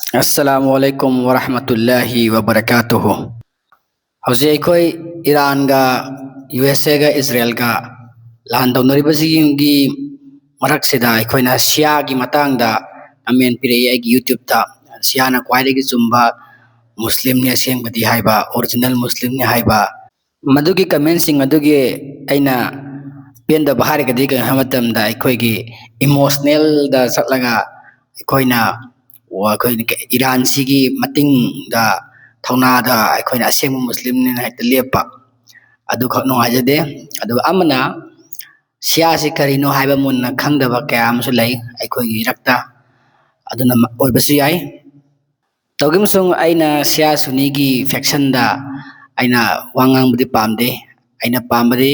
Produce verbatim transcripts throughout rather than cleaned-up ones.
ꯑꯁꯂꯥꯃꯨ ꯑꯂꯥꯏꯀꯨꯝ ꯋꯔꯍꯃꯇꯨꯜꯂꯥꯍꯤ ꯋꯕꯔꯀꯥꯇꯨꯍꯨ꯫ ꯍꯧꯖꯤꯛ ꯑꯩꯈꯣꯏ ꯏꯔꯥꯟꯒ U S ꯑꯦꯒ ꯏꯖꯔꯦꯜꯒ ꯂꯥꯟ ꯇꯧꯅꯔꯤꯕꯁꯤꯒꯤ ꯃꯔꯛꯁꯤꯗ ꯑꯩꯈꯣꯏꯅ ꯁꯤꯌꯥꯒꯤ ꯃꯇꯥꯡꯗ ꯀꯃꯦꯟ ꯄꯤꯔꯛꯏ ꯑꯩꯒꯤ ꯌꯨꯇ꯭ꯌꯨꯕꯇ꯫ ꯁꯤꯌꯥꯅ ꯈ꯭ꯋꯥꯏꯗꯒꯤ ꯆꯨꯝꯕ ꯃꯨꯁꯂꯤꯝꯅꯤ ꯑꯁꯦꯡꯕꯗꯤ ꯍꯥꯏꯕ, ꯑꯣꯔꯤꯖꯤꯅꯦꯜ ꯃꯨꯁꯂꯤꯝꯅꯤ ꯍꯥꯏꯕ꯫ ꯃꯗꯨꯒꯤ ꯀꯃꯦꯟꯁꯤꯡ ꯑꯗꯨꯒꯤ ꯑꯩꯅ ꯄꯦꯟꯗꯕ ꯍꯥꯏꯔꯒꯗꯤ ꯀꯩꯅꯣ ꯍꯥꯏꯕ ꯃꯇꯝꯗ ꯑꯩꯈꯣꯏꯒꯤ ꯏꯃꯣꯁꯅꯦꯜꯗ ꯆꯠꯂꯒ ꯑꯩꯈꯣꯏꯅ, ꯑꯩꯈꯣꯏꯅ ꯏꯔꯥꯟꯁꯤꯒꯤ ꯃꯇꯤꯡꯗ ꯊꯧꯅꯥꯗ ꯑꯩꯈꯣꯏꯅ ꯑꯁꯦꯡꯕ ꯃꯨꯁꯂꯤꯝꯅꯤꯅ ꯍꯦꯛꯇ ꯂꯦꯞꯄ, ꯑꯗꯨꯈꯛ ꯅꯨꯡꯉꯥꯏꯖꯗꯦ꯫ ꯑꯗꯨꯒ ꯑꯃꯅ ꯁꯤꯌꯥꯁꯤ ꯀꯔꯤꯅꯣ ꯍꯥꯏꯕ ꯃꯨꯟꯅ ꯈꯪꯗꯕ ꯀꯌꯥ ꯑꯃꯁꯨ ꯂꯩ ꯑꯩꯈꯣꯏꯒꯤ ꯏꯔꯛꯇ꯫ ꯑꯗꯨꯅ ꯑꯣꯏꯕꯁꯨ ꯌꯥꯏ꯫ ꯇꯧꯒꯤꯕꯁꯨꯡ ꯑꯩꯅ ꯁꯤꯌꯥ ꯁꯨꯅꯤꯒꯤ ꯐꯦꯛꯁꯟꯗ ꯑꯩꯅ ꯋꯥ ꯉꯥꯡꯕꯗꯤ ꯄꯥꯝꯗꯦ꯫ ꯑꯩꯅ ꯄꯥꯝꯕꯗꯤ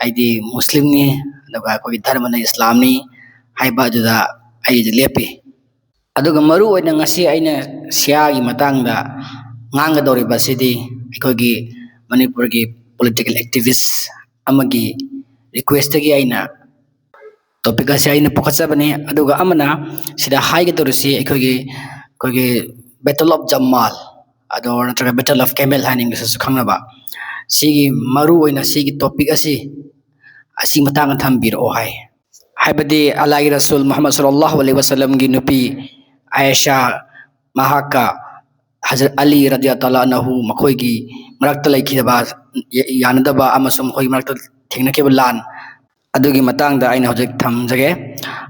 ꯑꯩꯗꯤ ꯃꯨꯁꯂꯤꯝꯅꯤ, ꯑꯗꯨꯒ ꯑꯩꯈꯣꯏꯒꯤ ꯙꯔꯃꯅ ꯏꯁꯂꯥꯝꯅꯤ ꯍꯥꯏꯕ ꯑꯗꯨꯗ ꯑꯩ ꯂꯦꯞꯄꯤ꯫ ꯑꯗꯨꯒ ꯃꯔꯨ ꯑꯣꯏꯅ ꯉꯁꯤ ꯑꯩꯅ ꯁꯤꯌꯥꯒꯤ ꯃꯇꯥꯡꯗ ꯉꯥꯡꯒꯗꯧꯔꯤꯕ ꯑꯁꯤꯗꯤ ꯑꯩꯈꯣꯏꯒꯤ ꯃꯅꯤꯄꯨꯔꯒꯤ ꯄꯣꯂꯤꯇꯤꯀꯦꯜ ꯑꯦꯛꯇꯤꯚꯤꯁ ꯑꯃꯒꯤ ꯔꯤꯀ꯭ꯋꯦꯁꯇꯒꯤ ꯑꯩꯅ ꯇꯣꯄꯤꯛ ꯑꯁꯤ ꯑꯩꯅ ꯄꯨꯈꯠꯆꯕꯅꯤ꯫ ꯑꯗꯨꯒ ꯑꯃꯅ ꯁꯤꯗ ꯍꯥꯏꯒꯗꯧꯔꯤꯁꯤ ꯑꯩꯈꯣꯏꯒꯤ, ꯑꯩꯈꯣꯏꯒꯤ ꯕꯦꯇꯜ ꯑꯣꯐ ꯖꯝꯃꯥꯜ, ꯑꯗꯣ ꯅꯠꯇ꯭ꯔꯒ ꯕꯦꯇꯜ ꯑꯣꯐ ꯀꯦꯃꯦꯜ ꯍꯥꯏꯅ ꯏꯪꯂꯤꯁꯇꯁꯨ ꯈꯪꯅꯕ, ꯁꯤꯒꯤ ꯃꯔꯨ ꯑꯣꯏꯅ ꯁꯤꯒꯤ ꯇꯣꯄꯤꯛ ꯑꯁꯤ, ꯑꯁꯤ ꯃꯇꯥꯡꯗ ꯊꯝꯕꯤꯔꯛꯑꯣ ꯍꯥꯏ꯫ ꯍꯥꯏꯕꯗꯤ ꯑꯜꯂꯥꯍꯒꯤ ꯔꯁꯨꯜ ꯃꯨꯍꯝꯃꯗ ꯁꯜꯂꯜꯂꯥꯍꯨ ꯑꯂꯩꯍꯤ ꯋꯁꯜꯂꯝꯒꯤ ꯅꯨꯄꯤ ꯑꯥꯏꯁꯥ, ꯃꯍꯥꯛꯀ ꯍꯖꯔꯠ ꯑꯂꯤ ꯔꯗꯤꯌ ꯇꯥꯂꯥ ꯑꯅꯍꯨ ꯃꯈꯣꯏꯒꯤ ꯃꯔꯛꯇ ꯂꯩꯈꯤꯗꯕ ꯌꯥꯅꯗꯕ ꯑꯃꯁꯨꯡ ꯃꯈꯣꯏꯒꯤ ꯃꯔꯛꯇ ꯊꯦꯡꯅꯈꯤꯕ ꯂꯥꯟ ꯑꯗꯨꯒꯤ ꯃꯇꯥꯡꯗ ꯑꯩꯅ ꯍꯧꯖꯤꯛ ꯊꯝꯖꯒꯦ꯫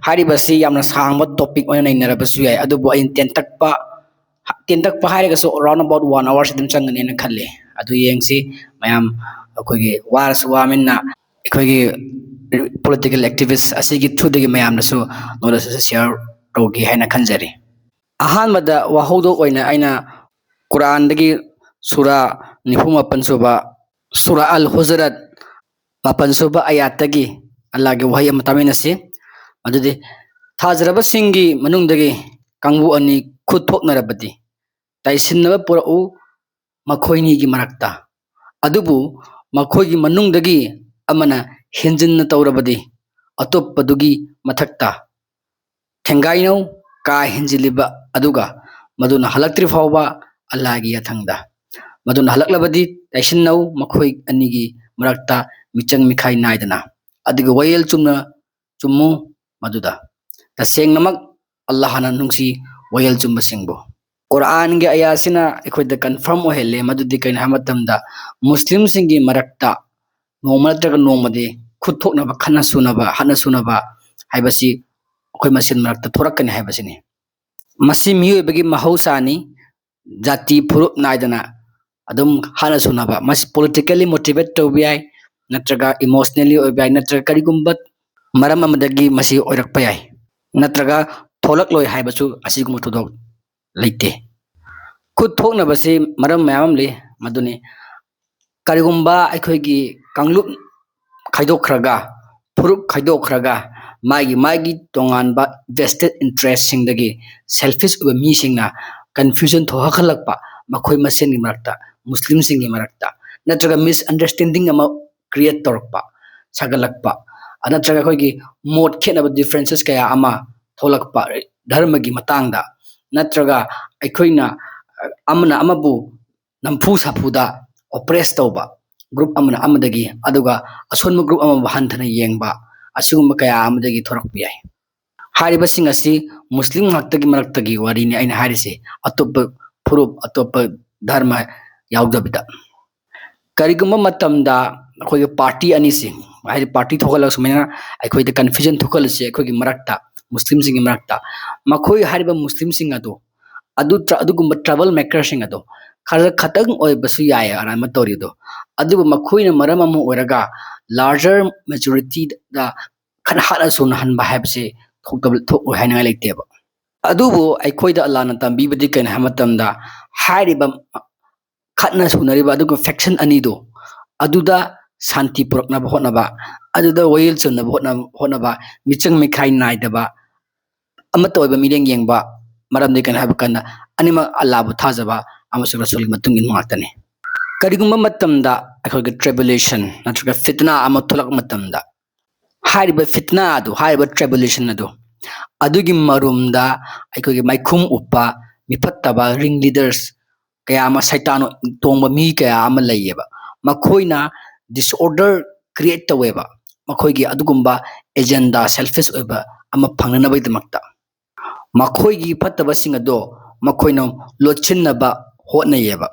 ꯍꯥꯏꯔꯤꯕꯁꯤ ꯌꯥꯝꯅ ꯁꯥꯡꯕ ꯇꯣꯄꯤꯛ ꯑꯣꯏꯅ ꯅꯩꯅꯔꯕꯁꯨ ꯌꯥꯏ, ꯑꯗꯨꯕꯨ ꯑꯩꯅ ꯇꯦꯟꯇꯛꯄ, ꯇꯦꯟꯇꯛꯄ ꯍꯥꯏꯔꯒꯁꯨ around about one hour ꯑꯗꯨꯝ ꯆꯪꯒꯅꯦꯅ ꯈꯜꯂꯤ꯫ ꯑꯗꯨ ꯌꯦꯡꯁꯤ ꯃꯌꯥꯝ, ꯑꯩꯈꯣꯏꯒꯤ ꯋꯥꯔꯁꯨ ꯋꯥꯃꯤꯟꯅ ꯑꯩꯈꯣꯏꯒꯤ ꯄꯣꯂꯤꯇꯤꯀꯦꯜ ꯑꯦꯛꯇꯤꯚꯤꯁ ꯑꯁꯤꯒꯤ ꯊ꯭ꯔꯨꯗꯒꯤ ꯃꯌꯥꯝꯗꯁꯨ ꯅꯣꯂꯦꯖ ꯑꯁꯤ ꯁꯤꯌꯔ ꯇꯧꯒꯦ ꯍꯥꯏꯅ ꯈꯟꯖꯔꯤ꯫ ꯑꯍꯥꯟꯕꯗ ꯋꯥꯍꯧꯗꯣꯛ ꯑꯣꯏꯅ ꯑꯩꯅ ꯀꯨꯔꯥꯟꯗꯒꯤ ꯁꯨꯔꯥ ꯅꯤꯐꯨ ꯃꯥꯄꯟ ꯁꯨꯕ, ꯁꯨꯔꯥ ꯑꯜ ꯍꯨꯖꯔꯠ ꯃꯥꯄꯟ ꯁꯨꯕ ꯑꯌꯥꯠꯇꯒꯤ ꯑꯜꯂꯥꯍꯒꯤ ꯋꯥꯍꯩ ꯑꯃ ꯇꯥꯃꯤꯟꯅꯁꯤ꯫ ꯃꯗꯨꯗꯤ, "ꯊꯥꯖꯔꯕꯁꯤꯡꯒꯤ ꯃꯅꯨꯡꯗꯒꯤ ꯀꯥꯡꯕꯨ ꯑꯅꯤ ꯈꯨꯠ ꯊꯣꯛꯅꯔꯕꯗꯤ ꯇꯥꯏꯁꯤꯟꯅꯕ ꯄꯨꯔꯛꯎ ꯃꯈꯣꯏꯅꯤꯒꯤ ꯃꯔꯛꯇ꯫ ꯑꯗꯨꯕꯨ ꯃꯈꯣꯏꯒꯤ ꯃꯅꯨꯡꯗꯒꯤ ꯑꯃꯅ ꯍꯦꯟꯖꯤꯟꯅ ꯇꯧꯔꯕꯗꯤ ꯑꯇꯣꯞꯄꯗꯨꯒꯤ ꯃꯊꯛꯇ ꯊꯦꯡꯒꯥꯏꯅꯧ ꯀꯥ ꯍꯦꯟꯖꯤꯜꯂꯤꯕ ꯑꯗꯨꯒ ꯃꯗꯨꯅ ꯍꯜꯂꯛꯇ꯭ꯔꯤ ꯐꯥꯎꯕ ꯑꯜꯂꯥꯍꯒꯤ ꯌꯥꯊꯪꯗ꯫ ꯃꯗꯨꯅ ꯍꯜꯂꯛꯂꯕꯗꯤ ꯇꯩꯁꯤꯟꯅꯧ ꯃꯈꯣꯏ ꯑꯅꯤꯒꯤ ꯃꯔꯛꯇ ꯃꯤꯆꯪ ꯃꯤꯈꯥꯏ ꯅꯥꯏꯗꯅ, ꯑꯗꯨꯒ ꯋꯥꯌꯦꯜ ꯆꯨꯝꯅ ꯆꯨꯝꯃꯨ ꯃꯗꯨꯗ꯫ ꯇꯁꯦꯡꯅꯃꯛ ꯑꯜꯂꯥꯍꯅ ꯅꯨꯡꯁꯤ ꯋꯥꯌꯦꯜ ꯆꯨꯝꯕꯁꯤꯡꯕꯨ꯫ ꯀꯨꯔꯥꯟꯒꯤ ꯑꯌꯥꯁꯤꯅ ꯑꯩꯈꯣꯏꯗ confirm ꯑꯣꯏꯍꯜꯂꯦ꯫ ꯃꯗꯨꯗꯤ ꯀꯩꯅꯣ ꯍꯥꯏꯕ ꯃꯇꯝꯗ, ꯃꯨꯁꯂꯤꯝꯁꯤꯡꯒꯤ ꯃꯔꯛꯇ ꯅꯣꯡꯃ ꯅꯠꯇ꯭ꯔꯒ ꯅꯣꯡꯃꯗꯤ ꯈꯨꯠ ꯊꯣꯛꯅꯕ, ꯈꯠꯅ ꯁꯨꯅꯕ, ꯍꯥꯠꯅ ꯁꯨꯅꯕ ꯍꯥꯏꯕꯁꯤ ꯑꯩꯈꯣꯏ ꯃꯁꯦꯟ ꯃꯔꯛꯇ ꯊꯣꯔꯛꯀꯅꯤ ꯍꯥꯏꯕꯁꯤꯅꯤ꯫ ꯃꯁꯤ ꯃꯤꯑꯣꯏꯕꯒꯤ ꯃꯍꯧꯁꯥꯅꯤ꯫ ꯖꯥꯇꯤ ꯐꯨꯔꯨꯞ ꯅꯥꯏꯗꯅ ꯑꯗꯨꯝ ꯍꯥꯠꯅ ꯁꯨꯅꯕ, ꯃꯁꯤ politically motivate ꯇꯧꯕ ꯌꯥꯏ, ꯅꯠꯇ꯭ꯔꯒ emotionally ꯑꯣꯏꯕ ꯌꯥꯏ, ꯅꯠꯇ꯭ꯔꯒ ꯀꯔꯤꯒꯨꯝꯕ ꯃꯔꯝ ꯑꯃꯗꯒꯤ ꯃꯁꯤ ꯑꯣꯏꯔꯛꯄ ꯌꯥꯏ, ꯅꯠꯇ꯭ꯔꯒ ꯊꯣꯛꯂꯛꯂꯣꯏ ꯍꯥꯏꯕꯁꯨ ꯑꯁꯤꯒꯨꯝꯕ ꯊꯧꯗꯣꯛ ꯂꯩꯇꯦ꯫ ꯈꯨꯠ ꯊꯣꯛꯅꯕꯁꯤ ꯃꯔꯝ ꯃꯌꯥꯝ ꯑꯃ ꯂꯩ꯫ ꯃꯗꯨꯅꯤ, ꯀꯔꯤꯒꯨꯝꯕ ꯑꯩꯈꯣꯏꯒꯤ ꯀꯥꯡꯂꯨꯞ ꯈꯥꯏꯗꯣꯛꯈ꯭ꯔꯒ, ꯐꯨꯔꯨꯞ ꯈꯥꯏꯗꯣꯛꯈ꯭ꯔꯒ, ꯃꯥꯒꯤ ꯃꯥꯒꯤ ꯇꯣꯉꯥꯟꯕ vested interest ꯁꯤꯡꯗꯒꯤ selfish ꯑꯣꯏꯕ ꯃꯤꯁꯤꯡꯅ confusion ꯊꯣꯛꯍꯜꯂꯛꯄ, ꯃꯈꯣꯏ ꯃꯁꯦꯟꯒꯤ ꯃꯔꯛꯇ, ꯃꯨꯁꯂꯤꯝꯁꯤꯡꯒꯤ ꯃꯔꯛꯇ, ꯅꯠꯇ꯭ꯔꯒ misunderstanding ꯑꯃ create ꯇꯧꯔꯛꯄ, ꯁꯥꯒꯠꯂꯛꯄ, ꯅꯠꯇ꯭ꯔꯒ ꯑꯩꯈꯣꯏꯒꯤ ꯃꯣꯠ ꯈꯦꯠꯅꯕ differences ꯀꯌꯥ ꯑꯃ ꯊꯣꯛꯂꯛꯄ ꯙꯔꯃꯒꯤ ꯃꯇꯥꯡꯗ, ꯅꯠꯇ꯭ꯔꯒ ꯑꯩꯈꯣꯏꯅ, ꯑ, ꯑꯃꯅ ꯑꯃꯕꯨ ꯅꯝꯐꯨ ꯁꯥꯐꯨꯗ oppress ꯇꯧꯕ group ꯑꯃꯅ ꯑꯃꯗꯒꯤ, ꯑꯗꯨꯒ ꯑꯁꯣꯟꯕ group ꯑꯃꯕꯨ ꯍꯟꯊꯅ ꯌꯦꯡꯕ, ꯑꯁꯤꯒꯨꯝꯕ ꯀꯌꯥ ꯑꯃꯗꯒꯤ ꯊꯣꯔꯛꯄ ꯌꯥꯏ꯫ ꯍꯥꯏꯔꯤꯕꯁꯤꯡ ꯑꯁꯤ ꯃꯨꯁꯂꯤꯝ ꯉꯥꯛꯇꯒꯤ ꯃꯔꯛꯇꯒꯤ ꯋꯥꯔꯤꯅꯤ ꯑꯩꯅ ꯍꯥꯏꯔꯤꯁꯤ, ꯑꯇꯣꯞꯄ ꯐꯨꯔꯨꯞ, ꯑꯇꯣꯞꯄ ꯙꯔꯃ ꯌꯥꯎꯗꯕꯤꯗ꯫ ꯀꯔꯤꯒꯨꯝꯕ ꯃꯇꯝꯗ ꯑꯩꯈꯣꯏꯒꯤ party ꯑꯅꯤꯁꯤ, ꯍꯥꯏꯗꯤ party ꯊꯣꯛꯍꯜꯂꯒ ꯁꯨꯃꯥꯏꯅ ꯑꯩꯈꯣꯏꯗ confusion ꯊꯣꯛꯍꯜꯂꯤꯁꯦ ꯑꯩꯈꯣꯏꯒꯤ ꯃꯔꯛꯇ, ꯃꯨꯁꯂꯤꯝꯁꯤꯡꯒꯤ ꯃꯔꯛꯇ, ꯃꯈꯣꯏ ꯍꯥꯏꯔꯤꯕ ꯃꯨꯁꯂꯤꯝꯁꯤꯡ ꯑꯗꯨ, ꯑꯗꯨ ꯇ꯭ꯔ-, ꯑꯗꯨꯒꯨꯝꯕ trouble maker ꯁꯤꯡ ꯑꯗꯣ ꯈꯔ ꯈꯇꯪ ꯑꯣꯏꯕꯁꯨ ꯌꯥꯏ ꯑꯔꯥꯟꯕ ꯇꯧꯔꯤꯗꯣ, ꯑꯗꯨꯕꯨ ꯃꯈꯣꯏꯅ ꯃꯔꯝ ꯑꯃ ꯑꯣꯏꯔꯒ larger majority ꯗ ꯈꯠꯅ ꯍꯥꯠꯅ ꯁꯨꯅꯍꯟꯕ ꯍꯥꯏꯕꯁꯦ ꯊꯣꯛꯇꯕ, ꯊꯣꯛꯂꯣꯏ ꯍꯥꯏꯅꯤꯡꯉꯥꯏ ꯂꯩꯇꯦꯕ꯫ ꯑꯗꯨꯕꯨ ꯑꯩꯈꯣꯏꯗ ꯑꯜꯂꯥꯍꯅ ꯇꯝꯕꯤꯕꯗꯤ ꯀꯩꯅꯣ ꯍꯥꯏꯕ ꯃꯇꯝꯗ, ꯍꯥꯏꯔꯤꯕ ꯈꯠꯅ ꯁꯨꯅꯔꯤꯕ ꯑꯗꯨꯒ faction ꯑꯅꯤꯗꯣ, ꯑꯗꯨꯗ ꯁꯥꯟꯇꯤ ꯄꯨꯔꯛꯅꯕ ꯍꯣꯠꯅꯕ, ꯑꯗꯨꯗ ꯋꯥꯌꯦꯜ ꯆꯝꯅꯕ ꯍꯣꯠꯅ-, ꯍꯣꯠꯅꯕ, ꯃꯤꯆꯪ ꯃꯤꯈꯥꯏ ꯅꯥꯏꯗꯕ, ꯑꯃꯠꯇ ꯑꯣꯏꯕ ꯃꯤꯠꯌꯦꯡ ꯌꯦꯡꯕ꯫ ꯃꯔꯝꯗꯤ ꯀꯩꯅꯣ ꯍꯥꯏꯕ ꯀꯥꯟꯗ, ꯑꯅꯤꯃꯛ ꯑꯜꯂꯥꯍꯕꯨ ꯊꯥꯖꯕ ꯑꯃꯁꯨꯡ ꯔꯁꯨꯜꯒꯤ ꯃꯇꯨꯡ ꯏꯟꯕ ꯉꯥꯛꯇꯅꯤ꯫ ꯀꯔꯤꯒꯨꯝꯕ ꯃꯇꯝꯗ ꯑꯩꯈꯣꯏꯒꯤ tribulation ꯅꯠꯇ꯭ꯔꯒ ꯐꯤꯠꯅꯥ ꯑꯃ ꯊꯣꯛꯂꯛꯄ ꯃꯇꯝꯗ, ꯍꯥꯏꯔꯤꯕ ꯐꯤꯠꯅꯥ ꯑꯗꯨ, ꯍꯥꯏꯔꯤꯕ tribulation ꯑꯗꯨ, ꯑꯗꯨꯒꯤ ꯃꯔꯨꯝꯗ ꯑꯩꯈꯣꯏꯒꯤ ꯃꯥꯏꯈꯨꯝ ꯎꯞꯄ, ꯃꯤꯐꯠꯇꯕ ring leaders ꯀꯌꯥ ꯑꯃ, ꯁꯩꯇꯥꯟ ꯇꯣꯡꯕ ꯃꯤ ꯀꯌꯥ ꯑꯃ ꯂꯩꯌꯦꯕ꯫ ꯃꯈꯣꯏꯅ disorder create ꯇꯧꯋꯦꯕ, ꯃꯈꯣꯏꯒꯤ ꯑꯗꯨꯒꯨꯝꯕ agenda, selfish ꯑꯣꯏꯕ ꯑꯃ ꯐꯪꯅꯅꯕꯒꯤꯗꯃꯛꯇ꯫ ꯃꯈꯣꯏꯒꯤ ꯐꯠꯇꯕꯁꯤꯡ ꯑꯗꯣ ꯃꯈꯣꯏꯅ ꯂꯣꯠꯁꯤꯟꯅꯕ ꯍꯣꯠꯅꯩꯌꯦꯕ꯫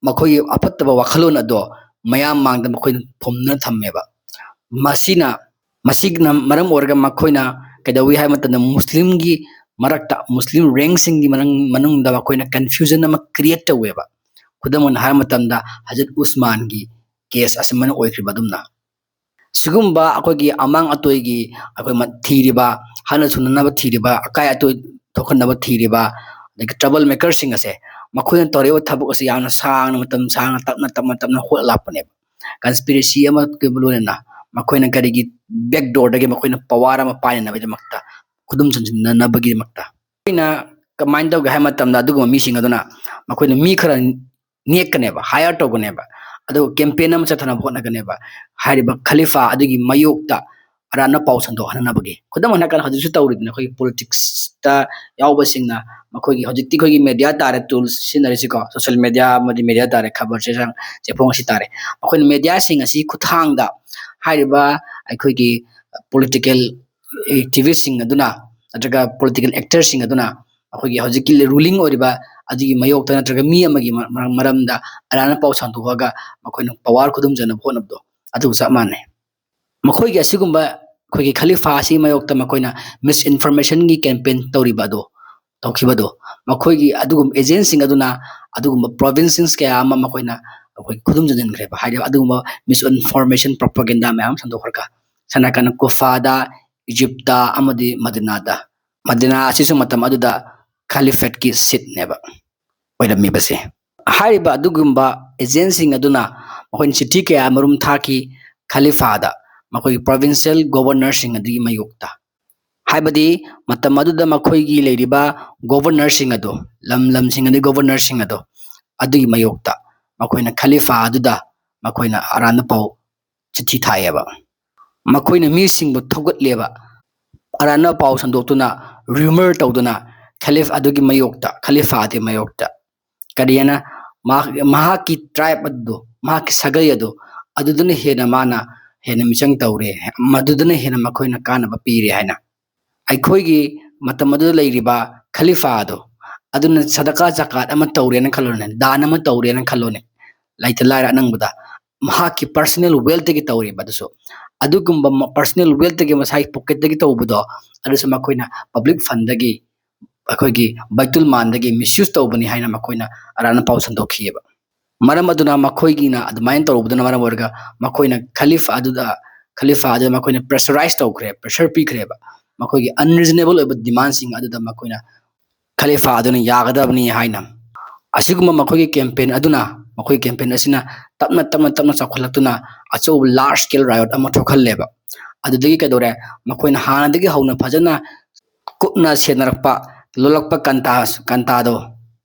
ꯃꯈꯣꯏꯒꯤ ꯑꯐꯠꯇꯕ ꯋꯥꯈꯜꯂꯣꯟ ꯑꯗꯣ ꯃꯌꯥꯝ ꯃꯥꯡꯗ ꯃꯈꯣꯏꯅ ꯐꯨꯝꯗꯨꯅ ꯊꯝꯃꯦꯕ꯫ ꯃꯁꯤꯅ, ꯃꯁꯤꯅ ꯃꯔꯝ ꯑꯣꯏꯔꯒ ꯃꯈꯣꯏꯅ ꯀꯩꯗꯧꯏ ꯍꯥꯏꯕ ꯃꯇꯝꯗ, ꯃꯨꯁꯂꯤꯝꯒꯤ ꯃꯔꯛꯇ, ꯃꯨꯁꯂꯤꯝ ꯔꯦꯡꯁꯤꯡꯒꯤ ꯃꯅꯨꯡ-, ꯃꯅꯨꯡꯗ ꯃꯈꯣꯏꯅ confusion ꯑꯃ create ꯇꯧꯋꯦꯕ꯫ ꯈꯨꯗꯝ ꯑꯣꯏꯅ ꯍꯥꯏꯕ ꯃꯇꯝꯗ, ꯍꯖꯔꯠ ꯎꯁꯃꯥꯟꯒꯤ case ꯑꯁꯨꯃꯥꯏꯅ ꯑꯣꯏꯈ꯭ꯔꯤꯕ ꯑꯗꯨꯝꯅ꯫ ꯁꯤꯒꯨꯝꯕ ꯑꯩꯈꯣꯏꯒꯤ ꯑꯃꯥꯡ ꯑꯇꯣꯏꯒꯤ, ꯑꯩꯈꯣꯏ ꯃ-, ꯊꯤꯔꯤꯕ, ꯍꯟꯅ ꯁꯨꯅꯅꯕ ꯊꯤꯔꯤꯕ, ꯑꯀꯥꯏ ꯑꯇꯣꯏ ꯊꯣꯛꯍꯟꯅꯕ ꯊꯤꯔꯤꯕ, ꯑꯗꯒꯤ trouble makerꯁꯤꯡ ꯑꯁꯦ, ꯃꯈꯣꯏꯅ ꯇꯧꯔꯤꯕ ꯊꯕꯛ ꯑꯁꯤ ꯌꯥꯝꯅ ꯁꯥꯡꯅ, ꯃꯇꯝ ꯁꯥꯡꯅ, ꯇꯞꯅ, ꯇꯞꯅ, ꯇꯞꯅ ꯍꯣꯠꯂꯛꯄꯅꯦꯕ꯫ Conspiracy ꯑꯃꯒ ꯂꯣꯏꯅꯅ ꯃꯈꯣꯏꯅ ꯀꯔꯤꯒꯤ back doorꯗꯒꯤ ꯃꯈꯣꯏꯅ power ꯑꯃ ꯄꯥꯏꯅꯅꯕꯒꯤꯗꯃꯛꯇ, ꯈꯨꯗꯨꯝ ꯆꯟꯁꯤꯟꯅꯅꯕꯒꯤꯗꯃꯛꯇ꯫ ꯑꯩꯈꯣꯏꯅ ꯀꯃꯥꯏꯅ ꯇꯧꯒꯦ ꯍꯥꯏꯕ ꯃꯇꯝꯗ, ꯑꯗꯨꯒꯨꯝꯕ ꯃꯤꯁꯤꯡ ꯑꯗꯨꯅ ꯃꯈꯣꯏꯅ ꯃꯤ ꯈꯔ ꯅꯦꯛꯀꯅꯦꯕ, hire ꯇꯧꯒꯅꯦꯕ, ꯑꯗꯨꯒ campaign ꯑꯃ ꯆꯠꯊꯅꯕ ꯍꯣꯠꯅꯒꯅꯦꯕ, ꯍꯥꯏꯔꯤꯕ ꯈꯂꯤꯐꯥ ꯑꯗꯨꯒꯤ ꯃꯥꯌꯣꯛꯇ ꯑꯔꯥꯟꯕ ꯄꯥꯎ ꯁꯟꯗꯣꯛꯍꯟꯅꯕꯒꯤ꯫ ꯈꯨꯗꯝ ꯑꯣꯏꯅ ꯍꯥꯏꯔꯀꯥꯟꯗ, ꯍꯧꯖꯤꯛꯁꯨ ꯇꯧꯔꯤꯗꯨꯅ ꯑꯩꯈꯣꯏꯒꯤ politicsꯇ ꯌꯥꯎꯕꯁꯤꯡꯅ, ꯃꯈꯣꯏꯒꯤ ꯍꯧꯖꯤꯛꯇꯤ ꯑꯩꯈꯣꯏꯒꯤ media ꯇꯥꯔꯦ, tools ꯁꯤꯖꯤꯟꯅꯔꯤꯁꯤꯀꯣ, social media ꯑꯃꯗꯤ media ꯇꯥꯔꯦ, ꯈꯕꯔ ꯆꯦ-, ꯆꯦꯐꯣꯡ ꯑꯁꯤ ꯇꯥꯔꯦ꯫ ꯃꯈꯣꯏꯅ mediaꯁꯤꯡ ꯑꯁꯤ ꯈꯨꯠꯊꯥꯡꯗ ꯍꯥꯏꯔꯤꯕ ꯑꯩꯈꯣꯏꯒꯤ political activistꯁꯤꯡ ꯑꯗꯨꯅ ꯅꯠꯇ꯭ꯔꯒ political actorꯁꯤꯡ ꯑꯗꯨꯅ ꯑꯩꯈꯣꯏꯒꯤ ꯍꯧꯖꯤꯛꯀꯤ ruling ꯑꯣꯏꯔꯤꯕ ꯑꯗꯨꯒꯤ ꯃꯥꯌꯣꯛꯇ ꯅꯠꯇ꯭ꯔꯒ ꯃꯤ ꯑꯃꯒꯤ ꯃ-, ꯃꯔꯝꯗ ꯑꯔꯥꯟꯕ ꯄꯥꯎ ꯁꯟꯗꯣꯛꯑꯒ ꯃꯈꯣꯏꯅ power ꯈꯨꯗꯨꯝꯖꯅꯕ ꯍꯣꯠꯅꯕꯗꯣ, ꯑꯗꯨꯒ ꯆꯞ ꯃꯥꯟꯅꯩ꯫ ꯃꯈꯣꯏꯒꯤ ꯑꯁꯤꯒꯨꯝꯕ ꯑꯩꯈꯣꯏꯒꯤ ꯈꯂꯤꯐꯥ ꯑꯁꯤꯒꯤ ꯃꯥꯌꯣꯛꯇ ꯃꯈꯣꯏꯅ misinformationꯒꯤ campaign ꯇꯧꯔꯤꯕ ꯑꯗꯣ, ꯇꯧꯈꯤꯕꯗꯣ, ꯃꯈꯣꯏꯒꯤ ꯑꯗꯨꯒꯨꯝꯕ agentꯁꯤꯡ ꯑꯗꯨꯅ ꯑꯗꯨꯒꯨꯝꯕ provincials ꯀꯌꯥ ꯑꯃ ꯃꯈꯣꯏꯅ ꯑꯩꯈꯣꯏ ꯈꯨꯗꯨꯝ ꯆꯟꯁꯤꯟꯈ꯭ꯔꯦꯕ꯫ ꯍꯥꯏꯗꯤ ꯑꯗꯨꯒꯨꯝꯕ misinformation, propaganda ꯃꯌꯥꯝ ꯑꯃ ꯁꯟꯗꯣꯛꯈ꯭ꯔꯒ, ꯁꯝꯅ ꯍꯥꯏꯔꯀꯥꯟꯗ ꯀꯨꯐꯥꯗ, ꯏꯖꯤꯞꯇ ꯑꯃꯗꯤ ꯃꯗꯤꯅꯥꯗ꯫ ꯃꯗꯤꯅꯥ ꯑꯁꯤꯁꯨ ꯃꯇꯝ ꯑꯗꯨꯗ ꯈꯂꯤꯐꯦꯠꯀꯤ seatꯅꯦꯕ ꯑꯣꯏꯔꯝꯃꯤꯕꯁꯦ꯫ ꯍꯥꯏꯔꯤꯕ ꯑꯗꯨꯒꯨꯝꯕ agentꯁꯤꯡ ꯑꯗꯨꯅ ꯃꯈꯣꯏꯅ ꯆꯤꯊꯤ ꯀꯌꯥ ꯃꯔꯨꯝ ꯊꯥꯈꯤ ꯈꯂꯤꯐꯥꯗ, ꯃꯈꯣꯏꯒꯤ provincial governorꯁꯤꯡ ꯑꯗꯨꯒꯤ ꯃꯥꯌꯣꯛꯇ꯫ ꯍꯥꯏꯕꯗꯤ ꯃꯇꯝ ꯑꯗꯨꯗ ꯃꯈꯣꯏꯒꯤ ꯂꯩꯔꯤꯕ governorꯁꯤꯡ ꯑꯗꯣ, ꯂꯝ ꯂꯝꯁꯤꯡ ꯑꯗꯨꯒꯤ governorꯁꯤꯡ ꯑꯗꯣ, ꯑꯗꯨꯒꯤ ꯃꯥꯌꯣꯛꯇ ꯃꯈꯣꯏꯅ ꯈꯂꯤꯐꯥ ꯑꯗꯨꯗ ꯃꯈꯣꯏꯅ ꯑꯔꯥꯟꯕ ꯄꯥꯎ ꯆꯤꯊꯤ ꯊꯥꯏꯑꯦꯕ꯫ ꯃꯈꯣꯏꯅ ꯃꯤꯁꯤꯡꯕꯨ ꯊꯧꯒꯠꯂꯦꯕ꯫ ꯑꯔꯥꯟꯕ ꯄꯥꯎ ꯁꯟꯗꯣꯛꯇꯨꯅ, rumor ꯇꯧꯗꯨꯅ, ꯈꯂꯤꯐ ꯑꯗꯨꯒꯤ ꯃꯥꯌꯣꯛꯇ, ꯈꯂꯤꯐꯥ ꯑꯗꯨꯒꯤ ꯃꯥꯌꯣꯛꯇ ꯀꯔꯤ ꯍꯥꯏꯅ, ꯃꯍꯥꯛ-, ꯃꯍꯥꯛꯀꯤ tribe ꯑꯗꯨ, ꯃꯍꯥꯛꯀꯤ ꯁꯥꯒꯩ ꯑꯗꯨ, ꯑꯗꯨꯗꯨꯅ ꯍꯦꯟꯅ ꯃꯥꯅ ꯍꯦꯟꯅ ꯃꯤꯆꯪ ꯇꯧꯔꯦ, ꯃꯗꯨꯗꯨꯅ ꯍꯦꯟꯅ ꯃꯈꯣꯏꯅ ꯀꯥꯟꯅꯕ ꯄꯤꯔꯦ ꯍꯥꯏꯅ꯫ ꯑꯩꯈꯣꯏꯒꯤ ꯃꯇꯝ ꯑꯗꯨꯗ ꯂꯩꯔꯤꯕ ꯈꯂꯤꯐꯥ ꯑꯗꯣ, ꯑꯗꯨꯅ ꯁꯗꯀꯥ ꯖꯀꯥꯠ ꯑꯃ ꯇꯧꯔꯦꯅ ꯈꯜꯂꯣꯅꯦ, ꯗꯥꯟ ꯑꯃ ꯇꯧꯔꯦꯅ ꯈꯜꯂꯣꯅꯦ, ꯂꯩꯇ ꯂꯥꯏꯔ ꯑꯅꯪꯕꯗ ꯃꯍꯥꯛꯀꯤ personal wealthꯇꯒꯤ ꯇꯧꯔꯤꯕ ꯑꯗꯨꯁꯨ꯫ ꯑꯗꯨꯒꯨꯝꯕ ꯃ-, personal wealthꯇꯒꯤ, ꯃꯁꯥꯒꯤ pocketꯇꯒꯤ ꯇꯧꯕꯗꯣ, ꯑꯗꯨꯁꯨ ꯃꯈꯣꯏꯅ public fundꯗꯒꯤ, ꯑꯩꯈꯣꯏꯒꯤ ꯕꯩꯇꯨꯜ ꯃꯥꯜꯗꯒꯤ misuse ꯇꯧꯕꯅꯤ ꯍꯥꯏꯅ ꯃꯈꯣꯏꯅ ꯑꯔꯥꯟꯕ ꯄꯥꯎ ꯁꯟꯗꯣꯛꯈꯤꯑꯕ꯫ ꯃꯔꯝ ꯑꯗꯨꯅ ꯃꯈꯣꯏꯒꯤꯅ ꯑꯗꯨꯃꯥꯏꯅ ꯇꯧꯔꯨꯕꯗꯨꯅ ꯃꯔꯝ ꯑꯣꯏꯔꯒ ꯃꯈꯣꯏꯅ ꯈꯂꯤꯐꯥ ꯑꯗꯨꯗ, ꯈꯂꯤꯐꯥ ꯑꯗꯨꯗ ꯃꯈꯣꯏꯅ pressurize ꯇꯧꯈ꯭ꯔꯦ, pressure ꯄꯤꯈ꯭ꯔꯦꯕ꯫ ꯃꯈꯣꯏꯒꯤ unreasonable ꯑꯣꯏꯕ demandꯁꯤꯡ ꯑꯗꯨꯗ ꯃꯈꯣꯏꯅ ꯈꯂꯤꯐꯥ ꯑꯗꯨꯅ ꯌꯥꯒꯗꯕꯅꯤ ꯍꯥꯏꯅ꯫ ꯑꯁꯤꯒꯨꯝꯕ ꯃꯈꯣꯏꯒꯤ campaign ꯑꯗꯨꯅ, ꯃꯈꯣꯏꯒꯤ campaign ꯑꯁꯤꯅ ꯇꯞꯅ, ꯇꯞꯅ, ꯇꯞꯅ ꯆꯥꯎꯈꯠꯂꯛꯇꯨꯅ ꯑꯆꯧꯕ large scale riot ꯑꯃ ꯊꯣꯛꯍꯜꯂꯦꯕ꯫ ꯑꯗꯨꯗꯒꯤ ꯀꯩꯗꯧꯔꯦ? ꯃꯈꯣꯏꯅ ꯍꯥꯟꯅꯗꯒꯤ ꯍꯧꯅ ꯐꯖꯅ ꯀꯨꯞꯅ ꯁꯦꯟꯅꯔꯛꯄ, ꯂꯣꯜꯂꯛꯄ ꯀꯟꯇꯥ-, ꯀꯟꯇꯥꯗꯣ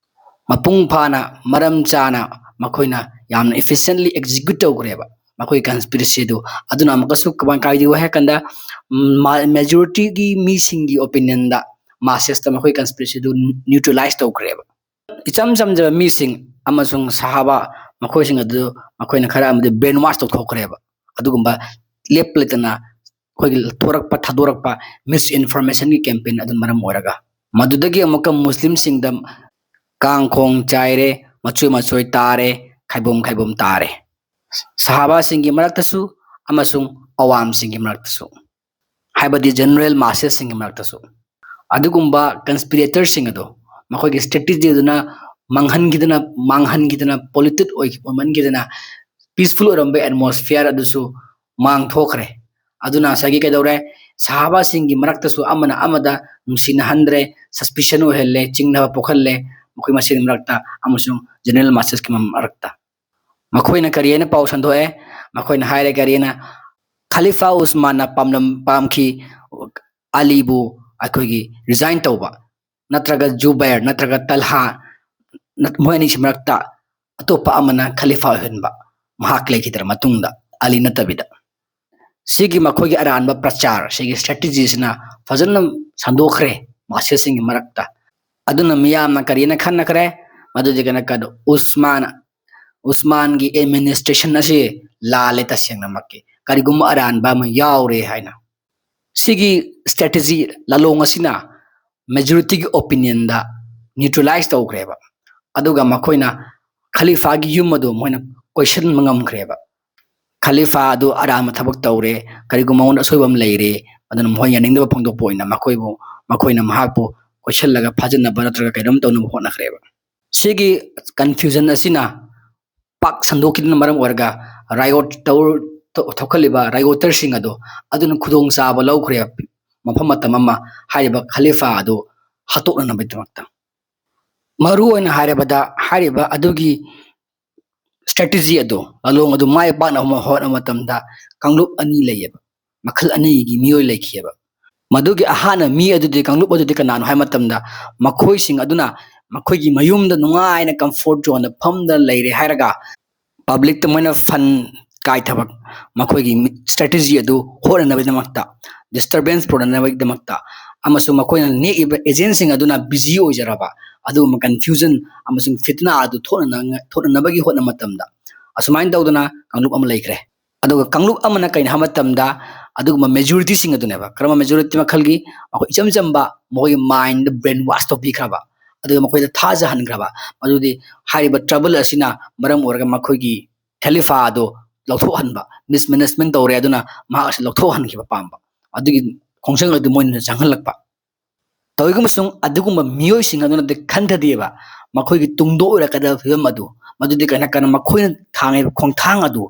ꯃꯄꯨꯡ ꯐꯥꯅ, ꯃꯔꯝ ꯆꯥꯅ ꯃꯈꯣꯏꯅ ꯌꯥꯝꯅ efficiently execute ꯇꯧꯈ꯭ꯔꯦꯕ ꯃꯈꯣꯏꯒꯤ conspiracy ꯑꯗꯨ꯫ ꯑꯗꯨꯅ ꯑꯃꯨꯛꯀꯁꯨ ꯀꯃꯥꯏ-, ꯀꯥꯏꯗꯧ ꯍꯥꯏ ꯀꯥꯟꯗ, ꯃ-, majorityꯒꯤ ꯃꯤꯁꯤꯡꯒꯤ opinionꯗ, massesꯇ ꯃꯈꯣꯏ conspiracy ꯑꯗꯨ neutralize ꯇꯧꯈ꯭ꯔꯦꯕ꯫ ꯏꯆꯝ ꯆꯝꯖꯕ ꯃꯤꯁꯤꯡ ꯑꯃꯁꯨꯡ ꯁꯍꯥꯕꯥ ꯃꯈꯣꯏꯁꯤꯡ ꯑꯗꯨ ꯃꯈꯣꯏꯅ ꯈꯔ ꯑꯃꯗꯤ brainwash ꯇꯧꯊꯣꯛꯈ꯭ꯔꯦꯕ꯫ ꯑꯗꯨꯒꯨꯝꯕ ꯂꯦꯞꯄ ꯂꯩꯇꯅ ꯑꯩꯈꯣꯏꯒꯤ ꯊꯣꯔꯛꯄ, ꯊꯥꯗꯣꯔꯛꯄ misinformationꯒꯤ campaign ꯑꯗꯨꯅ ꯃꯔꯝ ꯑꯣꯏꯔꯒ, ꯃꯗꯨꯗꯒꯤ ꯑꯃꯨꯛꯀ ꯃꯨꯁꯂꯤꯝꯁꯤꯡꯗ ꯀꯥꯡꯈꯣꯡ ꯆꯥꯏꯔꯦ, ꯃꯆꯣꯏ ꯃꯆꯣꯏ ꯇꯥꯔꯦ, ꯈꯥꯏꯕꯣꯝ ꯈꯥꯏꯕꯣꯝ ꯇꯥꯔꯦ꯫ ꯁꯍꯥꯕꯥꯁꯤꯡꯒꯤ ꯃꯔꯛꯇꯁꯨ ꯑꯃꯁꯨꯡ ꯑꯋꯥꯝꯁꯤꯡꯒꯤ ꯃꯔꯛꯇꯁꯨ, ꯍꯥꯏꯕꯗꯤ general massesꯁꯤꯡꯒꯤ ꯃꯔꯛꯇꯁꯨ꯫ ꯑꯗꯨꯒꯨꯝꯕ conspiratorꯁꯤꯡ ꯑꯗꯣ ꯃꯈꯣꯏꯒꯤ strategy ꯑꯗꯨꯅ ꯃꯥꯡꯍꯟꯈꯤꯗꯅ, ꯃꯥꯡꯍꯟꯈꯤꯗꯅ, polluted ꯑꯣꯏ-, ꯑꯣꯏꯃꯟꯈꯤꯗꯅ, peaceful ꯑꯣꯏꯔꯝꯕ atmosphere ꯑꯗꯨꯁꯨ ꯃꯥꯡꯊꯣꯛꯈ꯭ꯔꯦ꯫ ꯑꯗꯨꯅ ꯉꯁꯥꯏꯒꯤ ꯀꯩꯗꯧꯔꯦ? ꯁꯍꯥꯕꯥꯁꯤꯡꯒꯤ ꯃꯔꯛꯇꯁꯨ ꯑꯃꯅ ꯑꯃꯗ ꯅꯨꯡꯁꯤꯅꯍꯟꯗ꯭ꯔꯦ, suspicion ꯑꯣꯏꯍꯜꯂꯦ, ꯆꯤꯡꯅꯕ ꯄꯣꯛꯍꯜꯂꯦ ꯃꯈꯣꯏ ꯃꯁꯦꯟ ꯃꯔꯛꯇ ꯑꯃꯁꯨꯡ general massesꯀꯤ ꯃꯔꯛꯇ꯫ ꯃꯈꯣꯏꯅ ꯀꯔꯤ ꯍꯥꯏꯅ ꯄꯥꯎ ꯁꯟꯗꯣꯛꯑꯦ? ꯃꯈꯣꯏꯅ ꯍꯥꯏꯔꯦ ꯀꯔꯤ ꯍꯥꯏꯅ? ꯈꯂꯤꯐꯥ ꯎꯁꯃꯥꯟꯅ ꯄꯥꯝꯂꯝ-, ꯄꯥꯝꯈꯤ ꯑꯂꯤꯕꯨ ꯑꯩꯈꯣꯏꯒꯤ resign ꯇꯧꯕ, ꯅꯠꯇ꯭ꯔꯒ ꯖꯨꯕꯩꯔ ꯅꯠꯇ꯭ꯔꯒ ꯇꯜꯍꯥ, ꯅꯠ-, ꯃꯣꯏ ꯑꯅꯤꯁꯤ ꯃꯔꯛꯇ ꯑꯇꯣꯞꯄ ꯑꯃꯅ ꯈꯂꯤꯐꯥ ꯑꯣꯏꯍꯟꯕ, ꯃꯍꯥꯛ ꯂꯩꯈꯤꯗ꯭ꯔ ꯃꯇꯨꯡꯗ, ꯑꯂꯤ ꯅꯠꯇꯕꯤꯗ꯫ ꯁꯤꯒꯤ ꯃꯈꯣꯏꯒꯤ ꯑꯔꯥꯟꯕ ꯄ꯭ꯔꯆꯥꯔ, ꯁꯤꯒꯤ strategy ꯁꯤꯅ ꯐꯖꯅ ꯁꯟꯗꯣꯛꯈ꯭ꯔꯦ ꯃꯥꯁꯦꯁꯁꯤꯡꯒꯤ ꯃꯔꯛꯇ꯫ ꯑꯗꯨꯅ ꯃꯤꯌꯥꯝꯅ ꯀꯔꯤꯅ ꯈꯟꯅꯈ꯭ꯔꯦ? ꯃꯗꯨꯗꯤ ꯀꯩꯅꯣ ꯀꯗꯣ ꯎꯁꯃꯥꯟ, ꯎꯁꯃꯥꯟꯒꯤ administration ꯑꯁꯤ ꯂꯥꯜꯂꯦ ꯇꯁꯦꯡꯅꯃꯛꯀꯤ꯫ ꯀꯔꯤꯒꯨꯝꯕ ꯑꯔꯥꯟꯕ ꯑꯃ ꯌꯥꯎꯔꯦ ꯍꯥꯏꯅ꯫ ꯁꯤꯒꯤ strategy, ꯂꯥꯂꯣꯡ ꯑꯁꯤꯅ majorityꯒꯤ opinionꯗ neutralize ꯇꯧꯈ꯭ꯔꯦꯕ꯫ ꯑꯗꯨꯒ ꯃꯈꯣꯏꯅ ꯈꯂꯤꯐꯥꯒꯤ ꯌꯨꯝ ꯑꯗꯨ ꯃꯣꯏꯅ ꯀꯣꯏꯁꯤꯟꯕ ꯉꯝꯈ꯭ꯔꯦꯕ꯫ ꯈꯂꯤꯐꯥ ꯑꯗꯨ ꯑꯔꯥꯟꯕ ꯊꯕꯛ ꯇꯧꯔꯦ, ꯀꯔꯤꯒꯨꯝꯕ ꯃꯉꯣꯟꯗ ꯑꯁꯣꯏꯕ ꯑꯃ ꯂꯩꯔꯦ, ꯑꯗꯨꯅ ꯃꯈꯣꯏ ꯌꯥꯅꯤꯡꯗꯕ ꯐꯣꯡꯗꯣꯛꯄ ꯑꯣꯏꯅ ꯃꯈꯣꯏꯕꯨ, ꯃꯈꯣꯏꯅ ꯃꯍꯥꯛꯄꯨ ꯀꯣꯏꯁꯤꯜꯂꯒ ꯐꯥꯖꯤꯟꯅꯕ ꯅꯠꯇ꯭ꯔꯒ ꯀꯩꯅꯣꯝ ꯇꯧꯅꯕ ꯍꯣꯠꯅꯈ꯭ꯔꯦꯕ꯫ ꯁꯤꯒꯤ confusion ꯑꯁꯤꯅ ꯄꯥꯛ ꯁꯟꯗꯣꯛꯈꯤꯗꯨꯅ ꯃꯔꯝ ꯑꯣꯏꯔꯒ riot ꯇꯧ-, ꯊꯣꯛꯍꯜꯂꯤꯕ rioterꯁꯤꯡ ꯑꯗꯣ ꯑꯗꯨꯅ ꯈꯨꯗꯣꯡꯆꯥꯕ ꯂꯧꯈ꯭ꯔꯦ꯫ ꯃꯐꯝ ꯃꯇꯝ ꯑꯃ ꯍꯥꯏꯔꯤꯕ ꯈꯂꯤꯐꯥ ꯑꯗꯨ ꯍꯥꯠꯇꯣꯛꯅꯅꯕꯒꯤꯗꯃꯛꯇ, ꯃꯔꯨ ꯑꯣꯏꯅ ꯍꯥꯏꯔꯕꯗ, ꯍꯥꯏꯔꯤꯕ ꯑꯗꯨꯒꯤ strategy ꯑꯗꯨ, ꯂꯥꯂꯣꯡ ꯑꯗꯨ ꯃꯥꯏ ꯄꯥꯛꯅꯕ ꯍꯣꯠꯅꯕ ꯃꯇꯝꯗ ꯀꯥꯡꯂꯨꯞ ꯑꯅꯤ ꯂꯩꯌꯦꯕ, ꯃꯈꯜ ꯑꯅꯤꯒꯤ ꯃꯤꯑꯣꯏ ꯂꯩꯈꯤꯑꯕ꯫ ꯃꯗꯨꯒꯤ ꯑꯍꯥꯟꯕ ꯃꯤ ꯑꯗꯨꯗꯤ, ꯀꯥꯡꯂꯨꯞ ꯑꯗꯨꯗꯤ ꯀꯅꯥꯅꯣ ꯍꯥꯏꯕ ꯃꯇꯝꯗ, ꯃꯈꯣꯏꯁꯤꯡ ꯑꯗꯨꯅ ꯃꯈꯣꯏꯒꯤ ꯃꯌꯨꯝꯗ ꯅꯨꯡꯉꯥꯏꯅ comfort zoneꯗ ꯐꯝꯗꯅ ꯂꯩꯔꯦ ꯍꯥꯏꯔꯒ, publicꯇ ꯃꯣꯏꯅ fund ꯀꯥꯏꯊꯕ, ꯃꯈꯣꯏꯒꯤ strategy ꯑꯗꯨ ꯍꯣꯠꯅꯅꯕꯒꯤꯗꯃꯛꯇ, disturbance ꯄꯨꯔꯛꯅꯕꯒꯤꯗꯃꯛꯇ, ꯑꯃꯁꯨꯡ ꯃꯈꯣꯏꯅ ꯅꯦꯛꯏꯕ agentꯁꯤꯡ ꯑꯗꯨꯅ busy ꯑꯣꯏꯖꯔꯕ ꯑꯗꯨꯒꯨꯝꯕ confusion ꯑꯃꯁꯨꯡ ꯐꯤꯇꯅꯥ ꯑꯗꯨ ꯊꯣꯛꯅꯅ-, ꯊꯣꯛꯅꯅꯕꯒꯤ ꯍꯣꯠꯅꯕ ꯃꯇꯝꯗ, ꯑꯁꯨꯃꯥꯏꯅ ꯇꯧꯗꯅ ꯀꯥꯡꯂꯨꯞ ꯑꯃ ꯂꯩꯈ꯭ꯔꯦ꯫ ꯑꯗꯨꯒ ꯀꯥꯡꯂꯨꯞ ꯑꯃꯅ ꯀꯩꯅꯣ ꯍꯥꯏꯕ ꯃꯇꯝꯗ, ꯑꯗꯨꯒꯨꯝꯕ majorityꯁꯤꯡ ꯑꯗꯨꯅꯦꯕ꯫ ꯀꯔꯝꯕ majority ꯃꯈꯜꯒꯤ? ꯑꯩꯈꯣꯏ ꯏꯆꯝ ꯆꯝꯕ, ꯃꯈꯣꯏꯒꯤ mindꯗ brainwash ꯇꯧꯕꯤꯈ꯭ꯔꯕ, ꯑꯗꯨꯒ ꯃꯈꯣꯏꯗ ꯊꯥꯖꯍꯟꯈ꯭ꯔꯕ, ꯃꯗꯨꯗꯤ ꯍꯥꯏꯔꯤꯕ trouble ꯑꯁꯤꯅ ꯃꯔꯝ ꯑꯣꯏꯔꯒ ꯃꯈꯣꯏꯒꯤ ꯈꯂꯤꯐꯥ ꯑꯗꯨ ꯂꯧꯊꯣꯛꯍꯟꯕ, mismanagement ꯇꯧꯔꯦ, ꯑꯗꯨꯅ ꯃꯍꯥꯛ ꯑꯁꯤ ꯂꯧꯊꯣꯛꯍꯟꯈꯤꯕ ꯄꯥꯝꯕ, ꯑꯗꯨꯒꯤ ꯈꯣꯡꯖꯪ ꯑꯗꯨ ꯃꯣꯏꯅ ꯆꯪꯍꯜꯂꯛꯄ꯫ ꯇꯧꯏꯒꯨꯝꯕꯁꯨꯡ ꯑꯗꯨꯒꯨꯝꯕ ꯃꯤꯑꯣꯏꯁꯤꯡ ꯑꯗꯨꯅꯗꯤ ꯈꯟꯊꯗꯦꯕ, ꯃꯈꯣꯏꯒꯤ ꯇꯨꯡꯗ ꯑꯣꯏꯔꯛꯀꯗꯕ ꯐꯤꯕꯝ ꯑꯗꯨ, ꯃꯗꯨꯗꯤ ꯀꯅꯥ ꯀꯅꯥ ꯃꯈꯣꯏꯅ ꯊꯥꯡꯉꯤꯕ ꯈꯣꯡꯊꯥꯡ ꯑꯗꯨ,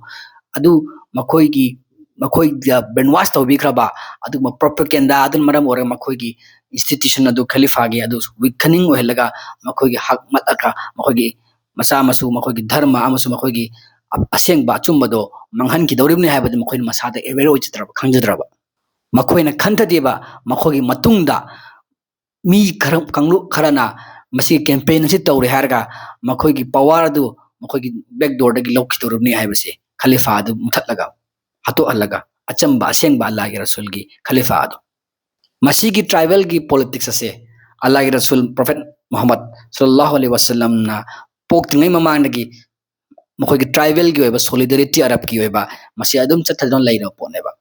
ꯑꯗꯨ ꯃꯈꯣꯏꯒꯤ, ꯃꯈꯣꯏꯗ brainwash ꯇꯧꯕꯤꯈ꯭ꯔꯕ ꯑꯗꯨꯒꯨꯝꯕ propaganda ꯑꯗꯨꯅ ꯃꯔꯝ ꯑꯣꯏꯔꯒ ꯃꯈꯣꯏꯒꯤ institution ꯑꯗꯨ, ꯈꯂꯤꯐꯥꯒꯤ ꯑꯗꯨ weakening ꯑꯣꯏꯍꯜꯂꯒ, ꯃꯈꯣꯏꯒꯤ ꯍꯛ ꯃꯠꯂꯒ, ꯃꯈꯣꯏꯒꯤ ꯃꯆꯥ ꯃꯁꯨ, ꯃꯈꯣꯏꯒꯤ ꯙꯔꯃ ꯑꯃꯁꯨꯡ ꯃꯈꯣꯏꯒꯤ ꯑ-, ꯑꯁꯦꯡꯕ ꯑꯆꯨꯝꯕꯗꯣ ꯃꯥꯡꯍꯟꯈꯤꯗꯧꯔꯤꯕꯅꯤ ꯍꯥꯏꯕꯗꯨ ꯃꯈꯣꯏꯅ ꯃꯁꯥꯗ aware ꯑꯣꯏꯖꯗ꯭ꯔꯕ, ꯈꯪꯖꯗ꯭ꯔꯕ꯫ ꯃꯈꯣꯏꯅ ꯈꯟꯊꯗꯦꯕ, ꯃꯈꯣꯏꯒꯤ ꯃꯇꯨꯡꯗ ꯃꯤ ꯈꯔ, ꯀꯥꯡꯂꯨꯞ ꯈꯔꯅ ꯃꯁꯤꯒꯤ campaign ꯑꯁꯤ ꯇꯧꯔꯦ ꯍꯥꯏꯔꯒ ꯃꯈꯣꯏꯒꯤ power ꯑꯗꯨ ꯃꯈꯣꯏꯒꯤ back doorꯗꯒꯤ ꯂꯧꯈꯤꯗꯧꯔꯤꯕꯅꯤ ꯍꯥꯏꯕꯁꯦ, ꯈꯂꯤꯐꯥ ꯑꯗꯨ ꯃꯨꯊꯠꯂꯒ, ꯍꯥꯠꯇꯣꯛꯍꯜꯂꯒ, ꯑꯆꯝꯕ, ꯑꯁꯦꯡꯕ ꯑꯜꯂꯥꯍꯒꯤ ꯔꯁꯨꯜꯒꯤ ꯈꯂꯤꯐꯥ ꯑꯗꯨ꯫ ꯃꯁꯤꯒꯤ tribalꯒꯤ politics ꯑꯁꯦ ꯑꯜꯂꯥꯍꯒꯤ ꯔꯁꯨꯜ ꯄ꯭ꯔꯣꯐꯦꯠ ꯃꯨꯍꯝꯃꯗ ꯁꯜꯂꯜꯂꯥꯍꯨ ꯑꯂꯩꯍꯤ ꯋꯥꯁꯜꯂꯝꯅ ꯄꯣꯛꯇ꯭ꯔꯤꯉꯩ ꯃꯃꯥꯡꯗꯒꯤ ꯃꯈꯣꯏꯒꯤ ꯇ꯭ꯔꯥꯏꯕꯦꯜꯒꯤ ꯑꯣꯏꯕ ꯁꯣꯂꯤꯗꯥꯔꯤꯇꯤ, ꯑꯔꯕꯀꯤ ꯑꯣꯏꯕ, ꯃꯁꯤ ꯑꯗꯨꯝ ꯆꯠꯊꯗꯨꯅ ꯂꯩꯔꯕ ꯄꯣꯠꯅꯦꯕ꯫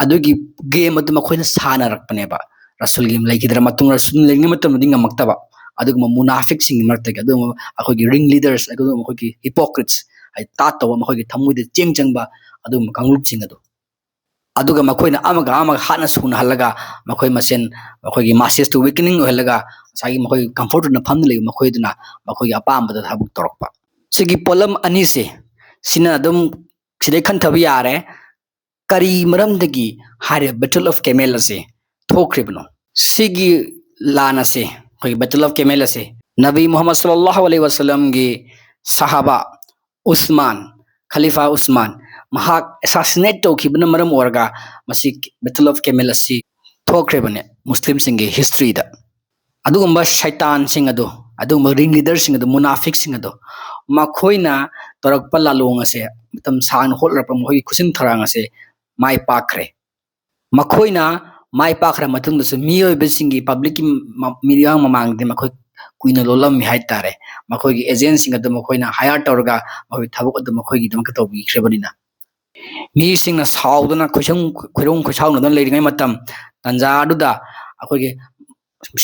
ꯑꯗꯨꯒꯤ ꯒꯦꯝ ꯑꯗꯨ ꯃꯈꯣꯏꯅ ꯁꯥꯟꯅꯔꯛꯄꯅꯦꯕ꯫ ꯔꯁꯨꯜꯒꯤ ꯂꯩꯈꯤꯗ꯭ꯔ ꯃꯇꯨꯡ, ꯔꯁꯨꯜ ꯂꯩꯔꯤꯉꯩ ꯃꯇꯝꯗꯗꯤ ꯉꯝꯃꯛꯇꯕ, ꯑꯗꯨꯒꯨꯝꯕ ꯃꯨꯅꯥꯐꯤꯛꯁꯤꯡꯒꯤ ꯃꯔꯛꯇꯒꯤ, ꯑꯗꯨꯒꯨꯝꯕ ꯑꯩꯈꯣꯏꯒꯤ ꯔꯤꯡ ꯂꯤꯗꯔꯁ, ꯑꯗꯨꯒꯨꯝꯕ ꯑꯩꯈꯣꯏꯒꯤ ꯍꯤꯄꯣꯀ꯭ꯔꯤꯠꯁ, ꯍꯥꯏꯗꯤ ꯇꯥꯠꯇꯧꯕ, ꯃꯈꯣꯏꯒꯤ ꯊꯃꯣꯏꯗ ꯆꯦꯡ ꯆꯪꯕ ꯑꯗꯨꯒꯨꯝꯕ ꯀꯥꯡꯂꯨꯞꯁꯤꯡ ꯑꯗꯨ, ꯑꯗꯨꯒ ꯃꯈꯣꯏꯅ ꯑꯃꯒ ꯑꯃꯒ ꯍꯥꯠꯅ ꯁꯨꯅꯍꯜꯂꯒ ꯃꯈꯣꯏ ꯃꯁꯦꯟ ꯃꯈꯣꯏꯒꯤ ꯃꯥꯁꯦꯁꯇꯨ ꯋꯤꯀꯅꯤꯡ ꯑꯣꯏꯍꯜꯂꯒ ꯉꯁꯥꯏꯒꯤ ꯃꯈꯣꯏꯒꯤ ꯀꯝꯐꯣꯔꯠ ꯔꯨꯝꯗ ꯐꯝꯗꯨꯅ ꯂꯩꯕ ꯃꯈꯣꯏꯗꯨꯅ ꯃꯈꯣꯏꯒꯤ ꯑꯄꯥꯝꯕꯗ ꯊꯕꯛ ꯇꯧꯔꯛꯄ꯫ ꯁꯤꯒꯤ ꯄꯣꯠꯂꯝ ꯑꯅꯤꯁꯦ, ꯁꯤꯅ ꯑꯗꯨꯝ ꯁꯤꯗꯩ ꯈꯟꯊꯕ ꯌꯥꯔꯦ꯫ ꯀꯔꯤ ꯃꯔꯝꯗꯒꯤ ꯍꯥꯏꯔꯤꯕ ꯕꯦꯇꯜ ꯑꯣꯐ ꯀꯦꯃꯦꯜ ꯑꯁꯤ ꯊꯣꯛꯈ꯭ꯔꯤꯕꯅꯣ? ꯁꯤꯒꯤ ꯂꯥꯟ ꯑꯁꯤ, ꯑꯩꯈꯣꯏꯒꯤ ꯕꯦꯇꯜ ꯑꯣꯐ ꯀꯦꯃꯦꯜ ꯑꯁꯤ ꯅꯕꯤ ꯃꯨꯍꯝꯃꯗ ꯁꯜꯂꯜꯂꯥꯍꯨ ꯑꯂꯩꯍꯤ ꯋꯥꯁꯜꯂꯝꯒꯤ ꯁꯍꯥꯕꯥ ꯎꯁꯃꯥꯟ, ꯈꯂꯤꯐꯥ ꯎꯁꯃꯥꯟ, ꯃꯍꯥꯛ ꯑꯦꯁꯥꯁꯤꯅꯦꯠ ꯇꯧꯈꯤꯕꯅ ꯃꯔꯝ ꯑꯣꯏꯔꯒ ꯃꯁꯤ ꯕꯦꯇꯜ ꯑꯣꯐ ꯀꯦꯃꯦꯜ ꯑꯁꯤ ꯊꯣꯛꯈ꯭ꯔꯤꯕꯅꯦ ꯃꯨꯁꯂꯤꯝꯁꯤꯡꯒꯤ ꯍꯤꯁꯇ꯭ꯔꯤꯗ꯫ ꯑꯗꯨꯒꯨꯝꯕ ꯁꯩꯇꯥꯟꯁꯤꯡ ꯑꯗꯨ, ꯑꯗꯨꯒꯨꯝꯕ ꯔꯤꯡ ꯂꯤꯗꯔꯁꯤꯡ ꯑꯗꯨ, ꯃꯨꯅꯥꯐꯤꯛꯁꯤꯡ ꯑꯗꯨ, ꯃꯈꯣꯏꯅ ꯇꯧꯔꯛꯄ ꯂꯥꯂꯣꯡ ꯑꯁꯦ, ꯃꯇꯝ ꯁꯥꯡꯅ ꯍꯣꯠꯅꯔꯛꯄ ꯃꯈꯣꯏꯒꯤ ꯈꯨꯠꯁꯤꯟ ꯊꯧꯔꯥꯡ ꯑꯁꯦ ꯃꯥꯏ ꯄꯥꯛꯈ꯭ꯔꯦ꯫ ꯃꯈꯣꯏꯅ ꯃꯥꯏ ꯄꯥꯛꯈ꯭ꯔ ꯃꯇꯨꯡꯗꯁꯨ ꯃꯤꯑꯣꯏꯕꯁꯤꯡꯒꯤ, ꯄꯕ꯭ꯂꯤꯛꯀꯤ ꯃ-, ꯃꯤꯌꯥꯝ ꯃꯃꯥꯡꯗꯗꯤ ꯃꯈꯣꯏ ꯀꯨꯏꯅ ꯂꯣꯜꯂꯝꯃꯤ ꯍꯥꯏꯇꯥꯔꯦ꯫ ꯃꯈꯣꯏꯒꯤ ꯑꯦꯖꯦꯟꯁꯤꯡ ꯑꯗꯨ ꯃꯈꯣꯏꯅ ꯍꯥꯌꯔ ꯇꯧꯔꯒ ꯃꯈꯣꯏꯒꯤ ꯊꯕꯛ ꯑꯗꯨ ꯃꯈꯣꯏꯒꯤꯗꯃꯛꯇ ꯇꯧꯕꯤꯈ꯭ꯔꯕꯅꯤꯅ꯫ ꯃꯤꯁꯤꯡꯅ ꯁꯥꯎꯗꯨꯅ ꯈꯣꯏꯁꯪ-, ꯈꯣꯏꯔꯣꯡ ꯈꯣꯏꯁꯥꯎꯅꯗꯨꯅ ꯂꯩꯔꯤꯉꯩ ꯃꯇꯝ ꯇꯥꯟꯖꯥ ꯑꯗꯨꯗ ꯑꯩꯈꯣꯏꯒꯤ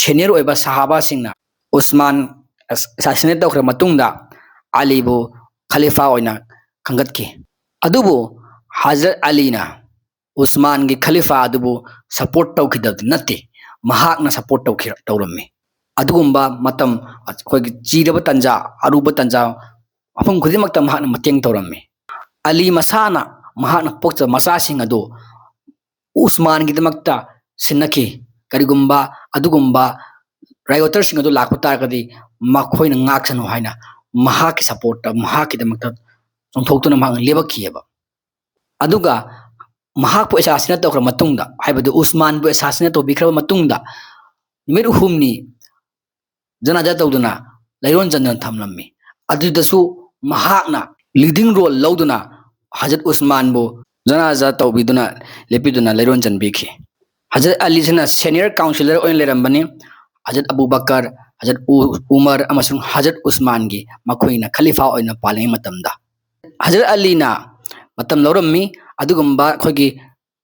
ꯁꯦꯅꯤꯌꯔ ꯑꯣꯏꯕ ꯁꯍꯥꯕꯥꯁꯤꯡꯅ ꯎꯁꯃꯥꯟ ꯑꯦꯁꯥꯁꯤꯅꯦꯠ ꯇꯧꯈ꯭ꯔ ꯃꯇꯨꯡꯗ ꯑꯂꯤꯕꯨ ꯈꯂꯤꯐꯥ ꯑꯣꯏꯅ ꯈꯟꯒꯠꯈꯤ꯫ ꯑꯗꯨꯕꯨ ꯍꯖꯔꯠ ꯑꯂꯤꯅ ꯎꯁꯃꯥꯟꯒꯤ ꯈꯂꯤꯐꯥ ꯑꯗꯨꯕꯨ ꯁꯄꯣꯔꯠ ꯇꯧꯈꯤꯗꯕꯗꯤ ꯅꯠꯇꯦ, ꯃꯍꯥꯛꯅ ꯁꯄꯣꯔꯠ ꯇꯧꯈꯤ-, ꯇꯧꯔꯝꯃꯤ꯫ ꯑꯗꯨꯒꯨꯝꯕ ꯃꯇꯝ, ꯑꯩꯈꯣꯏꯒꯤ ꯆꯤꯔꯕ ꯇꯥꯟꯖꯥ, ꯑꯔꯨꯕ ꯇꯥꯟꯖꯥ, ꯃꯐꯝ ꯈꯨꯗꯤꯡꯃꯛꯇ ꯃꯍꯥꯛꯅ ꯃꯇꯦꯡ ꯇꯧꯔꯝꯃꯤ꯫ ꯑꯂꯤ ꯃꯁꯥꯅ ꯃꯍꯥꯛꯅ ꯄꯣꯛꯆꯕ ꯃꯆꯥꯁꯤꯡ ꯑꯗꯨ ꯎꯁꯃꯥꯟꯒꯤꯗꯃꯛꯇ ꯁꯤꯟꯅꯈꯤ꯫ ꯀꯔꯤꯒꯨꯝꯕ ꯑꯗꯨꯒꯨꯝꯕ ꯔꯥꯏꯑꯣꯇꯔꯁꯤꯡ ꯑꯗꯨ ꯂꯥꯛꯄ ꯇꯥꯔꯒꯗꯤ ꯃꯈꯣꯏꯅ ꯉꯥꯛꯁꯅꯨ ꯍꯥꯏꯅ ꯃꯍꯥꯛꯀꯤ ꯁꯄꯣꯔꯠꯇ, ꯃꯍꯥꯛꯀꯤꯗꯃꯛꯇ ꯆꯣꯡꯊꯣꯛꯇꯨꯅ ꯃꯍꯥꯛꯅ ꯂꯦꯞꯄꯛꯈꯤꯑꯕ꯫ ꯑꯗꯨꯒ ꯃꯍꯥꯛꯄꯨ ꯑꯦꯁꯥꯁꯤꯅ ꯇꯧꯈ꯭ꯔ ꯃꯇꯨꯡꯗ, ꯍꯥꯏꯕꯗꯤ ꯎꯁꯃꯥꯟꯕꯨ ꯑꯦꯁꯥꯁꯤꯅ ꯇꯧꯕꯤꯈ꯭ꯔꯕ ꯃꯇꯨꯡꯗ, ꯅꯨꯃꯤꯠ ꯑꯍꯨꯝꯅꯤ ꯖꯅꯥꯖꯥ ꯇꯧꯗꯨꯅ ꯂꯩꯔꯣꯟ ꯆꯟꯗꯨꯅ ꯊꯝꯂꯝꯃꯤ꯫ ꯑꯗꯨꯗꯁꯨ ꯃꯍꯥꯛꯅ ꯂꯤꯗꯤꯡ ꯔꯣꯜ ꯂꯧꯗꯨꯅ ꯍꯖꯔꯠ ꯎꯁꯃꯥꯟꯕꯨ ꯖꯅꯥꯖꯥ ꯇꯧꯕꯤꯗꯨꯅ, ꯂꯦꯞꯄꯤꯗꯨꯅ ꯂꯩꯔꯣꯟ ꯆꯟꯕꯤꯈꯤ꯫ ꯍꯖꯔꯠ ꯑꯂꯤꯁꯤꯅ ꯁꯦꯅꯤꯌꯔ ꯀꯥꯎꯟꯁꯤꯂꯔ ꯑꯣꯏꯅ ꯂꯩꯔꯝꯕꯅꯤ꯫ ꯍꯖꯔꯠ ꯑꯕꯨ ꯕꯀꯔ, ꯍꯖꯔꯠ ꯎ-, ꯎꯃꯔ ꯑꯃꯁꯨꯡ ꯍꯖꯔꯠ ꯎꯁꯃꯥꯟꯒꯤ ꯃꯈꯣꯏꯅ ꯈꯂꯤꯐꯥ ꯑꯣꯏꯅ ꯄꯥꯜꯂꯤꯉꯩ ꯃꯇꯝꯗ꯫ ꯍꯖꯔꯠ ꯑꯂꯤꯅ ꯃꯇꯝ ꯂꯧꯔꯝꯃꯤ꯫ ꯑꯗꯨꯒꯨꯝꯕ ꯑꯩꯈꯣꯏꯒꯤ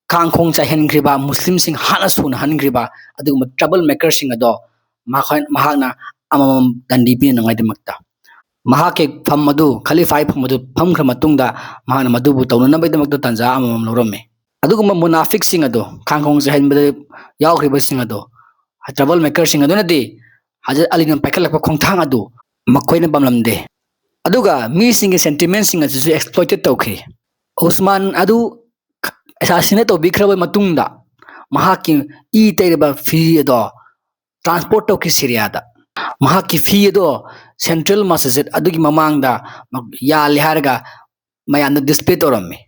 ꯀꯥꯡꯈꯣꯡ ꯆꯥꯏꯍꯟꯈ꯭ꯔꯤꯕ, ꯃꯨꯁꯂꯤꯝꯁꯤꯡ ꯍꯥꯠꯅ ꯁꯨꯅꯍꯟꯈ꯭ꯔꯤꯕ ꯑꯗꯨꯒꯨꯝꯕ trouble makerꯁꯤꯡ ꯑꯗꯣ ꯃꯈꯣꯏ, ꯃꯍꯥꯛꯅ ꯑꯃꯃꯝ ꯗꯟꯗꯤ ꯄꯤꯅꯅꯉꯥꯏꯗꯃꯛꯇ ꯃꯍꯥꯛꯀꯤ ꯐꯝ ꯑꯗꯨ, ꯈꯂꯤꯐꯥꯒꯤ ꯐꯝ ꯑꯗꯨ ꯐꯝꯈ꯭ꯔ ꯃꯇꯨꯡꯗ ꯃꯍꯥꯛꯅ ꯃꯗꯨꯕꯨ ꯇꯧꯅꯅꯕꯒꯤꯗꯃꯛꯇ ꯇꯥꯟꯖꯥ ꯑꯃꯃꯝ ꯂꯧꯔꯝꯃꯤ꯫ ꯑꯗꯨꯒꯨꯝꯕ ꯃꯨꯅꯥꯐꯤꯛꯁꯤꯡ ꯑꯗꯣ, ꯀꯥꯡꯈꯣꯡ ꯆꯥꯏꯍꯟꯕꯗ ꯌꯥꯎꯈ꯭ꯔꯤꯕꯁꯤꯡ ꯑꯗꯣ, trouble makerꯁꯤꯡ ꯑꯗꯨꯅꯗꯤ ꯍꯖꯔꯠ ꯑꯂꯤꯅ ꯄꯥꯏꯈꯠꯂꯛꯄ ꯈꯣꯡꯊꯥꯡ ꯑꯗꯨ ꯃꯈꯣꯏꯅ ꯄꯥꯝꯂꯝꯗꯦ꯫ ꯑꯗꯨꯒ ꯃꯤꯁꯤꯡꯒꯤ sentimentꯁꯤꯡ ꯑꯗꯨꯁꯨ exploited ꯇꯧꯈꯤ꯫ ꯎꯁꯃꯥꯟ ꯑꯗꯨ assassinate ꯇꯧꯕꯤꯈ꯭ꯔꯕ ꯃꯇꯨꯡꯗ ꯃꯍꯥꯛꯀꯤ ꯏ ꯇꯩꯔꯕ ꯐꯤ ꯑꯗꯣ transport ꯇꯧꯈꯤ ꯁꯤꯔꯤꯌꯥꯗ꯫ ꯃꯍꯥꯛꯀꯤ ꯐꯤ ꯑꯗꯣ central masjid ꯑꯗꯨꯒꯤ ꯃꯃꯥꯡꯗ ꯌꯥꯜꯂꯦ ꯍꯥꯏꯔꯒ ꯃꯌꯥꯝꯅ display ꯇꯧꯔꯝꯃꯤ꯫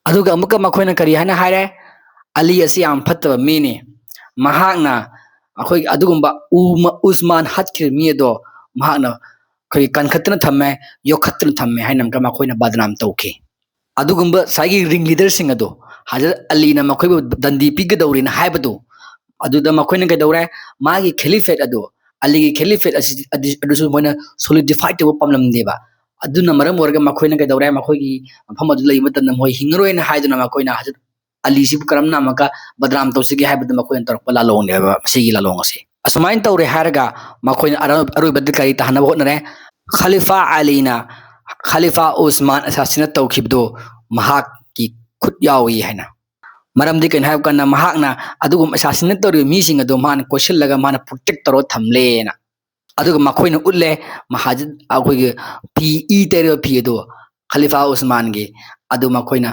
ꯑꯗꯨꯒ ꯑꯃꯨꯛꯀ ꯃꯈꯣꯏꯅ ꯀꯔꯤ ꯍꯥꯏꯅ ꯍꯥꯏꯔꯦ? ꯑꯂꯤ ꯑꯁꯤ ꯌꯥꯝ ꯐꯠꯇꯕ ꯃꯤꯅꯤ, ꯃꯍꯥꯛꯅ ꯑꯩꯈꯣꯏ ꯑꯗꯨꯒꯨꯝꯕ ꯎꯃ-, ꯎꯁꯃꯥꯟ ꯍꯥꯠꯈꯤꯕ ꯃꯤ ꯑꯗꯣ ꯃꯍꯥꯛꯅ ꯑꯩꯈꯣꯏ ꯀꯟꯈꯠꯇꯨꯅ ꯊꯝꯃꯦ, ꯌꯣꯛꯈꯠꯇꯨꯅ ꯊꯝꯃꯦ ꯍꯥꯏꯅ ꯑꯃꯨꯛꯀ ꯃꯈꯣꯏꯅ ꯕꯗꯅꯥꯝ ꯇꯧꯈꯤ꯫ ꯑꯗꯨꯒꯨꯝꯕ ꯉꯁꯥꯏꯒꯤ ring leaderꯁꯤꯡ ꯑꯗꯣ ꯍꯖꯔꯠ ꯑꯂꯤꯅ ꯃꯈꯣꯏꯕꯨ ꯗꯟꯗꯤ ꯄꯤꯒꯗꯧꯔꯤꯅ ꯍꯥꯏꯕꯗꯨ, ꯑꯗꯨꯗ ꯃꯈꯣꯏꯅ ꯀꯩꯗꯧꯔꯦ? ꯃꯥꯒꯤ caliphate ꯑꯗꯨ, ꯑꯂꯤꯒꯤ caliphate ꯑꯁꯤ, ꯑꯗꯨ, ꯑꯗꯨꯁꯨ ꯃꯣꯏꯅ solidify ꯇꯧꯕ ꯄꯥꯝꯂꯝꯗꯦꯕ꯫ ꯑꯗꯨꯅ ꯃꯔꯝ ꯑꯣꯏꯔꯒ ꯃꯈꯣꯏꯅ ꯀꯩꯗꯧꯔꯦ? ꯃꯈꯣꯏꯒꯤ ꯃꯐꯝ ꯑꯗꯨ ꯂꯩꯕ ꯃꯇꯝꯗ ꯃꯈꯣꯏ ꯍꯤꯡꯉꯔꯣꯏꯅ ꯍꯥꯏꯗꯨꯅ ꯃꯈꯣꯏꯅ ꯍꯖꯔꯠ ꯑꯂꯤꯁꯤꯕꯨ ꯀꯔꯝꯅ ꯑꯃꯨꯛꯀ ꯕꯗꯅꯥꯝ ꯇꯧꯁꯤꯒꯦ ꯍꯥꯏꯕꯗ ꯃꯈꯣꯏꯅ ꯇꯧꯔꯛꯄ ꯂꯥꯂꯣꯡꯅꯦꯕ ꯃꯁꯤꯒꯤ ꯂꯥꯂꯣꯡ ꯑꯁꯤ꯫ ꯑꯁꯨꯃꯥꯏꯅ ꯇꯧꯔꯦ ꯍꯥꯏꯔꯒ ꯃꯈꯣꯏꯅ ꯑꯔꯣꯏ-, ꯑꯔꯣꯏꯕꯗ ꯀꯔꯤ ꯇꯥꯍꯟꯅꯕ ꯍꯣꯠꯅꯔꯦ? ꯈꯂꯤꯐꯥ ꯑꯂꯤꯅ ꯈꯂꯤꯐꯥ ꯎꯁꯃꯥꯟ assassinate ꯇꯧꯈꯤꯕꯗꯨ ꯃꯍꯥꯛꯀꯤ ꯈꯨꯠ ꯌꯥꯎꯏ ꯍꯥꯏꯅ꯫ ꯃꯔꯝꯗꯤ ꯀꯩꯅꯣ ꯍꯥꯏꯕ ꯀꯥꯟꯗ ꯃꯍꯥꯛꯅ ꯑꯗꯨꯒꯨꯝꯕ assassinate ꯇꯧꯔꯤꯕ ꯃꯤꯁꯤꯡ ꯑꯗꯨ ꯃꯥꯅ ꯀꯣꯏꯁꯤꯜꯂꯒ ꯃꯥꯅ protect ꯇꯧꯔꯒ ꯊꯝꯂꯦꯅ꯫ ꯑꯗꯨꯒ ꯃꯈꯣꯏꯅ ꯎꯠꯂꯦ, ꯃꯍꯥꯖꯤꯠ ꯑꯩꯈꯣꯏꯒꯤ ꯐꯤ, ꯏ ꯇꯩꯔꯤꯕ ꯐꯤ ꯑꯗꯨ ꯈꯂꯤꯐꯥ ꯎꯁꯃꯥꯟꯒꯤ, ꯑꯗꯨ ꯃꯈꯣꯏꯅ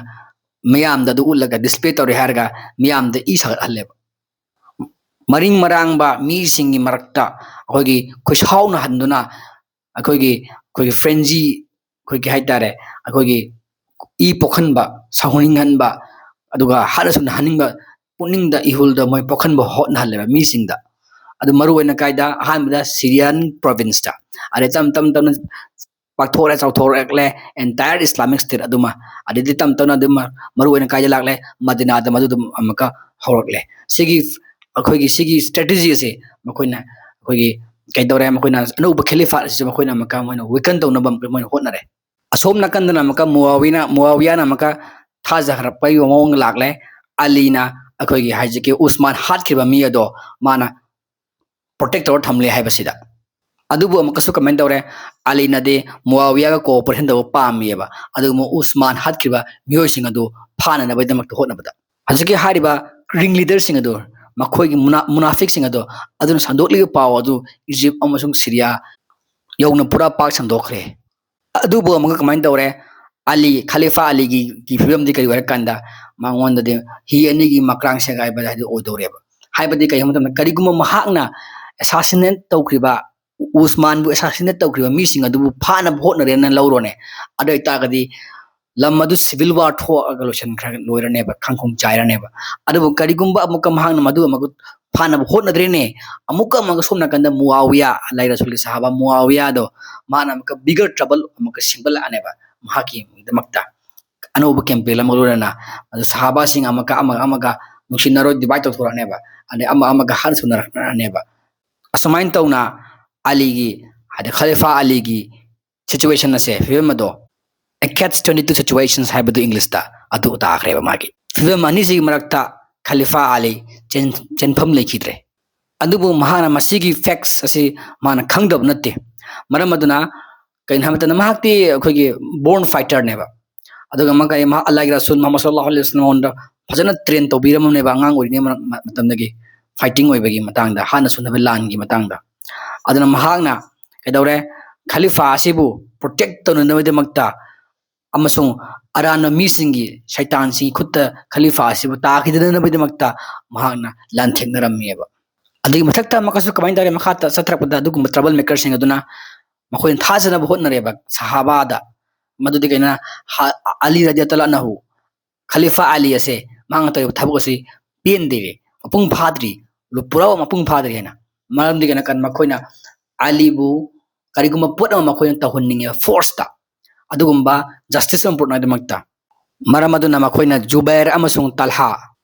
ꯃꯤꯌꯥꯝꯗ ꯑꯗꯨ ꯎꯠꯂꯒ display ꯇꯧꯔꯦ ꯍꯥꯏꯔꯒ ꯃꯤꯌꯥꯝꯗ ꯏ ꯁꯥꯒꯠꯍꯜꯂꯦꯕ꯫ ꯃꯔꯤꯡ ꯃꯔꯥꯡꯕ ꯃꯤꯁꯤꯡꯒꯤ ꯃꯔꯛꯇ ꯑꯩꯈꯣꯏꯒꯤ ꯈꯣꯏꯁꯥꯎꯅꯍꯟꯗꯨꯅ ꯑꯩꯈꯣꯏꯒꯤ, ꯑꯩꯈꯣꯏꯒꯤ frenzy, ꯑꯩꯈꯣꯏꯒꯤ ꯍꯥꯏꯇꯥꯔꯦ, ꯑꯩꯈꯣꯏꯒꯤ ꯏ ꯄꯣꯛꯍꯟꯕ, ꯁꯥꯎꯅꯤꯡꯍꯟꯕ, ꯑꯗꯨꯒ ꯍꯥꯠꯅꯁꯨ ꯅꯥꯍꯟꯅꯤꯡꯕ ꯄꯨꯛꯅꯤꯡꯗ, ꯏꯍꯨꯜꯗ ꯃꯣꯏ ꯄꯣꯛꯍꯟꯕ ꯍꯣꯠꯅꯍꯜꯂꯦꯕ ꯃꯤꯁꯤꯡꯗ꯫ ꯑꯗꯨ ꯃꯔꯨ ꯑꯣꯏꯅ ꯀꯥꯏꯗ? ꯑꯍꯥꯟꯕꯗ Syrian provinceꯇ, ꯑꯗꯩ ꯇꯞ ꯇꯞ ꯇꯞꯅ ꯄꯥꯛꯊꯣꯛꯑꯦ, ꯆꯥꯎꯊꯣꯔꯛꯂꯦ, entire Islamic State ꯑꯗꯨꯃ꯫ ꯑꯗꯩꯗꯤ ꯇꯞ ꯇꯞꯅ ꯑꯗꯨꯝ ꯃꯔꯨ ꯑꯣꯏꯅ ꯀꯥꯏꯗ ꯂꯥꯛꯂꯦ? ꯃꯗꯤꯅꯥꯗ ꯃꯗꯨ ꯑꯗꯨꯝ ꯑꯃꯨꯛꯀ ꯍꯧꯔꯛꯂꯦ꯫ ꯁꯤꯒꯤ ꯑꯩꯈꯣꯏꯒꯤ ꯁꯤꯒꯤ strategy ꯑꯁꯦ ꯃꯈꯣꯏꯅ ꯑꯩꯈꯣꯏꯒꯤ ꯀꯩꯗꯧꯔꯦ, ꯃꯈꯣꯏꯅ ꯑꯅꯧꯕ ꯈꯦꯂꯤꯐꯥꯠ ꯑꯁꯤꯁꯨ ꯃꯈꯣꯏꯅ ꯑꯃꯨꯛꯀ ꯃꯣꯏꯅ weaken ꯇꯧꯅꯕ ꯃꯣꯏꯅ ꯍꯣꯠꯅꯔꯦ꯫ ꯑꯁꯣꯝ ꯅꯥꯀꯟꯗꯅ ꯑꯃꯨꯛꯀ ꯃꯨꯑꯥꯋꯤꯌꯥꯅ ꯃꯨꯑꯥꯋꯤꯌꯥꯅ ꯑꯃꯨꯛꯀ ꯊꯥꯖꯈ꯭ꯔꯛꯄꯒꯤ ꯃꯑꯣꯡꯗ ꯂꯥꯛꯂꯦ꯫ ꯑꯂꯤꯅ ꯑꯩꯈꯣꯏꯒꯤ ꯍꯧꯖꯤꯛꯀꯤ ꯎꯁꯃꯥꯟ ꯍꯥꯠꯈꯤꯕ ꯃꯤ ꯑꯗꯣ ꯃꯥꯅ protect ꯇꯧꯔ ꯊꯝꯂꯦ ꯍꯥꯏꯕꯁꯤꯗ꯫ ꯑꯗꯨꯕꯨ ꯑꯃꯨꯛꯀꯁꯨ ꯀꯃꯥꯏꯅ ꯇꯧꯔꯦ? ꯑꯂꯤꯅꯗꯤ ꯃꯨꯑꯥꯋꯤꯌꯥꯒ cooperation ꯇꯧꯕ ꯄꯥꯝꯃꯤꯑꯕ, ꯑꯗꯨꯒ ꯎꯁꯃꯥꯟ ꯍꯥꯠꯈꯤꯕ ꯃꯤꯑꯣꯏꯁꯤꯡ ꯑꯗꯨ ꯐꯥꯅꯅꯕꯒꯤꯗꯃꯛꯇ ꯍꯣꯠꯅꯕꯗ꯫ ꯍꯧꯖꯤꯛꯀꯤ ꯍꯥꯏꯔꯤꯕ ring leaderꯁꯤꯡ ꯑꯗꯨ, ꯃꯈꯣꯏꯒꯤ ꯃꯨꯅꯥ-, ꯃꯨꯅꯥꯐꯤꯛꯁꯤꯡ ꯑꯗꯨ, ꯑꯗꯨꯅ ꯁꯟꯗꯣꯛꯂꯤꯕ ꯄꯥꯎ ꯑꯗꯨ ꯏꯖꯤꯞ ꯑꯃꯁꯨꯡ ꯁꯤꯔꯤꯌꯥ ꯌꯧꯅ ꯄꯨꯔꯥ ꯄꯥꯛ ꯁꯟꯗꯣꯛꯈ꯭ꯔꯦ꯫ ꯑꯗꯨꯕꯨ ꯑꯃꯨꯛꯀ ꯀꯃꯥꯏꯅ ꯇꯧꯔꯦ? ꯑꯂꯤ, ꯈꯂꯤꯐꯥ ꯑꯂꯤꯒꯤ, ꯒꯤ ꯐꯤꯕꯝꯗꯤ ꯀꯔꯤ ꯑꯣꯏꯔꯀꯥꯟꯗ ꯃꯉꯣꯟꯗꯗꯤ ꯍꯤ ꯑꯅꯤꯒꯤ ꯃꯀ꯭ꯔꯥꯡ ꯁꯦꯒꯥꯏꯕ ꯍꯥꯏꯗꯨ ꯑꯣꯏꯗꯧꯔꯦꯕ꯫ ꯍꯥꯏꯕꯗꯤ ꯀꯩꯒꯤꯅꯣ ꯍꯥꯏꯕ ꯃꯇꯝꯗ, ꯀꯔꯤꯒꯨꯝꯕ ꯃꯍꯥꯛꯅ assassinate ꯇꯧꯈ꯭ꯔꯤꯕ, ꯎꯁꯃꯥꯟꯕꯨ assassinate ꯇꯧꯈ꯭ꯔꯤꯕ ꯃꯤꯁꯤꯡ ꯑꯗꯨꯕꯨ ꯐꯥꯅꯕ ꯍꯣꯠꯅꯔꯦꯅ ꯂꯧꯔꯣꯅꯦ, ꯑꯗꯨ ꯑꯣꯏꯇꯥꯔꯒꯗꯤ ꯂꯝ ꯑꯗꯨ civil war ꯊꯣꯛꯑꯒ ꯂꯣꯏꯁꯤꯟꯈ꯭ꯔ-, ꯂꯣꯏꯔꯅꯦꯕ, ꯈꯪꯈꯣꯡ ꯆꯥꯏꯔꯅꯦꯕ꯫ ꯑꯗꯨꯕꯨ ꯀꯔꯤꯒꯨꯝꯕ ꯑꯃꯨꯛꯀ ꯃꯍꯥꯛꯅ ꯃꯗꯨ ꯑꯃꯨꯛ ꯐꯥꯅꯕ ꯍꯣꯠꯅꯗ꯭ꯔꯦꯅꯦ, ꯑꯃꯨꯛꯀ ꯑꯃꯨꯛꯀ ꯁꯣꯝ ꯅꯥꯀꯟꯗ ꯃꯨꯑꯥꯋꯤꯌꯥ, ꯑꯜꯂꯥꯍꯒꯤ ꯔꯁꯨꯜꯒꯤ ꯁꯍꯥꯕꯥ ꯃꯨꯑꯥꯋꯤꯌꯥꯗꯣ, ꯃꯥꯅ ꯑꯃꯨꯛꯀ bigger trouble ꯑꯃꯨꯛꯀ ꯁꯦꯝꯒꯠꯂꯛꯑꯅꯦꯕ ꯃꯍꯥꯛꯀꯤꯗꯃꯛꯇ꯫ ꯑꯅꯧꯕ campaign ꯑꯃꯒ ꯂꯣꯏꯅꯅ, ꯑꯗꯨ ꯁꯍꯥꯕꯥꯁꯤꯡ ꯑꯃꯒ, ꯑꯃꯒ, ꯑꯃꯒ ꯅꯨꯡꯁꯤꯅꯔꯣꯏ divide ꯇꯧꯊꯣꯔꯛꯑꯅꯦꯕ, ꯑꯗꯩ ꯑꯃ ꯑꯃꯒ ꯍꯥꯠꯅ ꯁꯨꯅꯔꯛꯑꯅꯦꯕ꯫ ꯑꯁꯨꯃꯥꯏꯅ ꯇꯧꯅ ꯑꯂꯤꯒꯤ, ꯍꯥꯏꯗꯤ ꯈꯂꯤꯐꯥ ꯑꯂꯤꯒꯤ situation ꯑꯁꯦ, ꯐꯤꯕꯝ ꯑꯗꯣ, a catch twenty two situations ꯍꯥꯏꯕꯗꯨ Englishꯇ, ꯑꯗꯨ ꯇꯥꯈ꯭ꯔꯦꯕ ꯃꯥꯒꯤ꯫ ꯐꯤꯕꯝ ꯑꯅꯤꯁꯤꯒꯤ ꯃꯔꯛꯇ ꯈꯂꯤꯐꯥ ꯑꯂꯤ ꯆꯦꯟ-, ꯆꯦꯟꯐꯝ ꯂꯩꯈꯤꯗ꯭ꯔꯦ꯫ ꯑꯗꯨꯕꯨ ꯃꯍꯥꯛꯅ ꯃꯁꯤꯒꯤ facts ꯑꯁꯤ ꯃꯥꯅ ꯈꯪꯗꯕ ꯅꯠꯇꯦ꯫ ꯃꯔꯝ ꯑꯗꯨꯅ ꯀꯩꯅꯣ ꯍꯥꯏꯕ ꯃꯇꯝꯗ ꯃꯍꯥꯛꯇꯤ ꯑꯩꯈꯣꯏꯒꯤ born fighterꯅꯦꯕ꯫ ꯑꯗꯨꯒ ꯃꯥ ꯀꯩ, ꯃꯍꯥꯛ ꯑꯜꯂꯥꯍꯒꯤ ꯔꯁꯨꯜ ꯃꯨꯍꯝꯃꯗ ꯁꯜꯂꯜꯂꯥꯍꯨ ꯑꯂꯩꯍꯤ ꯋꯁꯜꯂꯝ ꯃꯉꯣꯟꯗ ꯐꯖꯅ train ꯇꯧꯕꯤꯔꯝꯃꯅꯦꯕ ꯑꯉꯥꯡ ꯑꯣꯏꯔꯤꯉꯩ ꯃꯔꯛ-, ꯃꯇꯝꯗꯒꯤ fighting ꯑꯣꯏꯕꯒꯤ ꯃꯇꯥꯡꯗ, ꯍꯥꯟꯅ ꯁꯨꯅꯕ ꯂꯥꯟꯒꯤ ꯃꯇꯥꯡꯗ꯫ ꯑꯗꯨꯅ ꯃꯍꯥꯛꯅ ꯀꯩꯗꯧꯔꯦ? ꯈꯂꯤꯐꯥ ꯑꯁꯤꯕꯨ protect ꯇꯧꯅꯅꯕꯒꯤꯗꯃꯛꯇ ꯑꯃꯁꯨꯡ ꯑꯔꯥꯟꯕ ꯃꯤꯁꯤꯡꯒꯤ, ꯁꯩꯇꯥꯟꯁꯤꯡꯒꯤ ꯈꯨꯠꯇ ꯈꯂꯤꯐꯥ ꯑꯁꯤꯕꯨ ꯇꯥꯈꯤꯗꯅꯕꯒꯤꯗꯃꯛꯇ ꯃꯍꯥꯛꯅ ꯂꯥꯟꯊꯦꯡꯅꯔꯝꯃꯦꯕ꯫ ꯑꯗꯨꯒꯤ ꯃꯊꯛꯇ ꯑꯃꯨꯛꯀꯁꯨ ꯀꯃꯥꯏꯅ ꯇꯧꯔꯦ? ꯃꯈꯥ ꯆꯠꯊꯔꯛꯄꯗ ꯑꯗꯨꯒꯨꯝꯕ trouble makerꯁꯤꯡ ꯑꯗꯨꯅ ꯃꯈꯣꯏꯅ ꯊꯥꯖꯅꯕ ꯍꯣꯠꯅꯔꯦꯕ ꯁꯍꯥꯕꯥꯗ꯫ ꯃꯗꯨꯗꯤ ꯀꯩꯅꯣ, ꯍ-, ꯑꯂꯤ ꯔꯗꯤꯌꯜꯂꯥꯍꯨ ꯑꯟꯍꯨ, ꯈꯂꯤꯐꯥ ꯑꯂꯤ ꯑꯁꯦ, ꯃꯍꯥꯛꯅ ꯇꯧꯔꯤꯕ ꯊꯕꯛ ꯑꯁꯤ ꯄꯦꯟꯗꯦ, ꯃꯄꯨꯡ ꯐꯥꯗ꯭ꯔꯤ, ꯄꯨꯔꯥ ꯃꯄꯨꯡ ꯐꯥꯗ꯭ꯔꯤ ꯍꯥꯏꯅ꯫ ꯃꯔꯝꯗꯤ ꯀꯩꯅꯣ, ꯀꯟ-, ꯃꯈꯣꯏꯅ ꯑꯂꯤꯕꯨ ꯀꯔꯤꯒꯨꯝꯕ ꯄꯣꯠ ꯑꯃ ꯃꯈꯣꯏꯅ ꯇꯧꯍꯟꯅꯤꯡꯉꯦ forceꯇ, ꯑꯗꯨꯒꯨꯝꯕ justice ꯑꯃ ꯄꯨꯔꯛꯅꯕꯒꯤꯗꯃꯛꯇ꯫ ꯃꯔꯝ ꯑꯗꯨꯅ ꯃꯈꯣꯏꯅ ꯖꯨꯕꯩꯔ ꯑꯃꯁꯨꯡ ꯇꯜꯍꯥ,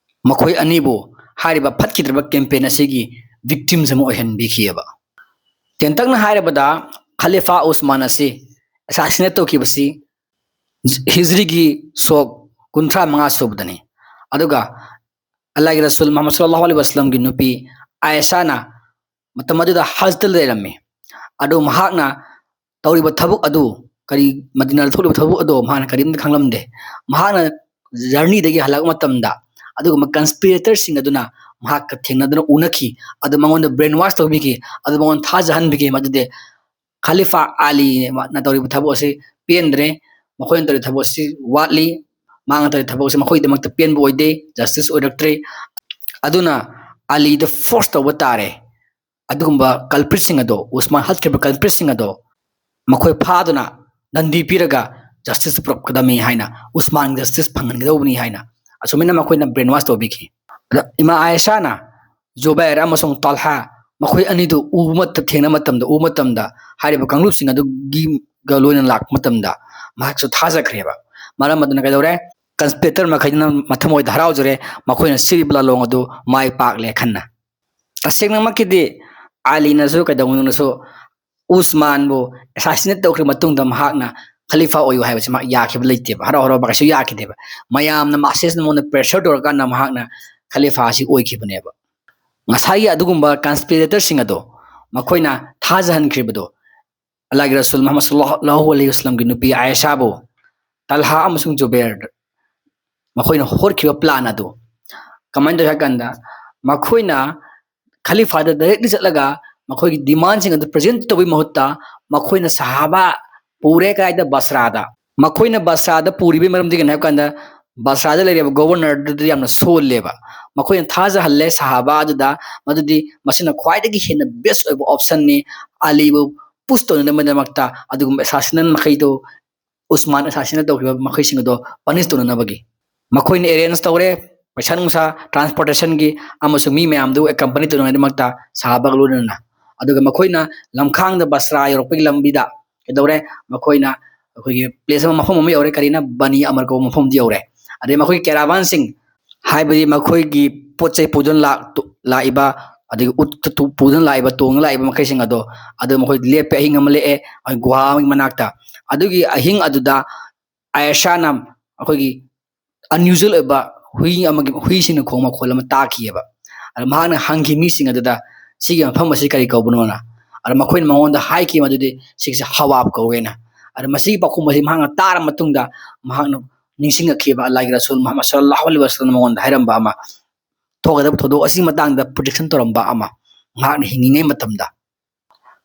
ꯃꯈꯣꯏ ꯑꯅꯤꯕꯨ ꯍꯥꯏꯔꯤꯕ ꯐꯠꯈꯤꯗ꯭ꯔꯕ ꯀꯦꯝꯄꯦꯟ ꯑꯁꯤꯒꯤ ꯚꯤꯛꯇꯤꯝꯁ ꯑꯃ ꯑꯣꯏꯍꯟꯕꯤꯈꯤꯑꯕ꯫ ꯇꯦꯟꯇꯛꯅ ꯍꯥꯏꯔꯕꯗ, ꯈꯂꯤꯐꯥ ꯎꯁꯃꯥꯟ ꯑꯁꯤ ꯑꯦꯁꯥꯁꯤꯅꯦꯠ ꯇꯧꯈꯤꯕꯁꯤ ꯍꯤꯖ꯭ꯔꯤꯒꯤ ꯁꯣꯛ ꯀꯨꯟꯊ꯭ꯔꯥ ꯃꯉꯥ ꯁꯨꯕꯗꯅꯤ꯫ ꯑꯗꯨꯒ ꯑꯜꯂꯥꯍꯒꯤ ꯔꯁꯨꯜ ꯃꯨꯍꯝꯃꯗ ꯁꯜꯂꯜꯂꯥꯍꯨ ꯑꯂꯩꯍꯤ ꯋꯥꯁꯂꯝꯒꯤ ꯅꯨꯄꯤ ꯑꯥꯏꯁꯥꯅ ꯃꯇꯝ ꯑꯗꯨꯗ ꯍꯖꯗ ꯂꯩꯔꯝꯃꯤ꯫ ꯑꯗꯨ ꯃꯍꯥꯛꯅ ꯇꯧꯔꯤꯕ ꯊꯕꯛ ꯑꯗꯨ ꯀꯔꯤ, ꯃꯗꯤꯅꯥꯗ ꯊꯣꯛꯂꯤꯕ ꯊꯕꯛ ꯑꯗꯨ ꯃꯍꯥꯛꯅ ꯀꯔꯤꯝꯇ ꯈꯪꯂꯝꯗꯦ꯫ ꯃꯍꯥꯛꯅ ꯖꯔꯅꯤꯗꯒꯤ ꯍꯜꯂꯛꯄ ꯃꯇꯝꯗ ꯑꯗꯨꯒꯨꯝꯕ ꯀꯟꯁꯄꯤꯔꯦꯇꯔꯁꯤꯡ ꯑꯗꯨꯅ ꯃꯍꯥꯛꯀ ꯊꯦꯡꯅꯗꯨꯅ ꯎꯅꯈꯤ꯫ ꯑꯗꯨ ꯃꯉꯣꯟꯗ ꯕ꯭ꯔꯦꯟ ꯋꯥꯁ ꯇꯧꯕꯤꯈꯤ꯫ ꯑꯗꯨ ꯃꯉꯣꯟꯗ ꯊꯥꯖꯍꯟꯕꯤꯈꯤ꯫ ꯃꯗꯨꯗꯤ ꯈꯂꯤꯐꯥ ꯑꯂꯤꯅ ꯇꯧꯔꯤꯕ ꯊꯕꯛ ꯑꯁꯤ ꯄꯦꯟꯗ꯭ꯔꯦ, ꯃꯈꯣꯏꯅ ꯇꯧꯔꯤꯕ ꯊꯕꯛ ꯑꯁꯤ ꯋꯥꯠꯂꯤ, ꯃꯥꯅ ꯇꯧꯔꯤꯕ ꯊꯕꯛ ꯑꯁꯤ ꯃꯈꯣꯏꯒꯤꯗꯃꯛꯇ ꯄꯦꯟꯕ ꯑꯣꯏꯗꯦ, ꯖꯁꯇꯤꯁ ꯑꯣꯏꯔꯛꯇ꯭ꯔꯦ꯫ ꯑꯗꯨꯅ ꯑꯂꯤꯗ ꯐꯣꯔꯁ ꯇꯧꯕ ꯇꯥꯔꯦ꯫ ꯑꯗꯨꯒꯨꯝꯕ ꯀꯜꯄ꯭ꯔꯤꯠꯁꯤꯡ ꯑꯗꯣ, ꯎꯁꯃꯥꯟ ꯍꯥꯠꯈ꯭ꯔꯤꯕ ꯀꯜꯄ꯭ꯔꯤꯠꯁꯤꯡ ꯑꯗꯣ ꯃꯈꯣꯏ ꯐꯥꯗꯨꯅ ꯗꯟꯗꯤ ꯄꯤꯔꯒ ꯖꯁꯇꯤꯁ ꯄꯨꯔꯛꯀꯗꯕꯅꯤ ꯍꯥꯏꯅ, ꯎꯁꯃꯥꯟꯒꯤ ꯖꯁꯇꯤꯁ ꯐꯪꯍꯟꯒꯗꯧꯕꯅꯤ ꯍꯥꯏꯅ ꯑꯁꯨꯃꯥꯏꯅ ꯃꯈꯣꯏꯅ ꯕ꯭ꯔꯦꯟ ꯋꯥꯁ ꯇꯧꯕꯤꯈꯤ꯫ ꯑꯗ ꯏꯃꯥ ꯑꯥꯏꯁꯥꯅ ꯖꯨꯕꯩꯔ ꯑꯃꯁꯨꯡ ꯇꯜꯍꯥ ꯃꯈꯣꯏ ꯑꯅꯤꯗꯨ ꯎꯕ ꯃꯇꯝ, ꯊꯦꯡꯅꯕ ꯃꯇꯝꯗ, ꯎꯕ ꯃꯇꯝꯗ ꯍꯥꯏꯔꯤꯕ ꯀꯥꯡꯂꯨꯞꯁꯤꯡ ꯑꯗꯨꯒꯤꯒ ꯂꯣꯏꯅ ꯂꯥꯛꯄ ꯃꯇꯝꯗ ꯃꯍꯥꯛꯁꯨ ꯊꯥꯖꯈ꯭ꯔꯦꯕ꯫ ꯃꯔꯝ ꯑꯗꯨꯅ ꯀꯩꯗꯧꯔꯦ? ꯀꯟꯁꯄꯤꯔꯦꯇꯔ ꯃꯈꯩꯗꯨꯅ ꯃꯊꯃꯣꯏꯗ ꯍꯔꯥꯎꯖꯔꯦ, ꯃꯈꯣꯏꯅ ꯁꯤꯔꯤꯕ ꯂꯥꯂꯣꯡ ꯑꯗꯨ ꯃꯥꯏ ꯄꯥꯛꯂꯦ ꯈꯟꯅ꯫ ꯇꯁꯦꯡꯅꯃꯛꯀꯤꯗꯤ ꯑꯂꯤꯅꯁꯨ ꯀꯩꯗꯧꯅꯨꯡꯗꯁꯨ ꯎꯁꯃꯥꯟꯕꯨ ꯑꯦꯁꯥꯁꯤꯅꯦꯠ ꯇꯧꯈ꯭ꯔ ꯃꯇꯨꯡꯗ ꯃꯍꯥꯛꯅ ꯈꯂꯤꯐꯥ ꯑꯣꯏꯌꯨ ꯍꯥꯏꯕꯁꯤ ꯃꯍꯥꯛ ꯌꯥꯈꯤꯕ ꯂꯩꯇꯦꯕ, ꯍꯔꯥꯎ ꯍꯔꯥꯎꯕ ꯀꯩꯁꯨ ꯌꯥꯈꯤꯗꯦꯕ꯫ ꯃꯌꯥꯝꯅ ꯃꯥꯁꯦꯁꯅ ꯃꯉꯣꯟꯗ ꯄ꯭ꯔꯦꯁꯔ ꯇꯧꯔꯀꯥꯟꯗ ꯃꯍꯥꯛꯅ ꯈꯂꯤꯐꯥ ꯑꯁꯤ ꯑꯣꯏꯈꯤꯕꯅꯦꯕ꯫ ꯉꯁꯥꯏꯒꯤ ꯑꯗꯨꯒꯨꯝꯕ ꯀꯟꯁꯄꯤꯔꯦꯇꯔꯁꯤꯡ ꯑꯗꯣ ꯃꯈꯣꯏꯅ ꯊꯥꯖꯍꯟꯈ꯭ꯔꯤꯕꯗꯣ ꯑꯜꯂꯥꯍꯒꯤ ꯔꯁꯨꯜ ꯃꯨꯍꯝꯃꯗ ꯁꯜꯂꯜꯂꯥꯍꯨ ꯑꯂꯩꯍꯤ ꯋꯥꯁꯂꯝꯒꯤ ꯅꯨꯄꯤ ꯑꯥꯏꯁꯥꯕꯨ ꯇꯜꯍꯥ ꯑꯃꯁꯨꯡ ꯖꯨꯕꯦꯔ ꯃꯈꯣꯏꯅ ꯍꯣꯠꯈꯤꯕ ꯄ꯭ꯂꯥꯟ ꯑꯗꯨ ꯀꯃꯥꯏꯅ ꯇꯧꯏ ꯍꯥꯏ ꯀꯥꯟꯗ, ꯃꯈꯣꯏꯅ ꯈꯂꯤꯐꯥꯗ ꯗꯥꯏꯔꯦꯛꯂꯤ ꯆꯠꯂꯒ ꯃꯈꯣꯏꯒꯤ ꯗꯤꯃꯥꯟꯁꯤꯡ ꯑꯗꯨ ꯄ꯭ꯔꯖꯦꯟ ꯇꯧꯕꯒꯤ ꯃꯍꯨꯠꯇ ꯃꯈꯣꯏꯅ ꯁꯍꯥꯕꯥ ꯄꯨꯔꯦ ꯀꯥꯏꯗ? ꯕꯁꯔꯥꯗ꯫ ꯃꯈꯣꯏꯅ ꯕꯁꯔꯥꯗ ꯄꯨꯔꯤꯕꯒꯤ ꯃꯔꯝꯗꯤ ꯀꯩꯅꯣ ꯍꯥꯏꯕ ꯀꯥꯟꯗ, ꯕꯁꯔꯥꯗ ꯂꯩꯔꯤꯕ ꯒꯣꯕꯔꯅꯔꯗꯨꯗ ꯌꯥꯝꯅ ꯁꯣꯜꯂꯦꯕ꯫ ꯃꯈꯣꯏꯅ ꯊꯥꯖꯍꯜꯂꯦ ꯁꯍꯥꯕꯥ ꯑꯗꯨꯗ, ꯃꯗꯨꯗꯤ ꯃꯁꯤꯅ ꯈ꯭ꯋꯥꯏꯗꯒꯤ ꯍꯦꯟꯅ ꯕꯦꯁ ꯑꯣꯏꯕ ꯑꯣꯞꯁꯟꯅꯤ ꯑꯂꯤꯕꯨ ꯄꯨꯁ ꯇꯧꯅꯅꯕꯒꯤꯗꯃꯛꯇ꯫ ꯑꯗꯨꯒꯨꯝꯕ ꯑꯦꯁꯥꯁꯤꯅꯦꯠ ꯃꯈꯩꯗꯨ, ꯎꯁꯃꯥꯟ ꯑꯦꯁꯥꯁꯤꯅꯦꯠ ꯇꯧꯈꯤꯕ ꯃꯈꯣꯏꯁꯤꯡ ꯑꯗꯣ ꯄꯅꯤꯁ ꯇꯧꯅꯅꯕꯒꯤ ꯃꯈꯣꯏꯅ ꯑꯦꯔꯦꯟꯖ ꯇꯧꯔꯦ, ꯄꯩꯁꯥ ꯅꯨꯡꯁꯥ, ꯇ꯭ꯔꯥꯟꯁꯄꯣꯔꯇꯦꯁꯟꯒꯤ ꯑꯃꯁꯨꯡ ꯃꯤ ꯃꯌꯥꯝꯗꯨ ꯑꯦꯀꯝꯄꯅꯤ ꯇꯧꯅꯉꯥꯏꯗꯃꯛꯇ ꯁꯍꯥꯕꯥꯒ ꯂꯣꯏꯅꯅ꯫ ꯑꯗꯨꯒ ꯃꯈꯣꯏꯅ ꯂꯝꯈꯥꯡꯗ ꯕꯁꯔꯥ ꯌꯧꯔꯛꯄꯒꯤ ꯂꯝꯕꯤꯗ ꯀꯩꯗꯧꯔꯦ? ꯃꯈꯣꯏꯅ ꯑꯩꯈꯣꯏꯒꯤ ꯄ꯭ꯂꯦꯁ ꯑꯃ, ꯃꯐꯝ ꯑꯃ ꯌꯧꯔꯦ, ꯀꯔꯤꯅ? ꯕꯅꯤ ꯑꯃꯔ ꯀꯧꯕ ꯃꯐꯝꯗ ꯌꯧꯔꯦ꯫ ꯑꯗꯩ ꯃꯈꯣꯏꯒꯤ ꯀꯦꯔꯥꯚꯥꯟꯁꯤꯡ, ꯍꯥꯏꯕꯗꯤ ꯃꯈꯣꯏꯒꯤ ꯄꯣꯠ ꯆꯩ ꯄꯨꯗꯨꯅ ꯂꯥꯛ-, ꯂꯥꯛꯏꯕ, ꯑꯗꯒꯤ ꯎꯠ ꯇꯨ-, ꯄꯨꯗꯨꯅ ꯂꯥꯛꯏꯕ, ꯇꯣꯡꯗꯨꯅ ꯂꯥꯛꯏꯕ ꯃꯈꯩꯁꯤꯡ ꯑꯗꯣ, ꯑꯗꯨ ꯃꯈꯣꯏ ꯂꯦꯞꯄꯦ, ꯑꯍꯤꯡ ꯑꯃ ꯂꯦꯛꯑꯦ, ꯑꯩꯈꯣꯏ ꯒꯨꯍꯥ ꯑꯃꯒꯤ ꯃꯅꯥꯛꯇ꯫ ꯑꯗꯨꯒꯤ ꯑꯍꯤꯡ ꯑꯗꯨꯗ ꯑꯥꯌꯦꯁꯥꯅ ꯑꯩꯈꯣꯏꯒꯤ unusual ꯑꯣꯏꯕ ꯍꯨꯏ ꯑꯃꯒꯤ, ꯍꯨꯏꯁꯤꯡꯅ ꯈꯣꯡ ꯃꯈꯣꯜ ꯑꯃ ꯇꯥꯈꯤꯑꯕ꯫ ꯑꯗ ꯃꯍꯥꯛꯅ ꯍꯪꯈꯤ ꯃꯤꯁꯤꯡ ꯑꯗꯨꯗ, "ꯁꯤꯒꯤ ꯃꯐꯝ ꯑꯁꯤ ꯀꯔꯤ ꯀꯧꯕꯅꯣꯅ?" ꯑꯗ ꯃꯈꯣꯏꯅ ꯃꯉꯣꯟꯗ ꯍꯥꯏꯈꯤ ꯃꯗꯨꯗꯤ, "ꯁꯤꯒꯤꯁꯦ ꯍꯋꯥꯕ ꯀꯧꯋꯦꯅ"꯫ ꯑꯗ ꯃꯁꯤꯒꯤ ꯄꯥꯎꯈꯨꯝ ꯑꯁꯤ ꯃꯍꯥꯛꯅ ꯇꯥꯔꯕ ꯃꯇꯨꯡꯗ, ꯃꯍꯥꯛꯅ ꯅꯤꯡꯁꯤꯡꯉꯛꯈꯤꯕ ꯑꯜꯂꯥꯍꯒꯤ ꯔꯁꯨꯜ ꯃꯨꯍꯝꯃꯗ ꯁꯜꯂꯜꯂꯥꯍꯨ ꯑꯂꯩꯍꯤ ꯋꯁꯜꯂꯝ ꯃꯉꯣꯟꯗ ꯍꯥꯏꯔꯝꯕ ꯑꯃ, ꯊꯣꯛꯀꯗꯕ ꯊꯧꯗꯣꯛ ꯑꯁꯤꯒꯤ ꯃꯇꯥꯡꯗ prediction ꯇꯧꯔꯝꯕ ꯑꯃ, ꯃꯍꯥꯛꯅ ꯍꯤꯡꯂꯤꯉꯩ ꯃꯇꯝꯗ꯫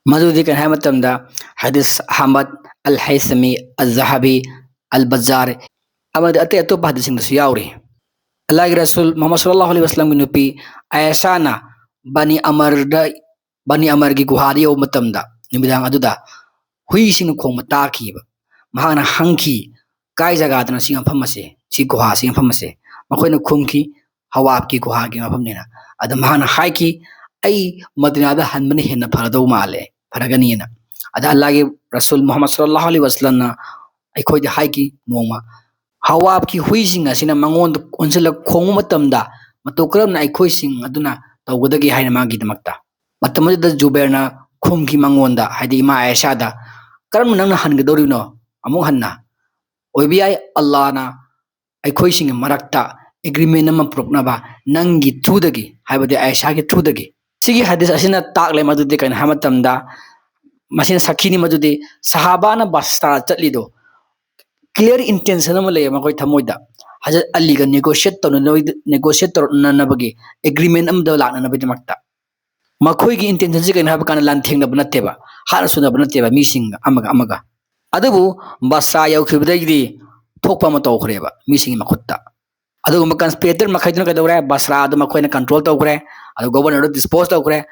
ꯃꯗꯨꯗꯤ ꯀꯔꯤ ꯍꯥꯏꯕ ꯃꯇꯝꯗ, ꯍꯗꯤꯁ ꯑꯍꯃꯗ, ꯑꯜ ꯍꯩꯁꯃꯤ, ꯑꯜ ꯖꯍꯕꯤ, ꯑꯜ ꯕꯖꯥꯔ ꯑꯃꯗꯤ ꯑꯇꯩ ꯑꯇꯣꯞꯄ ꯍꯗꯤꯁꯁꯤꯡꯗꯁꯨ ꯌꯥꯎꯔꯤ꯫ ꯑꯜꯂꯥꯍꯒꯤ ꯔꯁꯨꯜ ꯃꯨꯍꯝꯃꯗ ꯁꯜꯂꯜꯂꯥꯍꯨ ꯑꯂꯩꯍꯤ ꯋꯁꯜꯂꯝꯒꯤ ꯅꯨꯄꯤ ꯑꯥꯌꯦꯁꯥꯅ ꯕꯅꯤ ꯑꯃꯔꯗ, ꯕꯅꯤ ꯑꯃꯔꯒꯤ ꯒꯨꯍꯥꯗ ꯌꯧꯕ ꯃꯇꯝꯗ, ꯅꯨꯃꯤꯗꯥꯡ ꯑꯗꯨꯗ ꯍꯨꯏꯁꯤꯡꯅ ꯈꯣꯡꯕ ꯇꯥꯈꯤꯕ꯫ ꯃꯍꯥꯛꯅ ꯍꯪꯈꯤ, "ꯀꯥꯏ ꯖꯒꯥꯗꯅꯣ ꯁꯤ ꯃꯐꯝ ꯑꯁꯦ, ꯁꯤ ꯒꯨꯍꯥ, ꯁꯤ ꯃꯐꯝ ꯑꯁꯦ?" ꯃꯈꯣꯏꯅ ꯈꯨꯝꯈꯤ, "ꯍꯋꯥꯕꯀꯤ ꯒꯨꯍꯥꯒꯤ ꯃꯐꯝꯅꯤꯅ"꯫ ꯑꯗ ꯃꯍꯥꯛꯅ ꯍꯥꯏꯈꯤ, "ꯑꯩ ꯃꯗꯤꯅꯥꯗ ꯍꯟꯕꯅ ꯍꯦꯟꯅ ꯐꯔꯗꯧ ꯃꯥꯜꯂꯦ, ꯐꯔꯒꯅꯤꯅ"꯫ ꯑꯗ ꯑꯜꯂꯥꯍꯒꯤ ꯔꯁꯨꯜ ꯃꯨꯍꯝꯃꯗ ꯁꯜꯂꯜꯂꯥꯍꯨ ꯑꯂꯩꯍꯤ ꯋꯁꯜꯂꯝꯅ ꯑꯩꯈꯣꯏꯗ ꯍꯥꯏꯈꯤ, ꯅꯣꯡꯃ ꯍꯋꯥꯕꯀꯤ ꯍꯨꯏꯁꯤꯡ ꯑꯁꯤꯅ ꯃꯉꯣꯟꯗ ꯑꯣꯟꯁꯤꯜꯂꯒ ꯈꯣꯡꯕ ꯃꯇꯝꯗ ꯃꯇꯧ ꯀꯔꯝꯅ ꯑꯩꯈꯣꯏꯁꯤꯡ ꯑꯗꯨꯅ ꯇꯧꯒꯗꯒꯦ ꯍꯥꯏꯅ ꯃꯥꯒꯤꯗꯃꯛꯇ꯫ ꯃꯇꯝ ꯑꯗꯨꯗ ꯖꯨꯕꯦꯔꯅ ꯈꯨꯝꯈꯤ ꯃꯉꯣꯟꯗ, ꯍꯥꯏꯗꯤ ꯏꯃꯥ ꯑꯥꯌꯦꯁꯥꯗ, "ꯀꯔꯝꯅ ꯅꯪꯅ ꯍꯟꯒꯗꯧꯔꯤꯕꯅꯣ ꯑꯃꯨꯛ ꯍꯟꯅ? ꯑꯣꯏꯕ ꯌꯥꯏ ꯑꯜꯂꯥꯍꯅ ꯑꯩꯈꯣꯏꯁꯤꯡꯒꯤ ꯃꯔꯛꯇ agreement ꯑꯃ ꯄꯨꯔꯛꯅꯕ ꯅꯪꯒꯤ through ꯗꯒꯤ", ꯍꯥꯏꯕꯗꯤ ꯑꯥꯌꯦꯁꯥꯒꯤ through ꯗꯒꯤ꯫ ꯁꯤꯒꯤ ꯍꯗꯤꯁ ꯑꯁꯤꯅ ꯇꯥꯛꯂꯦ ꯃꯗꯨꯗꯤ ꯀꯩꯅꯣ ꯍꯥꯏꯕ ꯃꯇꯝꯗ, ꯃꯁꯤꯅ ꯁꯥꯈꯤꯅꯤ ꯃꯗꯨꯗꯤ ꯁꯍꯥꯕꯥꯅ ꯕꯁꯔꯥ ꯆꯠꯂꯤꯗꯣ clear intention ꯑꯃ ꯂꯩꯌꯦ ꯃꯈꯣꯏ ꯊꯃꯣꯏꯗ, ꯍꯖꯔꯠ ꯑꯂꯤꯒ negotiate ꯇꯧꯅꯅꯕꯒꯤ, negotiate ꯇꯧꯅꯅꯕꯒꯤ, agreement ꯑꯃꯗ ꯂꯥꯛꯅꯅꯕꯒꯤꯗꯃꯛꯇ꯫ ꯃꯈꯣꯏꯒꯤ intention ꯁꯤ ꯀꯩꯅꯣ ꯍꯥꯏꯕ ꯀꯥꯟꯗ ꯂꯥꯟꯊꯦꯡꯅꯕ ꯅꯠꯇꯦꯕ, ꯍꯥꯠꯅ ꯁꯨꯅꯕ ꯅꯠꯇꯦꯕ ꯃꯤꯁꯤꯡ ꯑꯃꯒ ꯑꯃꯒ꯫ ꯑꯗꯨꯕꯨ ꯕꯁꯔꯥ ꯌꯧꯈꯤꯕꯗꯒꯤꯗꯤ ꯊꯣꯛꯄ ꯑꯃ ꯇꯧꯈ꯭ꯔꯦꯕ ꯃꯤꯁꯤꯡꯒꯤ ꯃꯈꯨꯠꯇ꯫ ꯑꯗꯨꯒꯨꯝꯕ conspirator ꯃꯈꯩꯗꯨꯅ ꯀꯩꯗꯧꯔꯦ? ꯕꯁꯔꯥ ꯑꯗꯨ ꯃꯈꯣꯏꯅ control ꯇꯧꯈ꯭ꯔꯦ, ꯑꯗꯨ governor ꯑꯗꯨ dispose ꯇꯧꯈ꯭ꯔꯦ꯫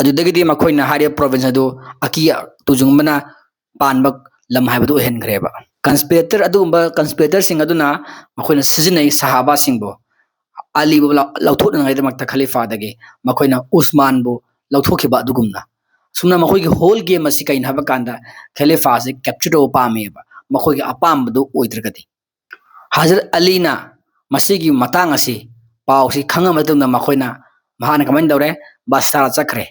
ꯑꯗꯨꯗꯒꯤꯗꯤ ꯃꯈꯣꯏꯅ ꯍꯥꯏꯔꯤꯕ province ꯑꯗꯨ ꯑꯀꯤ ꯇꯨꯖꯨꯡꯕꯅ ꯄꯥꯟꯕ ꯂꯝ ꯍꯥꯏꯕꯗꯨ ꯑꯣꯏꯍꯟꯈ꯭ꯔꯦꯕ꯫ Conspirator, ꯑꯗꯨꯒꯨꯝꯕ conspirator ꯁꯤꯡ ꯑꯗꯨꯅ ꯃꯈꯣꯏꯅ ꯁꯤꯖꯤꯟꯅꯩ ꯁꯍꯥꯕꯥꯁꯤꯡꯕꯨ, ꯑꯂꯤꯕꯨ ꯂꯧ-, ꯂꯧꯊꯣꯛꯅꯉꯥꯏꯗꯃꯛꯇ ꯈꯂꯤꯐꯥꯗꯒꯤ ꯃꯈꯣꯏꯅ ꯎꯁꯃꯥꯟꯕꯨ ꯂꯧꯊꯣꯛꯈꯤꯕ ꯑꯗꯨꯒꯨꯝꯅ꯫ ꯑꯁꯨꯝꯅ ꯃꯈꯣꯏꯒꯤ whole game ꯑꯁꯤ ꯀꯩꯅꯣ ꯍꯥꯏꯕ ꯀꯥꯟꯗ ꯈꯂꯤꯐꯥꯁꯤ capture ꯇꯧꯕ ꯄꯥꯝꯃꯦꯕ, ꯃꯈꯣꯏꯒꯤ ꯑꯄꯥꯝꯕꯗꯨ ꯑꯣꯏꯗ꯭ꯔꯒꯗꯤ꯫ ꯍꯖꯔꯠ ꯑꯂꯤꯅ ꯃꯁꯤꯒꯤ ꯃꯇꯥꯡ ꯑꯁꯤ, ꯄꯥꯎꯁꯤ ꯈꯪꯉ ꯃꯇꯨꯡꯗ ꯃꯈꯣꯏꯅ, ꯃꯍꯥꯛꯅ ꯀꯃꯥꯏꯅ ꯇꯧꯔꯦ? ꯕꯁꯔꯥ ꯆꯠꯈ꯭ꯔꯦ꯫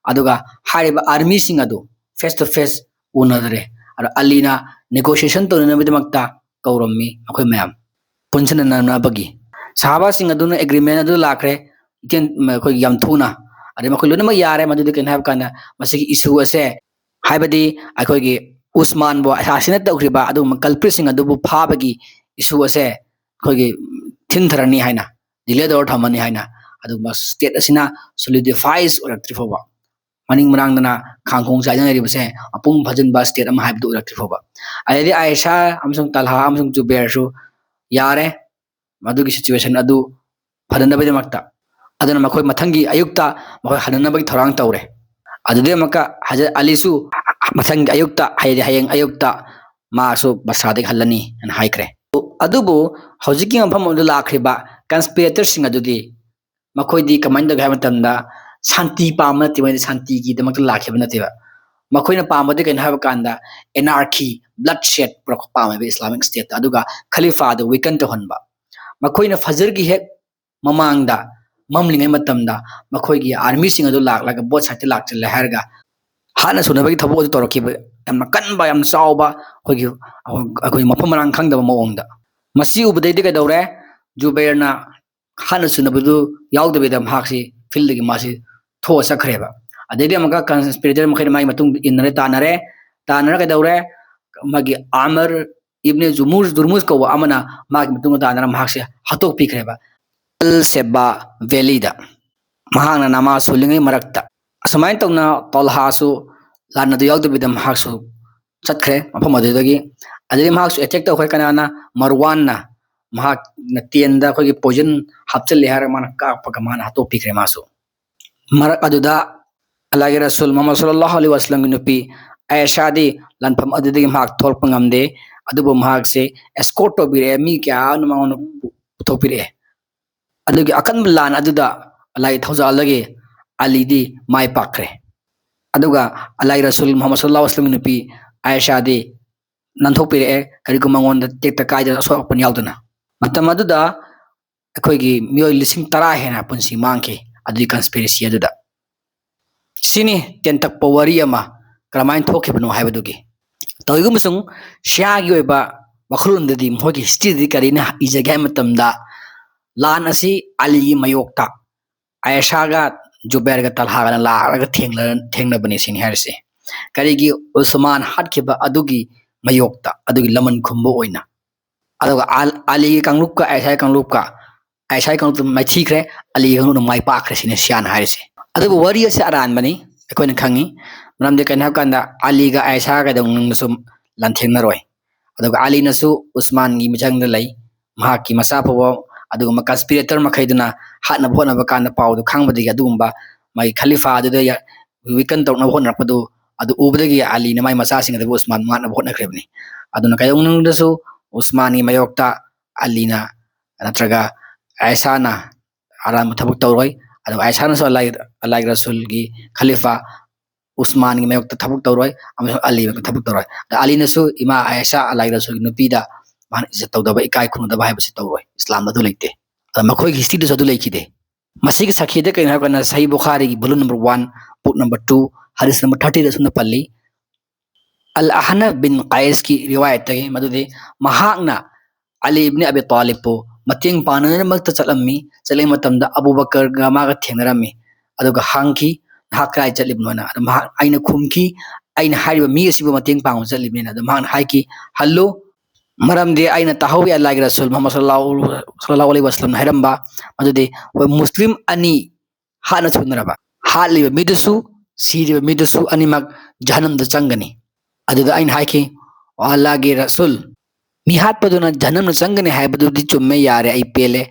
ꯑꯗꯨꯒ ꯍꯥꯏꯔꯤꯕ ꯑꯥꯔꯃꯤꯁꯤꯡ ꯑꯗꯨ face to face ꯎꯅꯗ꯭ꯔꯦ꯫ ꯑꯗꯣ ꯑꯂꯤꯅ negotiation ꯇꯧꯅꯅꯕꯒꯤꯗꯃꯛꯇ ꯀꯧꯔꯝꯃꯤ ꯃꯈꯣꯏ ꯃꯌꯥꯝ ꯄꯨꯟꯁꯤꯟꯅꯅꯕꯒꯤ꯫ ꯁꯍꯥꯕꯥꯁꯤꯡ ꯑꯗꯨꯅ agreement ꯑꯗꯨ ꯂꯥꯛꯈ꯭ꯔꯦ, ꯏꯇꯦꯟ-, ꯑꯩꯈꯣꯏꯒꯤ ꯌꯥꯝ ꯊꯨꯅ꯫ ꯑꯗꯩ ꯃꯈꯣꯏ ꯂꯣꯏꯅꯃꯛ ꯌꯥꯔꯦ꯫ ꯃꯗꯨꯗꯤ ꯀꯩꯅꯣ ꯍꯥꯏꯕ ꯀꯥꯟꯗ, ꯃꯁꯤꯒꯤ issue ꯑꯁꯦ, ꯍꯥꯏꯕꯗꯤ ꯑꯩꯈꯣꯏꯒꯤ ꯎꯁꯃꯥꯟꯕꯨ assassinate ꯇꯧꯈ꯭ꯔꯤꯕ ꯑꯗꯨꯒꯨꯝꯕ culpritꯁꯤꯡ ꯑꯗꯨꯕꯨ ꯐꯥꯕꯒꯤ issue ꯑꯁꯦ ꯑꯩꯈꯣꯏꯒꯤ ꯊꯤꯟꯊꯔꯅꯤ ꯍꯥꯏꯅ, delay order ꯊꯝꯃꯅꯤ ꯍꯥꯏꯅ, ꯑꯗꯨꯒꯨꯝꯕ state ꯑꯁꯤꯅ solidifies ꯑꯣꯏꯔꯛꯇ꯭ꯔꯤ ꯐꯥꯎꯕ, ꯃꯅꯤꯡ ꯃꯔꯥꯡꯗꯅ ꯈꯥꯡꯈꯣꯡ ꯆꯥꯏꯅꯔꯤꯕꯁꯦ ꯃꯄꯨꯡ ꯐꯥꯖꯤꯟꯕ state ꯑꯃ ꯍꯥꯏꯕꯗꯨ ꯑꯣꯏꯔꯛꯇ꯭ꯔꯤ ꯐꯥꯎꯕ꯫ ꯑꯗꯩꯗꯤ ꯑꯥꯏꯁꯥ ꯑꯃꯁꯨꯡ ꯇꯜꯍꯥ ꯑꯃꯁꯨꯡ ꯖꯨꯕꯦꯔꯁꯨ ꯌꯥꯔꯦ ꯃꯗꯨꯒꯤ situation ꯑꯗꯨ ꯐꯅꯅꯕꯒꯤꯗꯃꯛꯇ꯫ ꯑꯗꯨꯅ ꯃꯈꯣꯏ ꯃꯊꯪꯒꯤ ꯑꯌꯨꯛꯇ ꯃꯈꯣꯏ ꯍꯟꯅꯅꯕꯒꯤ ꯊꯧꯔꯥꯡ ꯇꯧꯔꯦ꯫ ꯑꯗꯨꯗꯩ ꯑꯃꯨꯛꯀ ꯍꯖꯔꯠ ꯑꯂꯤꯁꯨ ꯃꯊꯪꯒꯤ ꯑꯌꯨꯛꯇ, ꯍꯥꯏꯗꯤ ꯍꯌꯦꯡ ꯑꯌꯨꯛꯇ ꯃꯥꯁꯨ ꯕꯁꯔꯥꯗꯒꯤ ꯍꯜꯂꯅꯤ ꯍꯥꯏꯅ ꯍꯥꯏꯈ꯭ꯔꯦ꯫ ꯑꯗꯨꯕꯨ ꯍꯧꯖꯤꯛꯀꯤ ꯃꯐꯝ ꯑꯗꯨ ꯂꯥꯛꯈ꯭ꯔꯤꯕ conspiratorꯁꯤꯡ ꯑꯗꯨꯗꯤ ꯃꯈꯣꯏꯗꯤ ꯀꯃꯥꯏꯅ ꯇꯧꯒꯦ ꯍꯥꯏꯕ ꯃꯇꯝꯗ, ꯁꯥꯟꯇꯤ ꯄꯥꯝꯕ ꯅꯠꯇꯦ, ꯃꯣꯏꯗꯤ ꯁꯥꯟꯇꯤꯒꯤꯗꯃꯛꯇ ꯂꯥꯛꯈꯤꯕ ꯅꯠꯇꯦꯕ꯫ ꯃꯈꯣꯏꯅ ꯄꯥꯝꯕꯗꯤ ꯀꯩꯅꯣ ꯍꯥꯏꯕ ꯀꯥꯟꯗ, anarchy, bloodshed ꯄꯨꯔꯛꯄ ꯄꯥꯝꯃꯦꯕ Islamic Stateꯇ, ꯑꯗꯨꯒ ꯈꯂꯤꯐꯥꯗꯨ weaken ꯇꯧꯍꯟꯕ꯫ ꯃꯈꯣꯏꯅ ꯐꯖꯔꯒꯤ ꯍꯦꯛ ꯃꯃꯥꯡꯗ, ꯃꯝꯂꯤꯉꯩ ꯃꯇꯝꯗ, ꯃꯈꯣꯏꯒꯤ ꯑꯥꯔꯃꯤꯁꯤꯡ ꯑꯗꯨ ꯂꯥꯛꯂꯒ both sideꯇ ꯂꯥꯛꯆꯜꯂꯦ ꯍꯥꯏꯔꯒ ꯍꯥꯠꯅ ꯁꯨꯅꯕꯒꯤ ꯊꯕꯛ ꯑꯗꯨ ꯇꯧꯔꯛꯈꯤꯕ, ꯌꯥꯝꯅ ꯀꯟꯕ, ꯌꯥꯝ ꯆꯥꯎꯕ, ꯑꯩꯈꯣꯏꯒꯤ, ꯑꯩꯈꯣꯏ ꯃꯐꯝ ꯃꯔꯥꯡ ꯈꯪꯗꯕ ꯃꯑꯣꯡꯗ꯫ ꯃꯁꯤ ꯎꯕꯗꯩꯗꯤ ꯀꯩꯗꯧꯔꯦ? ꯖꯨꯕꯩꯔꯅ ꯍꯥꯠꯅ ꯁꯨꯅꯕꯗꯨ ꯌꯥꯎꯗꯕꯤꯗ ꯃꯍꯥꯛꯁꯤ fieldꯗꯒꯤ ꯃꯥꯁꯤ ꯊꯣꯛꯑ ꯆꯠꯈ꯭ꯔꯦꯕ꯫ ꯑꯗꯩꯗꯤ ꯑꯃꯨꯛꯀ conspirator ꯃꯈꯩꯅ ꯃꯥꯒꯤ ꯃꯇꯨꯡ ꯏꯟꯅꯔꯦ, ꯇꯥꯟꯅꯔꯦ꯫ ꯇꯥꯟꯅꯔ ꯀꯩꯗꯧꯔꯦ? ꯃꯥꯒꯤ ꯑꯃꯔ ꯏꯕꯅꯦ ꯖꯨꯃꯨꯔ, ꯖꯨꯔꯃꯨꯁ ꯀꯧꯕ ꯑꯃꯅ ꯃꯥꯒꯤ ꯃꯇꯨꯡꯗ ꯇꯥꯟꯅꯔ ꯃꯍꯥꯛꯁꯦ ꯍꯥꯠꯇꯣꯛꯄꯤꯈ꯭ꯔꯦꯕ꯫ ꯑꯜ ꯁꯦꯕꯥ valleyꯗ ꯃꯍꯥꯛꯅ ꯅꯃꯥꯖ ꯁꯣꯜꯂꯤꯉꯩ ꯃꯔꯛꯇ꯫ ꯑꯁꯨꯃꯥꯏꯅ ꯇꯧꯅ ꯇꯣꯜꯍꯥꯁꯨ ꯂꯥꯟ ꯑꯗꯨ ꯌꯥꯎꯗꯕꯤꯗ ꯃꯍꯥꯛꯁꯨ ꯆꯠꯈ꯭ꯔꯦ ꯃꯐꯝ ꯑꯗꯨꯗꯒꯤ꯫ ꯑꯗꯩꯗꯤ ꯃꯍꯥꯛꯁꯨ attack ꯇꯧꯈ꯭ꯔꯦ꯫ ꯀꯅꯥꯅ? ꯃꯔꯋꯥꯟꯅ ꯃꯍꯥꯛꯅ ꯇꯦꯟꯗ ꯑꯩꯈꯣꯏꯒꯤ poison ꯍꯥꯞꯆꯤꯜꯂꯦ ꯍꯥꯏꯔꯒ ꯃꯥꯅ ꯀꯥꯞꯄꯒ ꯃꯥꯅ ꯍꯥꯠꯇꯣꯛꯄꯤꯈ꯭ꯔꯦ ꯃꯥꯁꯨ꯫ ꯃꯔꯛ ꯑꯗꯨꯗ ꯑꯜꯂꯥꯍꯒꯤ ꯔꯁꯨꯜ ꯃꯨꯍꯝꯃꯗ ꯁꯜꯂꯜꯂꯥꯍꯨ ꯑꯂꯩꯍꯤ ꯋꯥꯁꯂꯝꯒꯤ ꯅꯨꯄꯤ ꯑꯥꯏꯁꯥꯗꯤ ꯂꯥꯟꯐꯝ ꯑꯗꯨꯗꯒꯤ ꯃꯍꯥꯛ ꯊꯣꯛꯂꯛꯄ ꯉꯝꯗꯦ, ꯑꯗꯨꯕꯨ ꯃꯍꯥꯛꯁꯦ escort ꯇꯧꯕꯤꯔꯛꯑꯦ, ꯃꯤ ꯀꯌꯥ ꯑꯃꯅ ꯃꯉꯣꯟꯗ ꯄꯨꯊꯣꯛꯄꯤꯔꯛꯑꯦ꯫ ꯑꯗꯨꯒꯤ ꯑꯀꯟꯕ ꯂꯥꯟ ꯑꯗꯨꯗ ꯑꯜꯂꯥꯍꯒꯤ ꯊꯧꯖꯥꯜꯗꯒꯤ ꯑꯂꯤꯗꯤ ꯃꯥꯏ ꯄꯥꯛꯈ꯭ꯔꯦ꯫ ꯑꯗꯨꯒ ꯑꯜꯂꯥꯍꯒꯤ ꯔꯁꯨꯜ ꯃꯨꯍꯝꯃꯗ ꯁꯜꯂꯜꯂꯥꯍꯨ ꯑꯂꯩꯍꯤ ꯋꯥꯁꯂꯝꯒꯤ ꯅꯨꯄꯤ ꯑꯥꯏꯁꯥꯗꯤ ꯅꯥꯟꯊꯣꯛꯄꯤꯔꯛꯑꯦ, ꯀꯔꯤꯒꯨꯝꯕ ꯃꯉꯣꯟꯗ ꯇꯦꯛꯇ ꯀꯥꯏꯗ ꯑꯁꯣꯛ ꯑꯄꯟ ꯌꯥꯎꯗꯅ꯫ ꯃꯇꯝ ꯑꯗꯨꯗ ꯑꯩꯈꯣꯏꯒꯤ ꯃꯤꯑꯣꯏ ꯂꯤꯁꯤꯡ ꯇꯔꯥ ꯍꯦꯟꯅ ꯄꯨꯟꯁꯤ ꯃꯥꯡꯈꯤ ꯑꯗꯨꯒꯤ ꯀꯟꯁꯄꯤꯔꯦꯁꯤ ꯑꯗꯨꯗ꯫ ꯁꯤꯅꯤ ꯇꯦꯟꯇꯛꯄ ꯋꯥꯔꯤ ꯑꯃ ꯀꯔꯝꯍꯥꯏꯅ ꯊꯣꯛꯈꯤꯕꯅꯣ ꯍꯥꯏꯕꯗꯨꯒꯤ꯫ ꯇꯧꯏꯒꯨꯝꯕ ꯁꯨꯝ ꯁꯤꯌꯥꯒꯤ ꯑꯣꯏꯕ ꯋꯥꯈꯜꯂꯣꯟꯗꯗꯤ ꯃꯈꯣꯏꯒꯤ ꯍꯤꯁꯇ꯭ꯔꯤꯗꯗꯤ ꯀꯔꯤꯅ ꯏꯖꯒꯦ ꯍꯥꯏꯕ ꯃꯇꯝꯗ, ꯂꯥꯟ ꯑꯁꯤ ꯑꯂꯤꯒꯤ ꯃꯥꯌꯣꯛꯇ ꯑꯥꯏꯁꯥꯒ ꯖꯨꯕꯦꯔꯒ ꯇꯜꯍꯥꯒꯅ ꯂꯥꯛꯂꯒ ꯊꯦꯡꯅ-, ꯊꯦꯡꯅꯕꯅꯤ ꯁꯤꯅꯤ ꯍꯥꯏꯔꯤꯁꯦ꯫ ꯀꯔꯤꯒꯤ? ꯎꯁꯃꯥꯟ ꯍꯥꯠꯈꯤꯕ ꯑꯗꯨꯒꯤ ꯃꯥꯌꯣꯛꯇ, ꯑꯗꯨꯒꯤ ꯂꯃꯟ ꯈꯨꯝꯕ ꯑꯣꯏꯅ꯫ ꯑꯗꯨꯒ ꯑꯜ-, ꯑꯂꯤꯒꯤ ꯀꯥꯡꯂꯨꯞꯀ ꯑꯥꯏꯁꯥꯒꯤ ꯀꯥꯡꯂꯨꯞꯀ, ꯑꯥꯏꯁꯥꯒꯤ ꯀꯥꯡꯂꯨꯞꯇ ꯃꯥꯏꯊꯤꯈ꯭ꯔꯦ, ꯑꯂꯤꯒꯤ ꯀꯥꯡꯂꯨꯞꯅ ꯃꯥꯏ ꯄꯥꯛꯈ꯭ꯔꯦ ꯁꯤꯅꯤ ꯁꯤꯌꯥꯅ ꯍꯥꯏꯔꯤꯁꯦ꯫ ꯑꯗꯨꯕꯨ ꯋꯥꯔꯤ ꯑꯁꯤ ꯑꯔꯥꯟꯕꯅꯤ, ꯑꯩꯈꯣꯏꯅ ꯈꯪꯉꯤ꯫ ꯃꯔꯝꯗꯤ ꯀꯩꯅꯣ ꯍꯥꯏꯕ ꯀꯥꯟꯗ ꯑꯂꯤꯒ ꯑꯥꯏꯁꯥꯒ ꯀꯩꯗꯧꯅꯨꯡꯗꯁꯨ ꯂꯥꯟꯊꯦꯡꯅꯔꯣꯏ꯫ ꯑꯗꯨꯒ ꯑꯂꯤꯅꯁꯨ ꯎꯁꯃꯥꯟꯒꯤ ꯃꯤꯆꯪꯗ ꯂꯩ, ꯃꯍꯥꯛꯀꯤ ꯃꯆꯥ ꯐꯥꯎꯕ ꯑꯗꯨꯒꯨꯝꯕ ꯀꯟꯁꯄꯤꯔꯦꯇꯔ ꯃꯈꯩꯗꯨꯅ ꯍꯥꯠꯅꯕ ꯍꯣꯠꯅꯕ ꯀꯥꯟꯗ ꯄꯥꯎꯗꯨ ꯈꯪꯕꯗꯒꯤ ꯑꯗꯨꯒꯨꯝꯕ ꯃꯥꯒꯤ ꯈꯂꯤꯐꯥ ꯑꯗꯨꯗ ꯌ-, ꯋꯤꯀꯟ ꯇꯧꯅꯕ ꯍꯣꯠꯅꯔꯛꯄꯗꯨ ꯑꯗꯨ ꯎꯕꯗꯒꯤ ꯑꯂꯤꯅ ꯃꯥꯏ ꯃꯆꯥꯁꯤꯡ ꯑꯗꯨꯕꯨ ꯎꯁꯃꯥꯟ ꯉꯥꯛꯅꯕ ꯍꯣꯠꯅꯈ꯭ꯔꯤꯕꯅꯤ꯫ ꯑꯗꯨꯅ ꯀꯩꯗꯧꯅꯨꯡꯗꯁꯨ ꯎꯁꯃꯥꯟꯒꯤ ꯃꯥꯌꯣꯛꯇ ꯑꯂꯤꯅ ꯅꯠꯇ꯭ꯔꯒ ꯑꯥꯏꯁꯥꯅ ꯑꯔꯥꯟꯕ ꯊꯕꯛ ꯇꯧꯔꯣꯏ꯫ ꯑꯗꯨꯒ ꯑꯥꯏꯁꯥꯅꯁꯨ ꯑꯜꯂꯥꯍ, ꯑꯜꯂꯥꯍꯒꯤ ꯔꯁꯨꯜꯒꯤ ꯈꯂꯤꯐꯥ ꯎꯁꯃꯥꯟꯒꯤ ꯃꯥꯌꯣꯛꯇ ꯊꯕꯛ ꯇꯧꯔꯣꯏ, ꯑꯃꯁꯨꯡ ꯑꯂꯤ ꯃꯥꯌꯣꯛꯇ ꯊꯕꯛ ꯇꯧꯔꯣꯏ꯫ ꯑꯗ ꯑꯂꯤꯅꯁꯨ ꯏꯃꯥ ꯑꯥꯏꯁꯥ, ꯑꯜꯂꯥꯍꯒꯤ ꯔꯁꯨꯜꯒꯤ ꯅꯨꯄꯤꯗ ꯃꯥꯅ ꯏꯖꯠ ꯇꯧꯗꯕ, ꯏꯀꯥꯏ ꯈꯨꯝꯅꯗꯕ ꯍꯥꯏꯕꯁꯤ ꯇꯧꯔꯣꯏ꯫ ꯏꯁꯂꯥꯝꯗ ꯑꯗꯨ ꯂꯩꯇꯦ꯫ ꯑꯗ ꯃꯈꯣꯏꯒꯤ ꯍꯤꯁꯇ꯭ꯔꯤꯗꯁꯨ ꯑꯗꯨ ꯂꯩꯈꯤꯗꯦ꯫ ꯃꯁꯤꯒꯤ ꯁꯥꯈꯤꯗ ꯀꯩꯅꯣ ꯍꯥꯏꯔꯀꯥꯟꯗ ꯁꯍꯤ ꯕꯨꯈꯥꯔꯤꯒꯤ volume number one, book number two, ꯍꯗꯤꯁ number thirty ꯗ ꯑꯁꯨꯝꯅ ꯄꯜꯂꯤ, ꯑꯜ ꯑꯍꯅ ꯕꯤꯟ ꯀꯥꯏꯁꯀꯤ ꯔꯤꯋꯥꯌꯠꯇꯒꯤ, ꯃꯗꯨꯗꯤ ꯃꯍꯥꯛꯅ ꯑꯂꯤ ꯏꯕꯅꯤ ꯑꯕꯤ ꯇꯥꯂꯤꯕꯄꯨ ꯃꯇꯦꯡ ꯄꯥꯡꯅꯅꯕꯃꯛꯇ ꯆꯠꯂꯝꯃꯤ꯫ ꯆꯠꯂꯤꯉꯩ ꯃꯇꯝꯗ ꯑꯕꯨ ꯕꯀꯔꯒ ꯃꯥꯒ ꯊꯦꯡꯅꯔꯝꯃꯤ꯫ ꯑꯗꯨꯒ ꯍꯪꯈꯤ, "ꯅꯍꯥꯛ ꯀꯗꯥꯏ ꯆꯠꯂꯤꯕꯅꯣ?" ꯍꯥꯏꯅ꯫ ꯑꯗꯨ ꯃꯍꯥꯛ, ꯑꯩꯅ ꯈꯨꯝꯈꯤ, "ꯑꯩꯅ ꯍꯥꯏꯔꯤꯕ ꯃꯤ ꯑꯁꯤꯕꯨ ꯃꯇꯦꯡ ꯄꯥꯡꯕ ꯆꯠꯂꯤꯕꯅꯤꯅ"꯫ ꯑꯗꯨ ꯃꯍꯥꯛꯅ ꯍꯥꯏꯈꯤ, "ꯍꯜꯂꯨ, ꯃꯔꯝꯗꯤ ꯑꯩꯅ ꯇꯥꯍꯧꯏ ꯑꯜꯂꯥꯍꯒꯤ ꯔꯁꯨꯜ ꯃꯨꯍꯝꯃꯗ ꯁꯜꯂꯜꯂꯥꯍꯨ, ꯁꯜꯂꯜꯂꯥꯍꯨ ꯑꯂꯩꯍꯤ ꯋꯁꯜꯂꯝꯅ ꯍꯥꯏꯔꯝꯕ, ꯃꯗꯨꯗꯤ ꯑꯩꯈꯣꯏ ꯃꯨꯁꯂꯤꯝ ꯑꯅꯤ ꯍꯥꯠꯅ ꯁꯨꯅꯔꯕ, ꯍꯥꯠꯂꯤꯕ ꯃꯤꯗꯨꯁꯨ ꯁꯤꯔꯤꯕ ꯃꯤꯗꯨꯁꯨ ꯑꯅꯤꯃꯛ ꯖꯍꯟꯅꯝꯗ ꯆꯪꯒꯅꯤ"꯫ ꯑꯗꯨꯗ ꯑꯩꯅ ꯍꯥꯏꯈꯤ, "ꯑꯣ ꯑꯜꯂꯥꯍꯒꯤ ꯔꯁꯨꯜ, ꯃꯤ ꯍꯥꯠꯄꯗꯨꯅ ꯖꯍꯟꯅꯝꯗ ꯆꯪꯒꯅꯤ ꯍꯥꯏꯕꯗꯨꯗꯤ ꯆꯨꯝꯃꯦ, ꯌꯥꯔꯦ, ꯑꯩ ꯄꯦꯜꯂꯦ꯫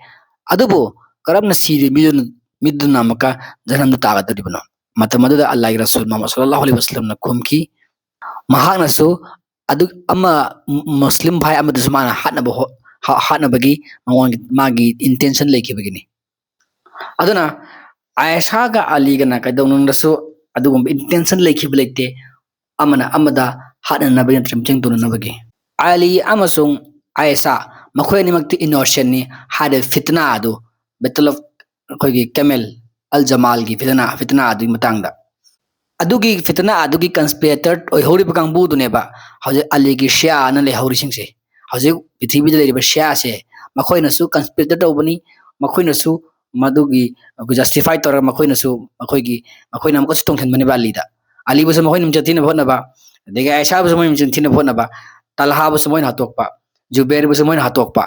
ꯑꯗꯨꯕꯨ ꯀꯔꯝꯅ ꯁꯤꯔꯤꯕ ꯃꯤꯗꯨꯅ, ꯃꯤꯗꯨꯅ ꯑꯃꯨꯛꯀ ꯖꯍꯟꯅꯝꯗ ꯇꯥꯒꯗꯧꯔꯤꯕꯅꯣ?" ꯃꯇꯝ ꯑꯗꯨꯗ ꯑꯜꯂꯥꯍꯒꯤ ꯔꯁꯨꯜ ꯃꯨꯍꯝꯃꯗ ꯁꯜꯂꯜꯂꯥꯍꯨ ꯑꯂꯩꯍꯤ ꯋꯁꯜꯂꯝꯅ ꯈꯨꯝꯈꯤ, ꯃꯍꯥꯛꯅꯁꯨ ꯑꯗꯨ ꯑꯃ ꯃꯨꯁꯂꯤꯝ ꯚꯥꯏ ꯑꯃꯗꯨꯁꯨ ꯃꯥꯅ ꯍꯥꯠꯅꯕ ꯍꯣ-, ꯍꯥ-, ꯍꯥꯠꯅꯕꯒꯤ ꯃꯉꯣꯟꯒꯤ, ꯃꯥꯒꯤ intention ꯂꯩꯈꯤꯕꯒꯤꯅꯤ꯫ ꯑꯗꯨꯅ ꯑꯥꯏꯁꯥꯒ ꯑꯂꯤꯒꯅ ꯀꯩꯗꯧꯅꯨꯡꯗꯁꯨ ꯑꯗꯨꯒꯨꯝꯕ intention ꯂꯩꯈꯤꯕ ꯂꯩꯇꯦ, ꯑꯃꯅ ꯑꯃꯗ ꯍꯥꯠꯅꯅꯕꯒꯤ ꯅꯠꯇ꯭ꯔꯒ ꯃꯤꯆꯪ ꯇꯣꯟꯅꯅꯕꯒꯤ꯫ ꯑꯂꯤ ꯑꯃꯁꯨꯡ ꯑꯥꯏꯁꯥ ꯃꯈꯣꯏ ꯑꯅꯤꯃꯛꯇꯤ innocentꯅꯤ ꯍꯥꯏꯔꯤꯕ ꯐꯤꯇꯅꯥ ꯑꯗꯨ, Battle of ꯑꯩꯈꯣꯏꯒꯤ Camel, ꯑꯜ ꯖꯃꯥꯜꯒꯤ ꯐꯤꯇꯅꯥ, ꯐꯤꯇꯅꯥ ꯑꯗꯨꯒꯤ ꯃꯇꯥꯡꯗ꯫ ꯑꯗꯨꯒꯤ ꯐꯤꯇꯅꯥ ꯑꯗꯨꯒꯤ conspirator ꯑꯣꯏꯍꯧꯔꯤꯕ ꯀꯥꯡꯕꯨꯗꯨꯅꯦꯕ ꯍꯧꯖꯤꯛ ꯑꯂꯤꯒꯤ ꯁꯤꯌꯥꯅ ꯂꯩꯍꯧꯔꯤꯁꯤꯡꯁꯦ꯫ ꯍꯧꯖꯤꯛ ꯄ꯭ꯔꯤꯊꯤꯕꯤꯗ ꯂꯩꯔꯤꯕ ꯁꯤꯌꯥꯁꯦ, ꯃꯈꯣꯏꯅꯁꯨ conspirator ꯇꯧꯕꯅꯤ, ꯃꯈꯣꯏꯅꯁꯨ ꯃꯗꯨꯒꯤ justify ꯇꯧꯔꯒ ꯃꯈꯣꯏꯅꯁꯨ ꯃꯈꯣꯏꯒꯤ, ꯃꯈꯣꯏꯅ ꯑꯃꯨꯛꯀꯁꯨ ꯇꯣꯡꯁꯤꯟꯕꯅꯦꯕ ꯑꯂꯤꯗ꯫ ꯑꯂꯤꯕꯨꯁꯨ ꯃꯈꯣꯏꯅ ꯃꯤꯡꯆꯠ ꯊꯤꯅꯕ ꯍꯣꯠꯅꯕ, ꯑꯗꯒꯤ ꯑꯥꯏꯁꯥꯕꯨꯁꯨ ꯃꯣꯏꯅ ꯃꯤꯡꯆꯠ ꯊꯤꯅꯕ ꯍꯣꯠꯅꯕ, ꯇꯜꯍꯥꯕꯨꯁꯨ ꯃꯣꯏꯅ ꯍꯥꯠꯇꯣꯛꯄ, ꯖꯨꯕꯦꯔꯕꯨꯁꯨ ꯃꯣꯏꯅ ꯍꯥꯠꯇꯣꯛꯄ,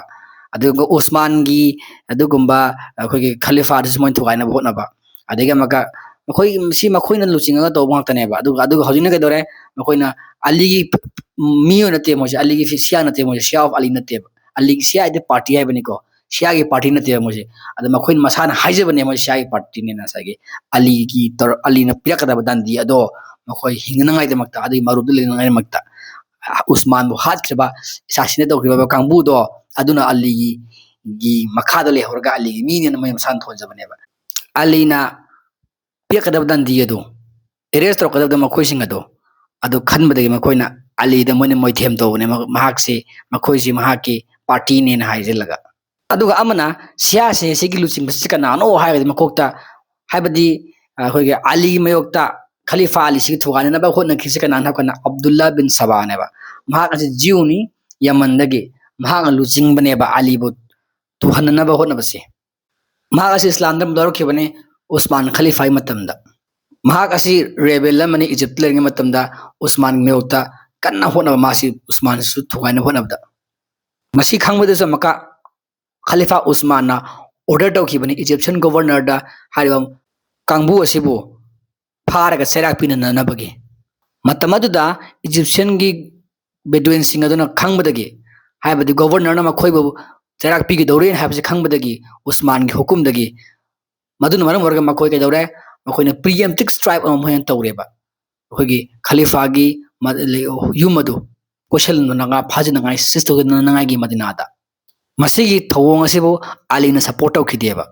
ꯑꯗꯨꯒ ꯎꯁꯃꯥꯟꯒꯤ ꯑꯗꯨꯒꯨꯝꯕ ꯑꯩꯈꯣꯏꯒꯤ ꯈꯂꯤꯐꯥꯗꯨꯁꯨ ꯃꯣꯏꯅ ꯊꯨꯒꯥꯏꯅꯕ ꯍꯣꯠꯅꯕ, ꯑꯗꯒꯤ ꯑꯃꯨꯛꯀ ꯃꯈꯣꯏ ꯁꯤ ꯃꯈꯣꯏꯅ ꯂꯨꯆꯤꯡꯉꯒ ꯇꯧꯕ ꯉꯥꯛꯇꯅꯦꯕ꯫ ꯑꯗꯨꯒ, ꯑꯗꯨꯒ ꯍꯧꯖꯤꯛꯅ ꯀꯩꯗꯧꯔꯦ? ꯃꯈꯣꯏꯅ ꯑꯂꯤꯒꯤ ꯃꯤ ꯑꯣꯏꯅ ꯅꯠꯇꯦ ꯃꯣꯏꯁꯦ, ꯑꯂꯤꯒꯤ ꯁꯤꯌꯥ ꯅꯠꯇꯦ ꯃꯣꯏꯁꯦ, ꯁꯤꯌꯥ ꯑꯣꯐ ꯑꯂꯤ ꯅꯠꯇꯦꯕ꯫ ꯑꯂꯤꯒꯤ ꯁꯤꯌꯥ ꯍꯥꯏꯗꯤ ꯄꯥꯔꯇꯤ ꯍꯥꯏꯕꯅꯤꯀꯣ, ꯁꯤꯌꯥꯒꯤ ꯄꯥꯔꯇꯤ ꯅꯠꯇꯦꯕ ꯃꯣꯏꯁꯦ꯫ ꯑꯗ ꯃꯈꯣꯏꯅ ꯃꯁꯥꯅ ꯍꯥꯏꯖꯕꯅꯦ ꯃꯣꯏ ꯁꯤꯌꯥꯒꯤ ꯄꯥꯔꯇꯤꯅꯦꯅ꯫ ꯉꯁꯥꯏꯒꯤ ꯑꯂꯤꯒꯤ ꯇꯧꯔ-, ꯑꯂꯤꯅ ꯄꯤꯔꯛꯀꯗꯕ ꯗꯟꯗꯤ ꯑꯗꯣ ꯃꯈꯣꯏ ꯍꯤꯡꯅꯉꯥꯏꯗꯃꯛꯇ, ꯑꯗꯨꯒꯤ ꯃꯔꯨꯞꯇ ꯂꯩꯅꯉꯥꯏꯗꯃꯛꯇ ꯎꯁꯃꯥꯟꯕꯨ ꯍꯥꯠꯈ꯭ꯔꯤꯕ, assassinate ꯇꯧꯈ꯭ꯔꯤꯕ ꯀꯥꯡꯕꯨꯗꯣ ꯑꯗꯨꯅ ꯑꯂꯤꯒꯤ ꯒꯤ ꯃꯈꯥꯗ ꯂꯩꯍꯧꯔꯒ ꯑꯂꯤꯒꯤ ꯃꯤꯅꯦꯅ ꯃꯣꯏ ꯃꯁꯥꯅ ꯊꯣꯟꯖꯕꯅꯦꯕ꯫ ꯑꯂꯤꯅ ꯄꯤꯔꯛꯀꯗꯕ ꯗꯟꯗꯤ ꯑꯗꯨ, arrest ꯇꯧꯔꯛꯀꯗꯕꯗ ꯃꯈꯣꯏꯁꯤꯡ ꯑꯗꯣ, ꯑꯗꯨ ꯈꯟꯕꯗꯒꯤ ꯃꯈꯣꯏꯅ ꯑꯂꯤꯗ ꯃꯣꯏꯅ ꯃꯣꯏꯊꯦꯝ ꯇꯧꯕꯅꯦ, ꯃ-, ꯃꯍꯥꯛꯁꯤ, ꯃꯈꯣꯏꯁꯤ ꯃꯍꯥꯛꯀꯤ ꯄꯥꯔꯇꯤꯅꯦꯅ ꯍꯥꯏꯖꯤꯜꯂꯒ꯫ ꯑꯗꯨꯒ ꯑꯃꯅ ꯁꯤꯌꯥꯁꯦ ꯁꯤꯒꯤ ꯂꯨꯆꯤꯡꯕꯁꯤ ꯀꯅꯥꯅꯣ ꯍꯥꯏꯕꯗꯤ ꯃꯀꯣꯛꯇ, ꯍꯥꯏꯕꯗꯤ ꯑꯩꯈꯣꯏꯒꯤ ꯑꯂꯤꯒꯤ ꯃꯥꯌꯣꯛꯇ ꯈꯂꯤꯐꯥ ꯑꯂꯤꯁꯤꯒꯤ ꯊꯨꯒꯥꯏꯅꯅꯕ ꯍꯣꯠꯅꯈꯤꯕꯁꯤ ꯀꯅꯥꯅꯣ ꯍꯥꯏꯕ ꯀꯥꯟꯗ ꯑꯕꯗꯨꯜꯂꯥ ꯕꯤꯟ ꯁꯕꯥꯅꯦꯕ꯫ ꯃꯍꯥꯛ ꯑꯁꯤ ꯖꯤꯎꯅꯤ, ꯌꯃꯟꯗꯒꯤ꯫ ꯃꯍꯥꯛꯅ ꯂꯨꯆꯤꯡꯕꯅꯦꯕ ꯑꯂꯤꯕꯨ ꯇꯨꯍꯟꯅꯅꯕ ꯍꯣꯠꯅꯕꯁꯦ꯫ ꯃꯍꯥꯛ ꯑꯁꯤ ꯏꯁꯂꯥꯝ ꯙꯔꯃ ꯂꯧꯔꯛꯈꯤꯕꯅꯤ ꯎꯁꯃꯥꯟ ꯈꯂꯤꯐꯥꯒꯤ ꯃꯇꯝꯗ꯫ ꯃꯍꯥꯛ ꯑꯁꯤ ꯔꯦꯕꯦꯜ ꯑꯃꯅꯤ, ꯏꯖꯤꯞꯇ ꯂꯩꯔꯤꯉꯩ ꯃꯇꯝꯗ ꯎꯁꯃꯥꯟꯒꯤ ꯃꯥꯌꯣꯛꯇ ꯀꯟꯅ ꯍꯣꯠꯅꯕ, ꯃꯥꯁꯤ ꯎꯁꯃꯥꯟꯁꯨ ꯊꯨꯒꯥꯏꯅꯕ ꯍꯣꯠꯅꯕꯗ꯫ ꯃꯁꯤ ꯈꯪꯕꯗꯁꯨ ꯑꯃꯨꯛꯀ ꯈꯂꯤꯐꯥ ꯎꯁꯃꯥꯟꯅ order ꯇꯧꯈꯤꯕꯅꯤ ꯏꯖꯤꯞꯁꯤꯌꯟ ꯒꯣꯕꯔꯅꯔꯗ ꯍꯥꯏꯔꯤꯕ ꯀꯥꯡꯕꯨ ꯑꯁꯤꯕꯨ ꯐꯥꯔꯒ ꯆꯩꯔꯥꯛ ꯄꯤꯅꯅꯅꯕꯒꯤ꯫ ꯃꯇꯝ ꯑꯗꯨꯗ ꯏꯖꯤꯞꯁꯤꯌꯟꯒꯤ ꯕꯦꯗꯨꯏꯟꯁꯤꯡ ꯑꯗꯨꯅ ꯈꯪꯕꯗꯒꯤ, ꯍꯥꯏꯕꯗꯤ ꯒꯣꯕꯔꯅꯔꯅ ꯃꯈꯣꯏꯕꯨ ꯆꯩꯔꯥꯛ ꯄꯤꯒꯗꯧꯔꯦ ꯍꯥꯏꯕꯁꯤ ꯈꯪꯕꯗꯒꯤ, ꯎꯁꯃꯥꯟꯒꯤ ꯍꯨꯀꯨꯝꯗꯒꯤ, ꯃꯗꯨꯅ ꯃꯔꯝ ꯑꯣꯏꯔꯒ ꯃꯈꯣꯏ ꯀꯩꯗꯧꯔꯦ? ꯃꯈꯣꯏꯅ preemptive strike ꯑꯃ ꯃꯣꯏꯅ ꯇꯧꯔꯦꯕ꯫ ꯑꯩꯈꯣꯏꯒꯤ ꯈꯂꯤꯐꯥꯒꯤ ꯃ-, ꯂꯩ-, ꯌꯨꯝ ꯑꯗꯨ ꯀꯣꯏꯁꯤꯟꯅꯉꯥꯏ, ꯐꯥꯖꯤꯟꯅꯉꯥꯏ, seize ꯇꯧꯅꯉꯥꯏꯒꯤ ꯃꯗꯤꯅꯥꯗ꯫ ꯃꯁꯤꯒꯤ ꯊꯧꯑꯣꯡ ꯑꯁꯤꯕꯨ ꯑꯂꯤꯅ support ꯇꯧꯈꯤꯗꯦꯕ꯫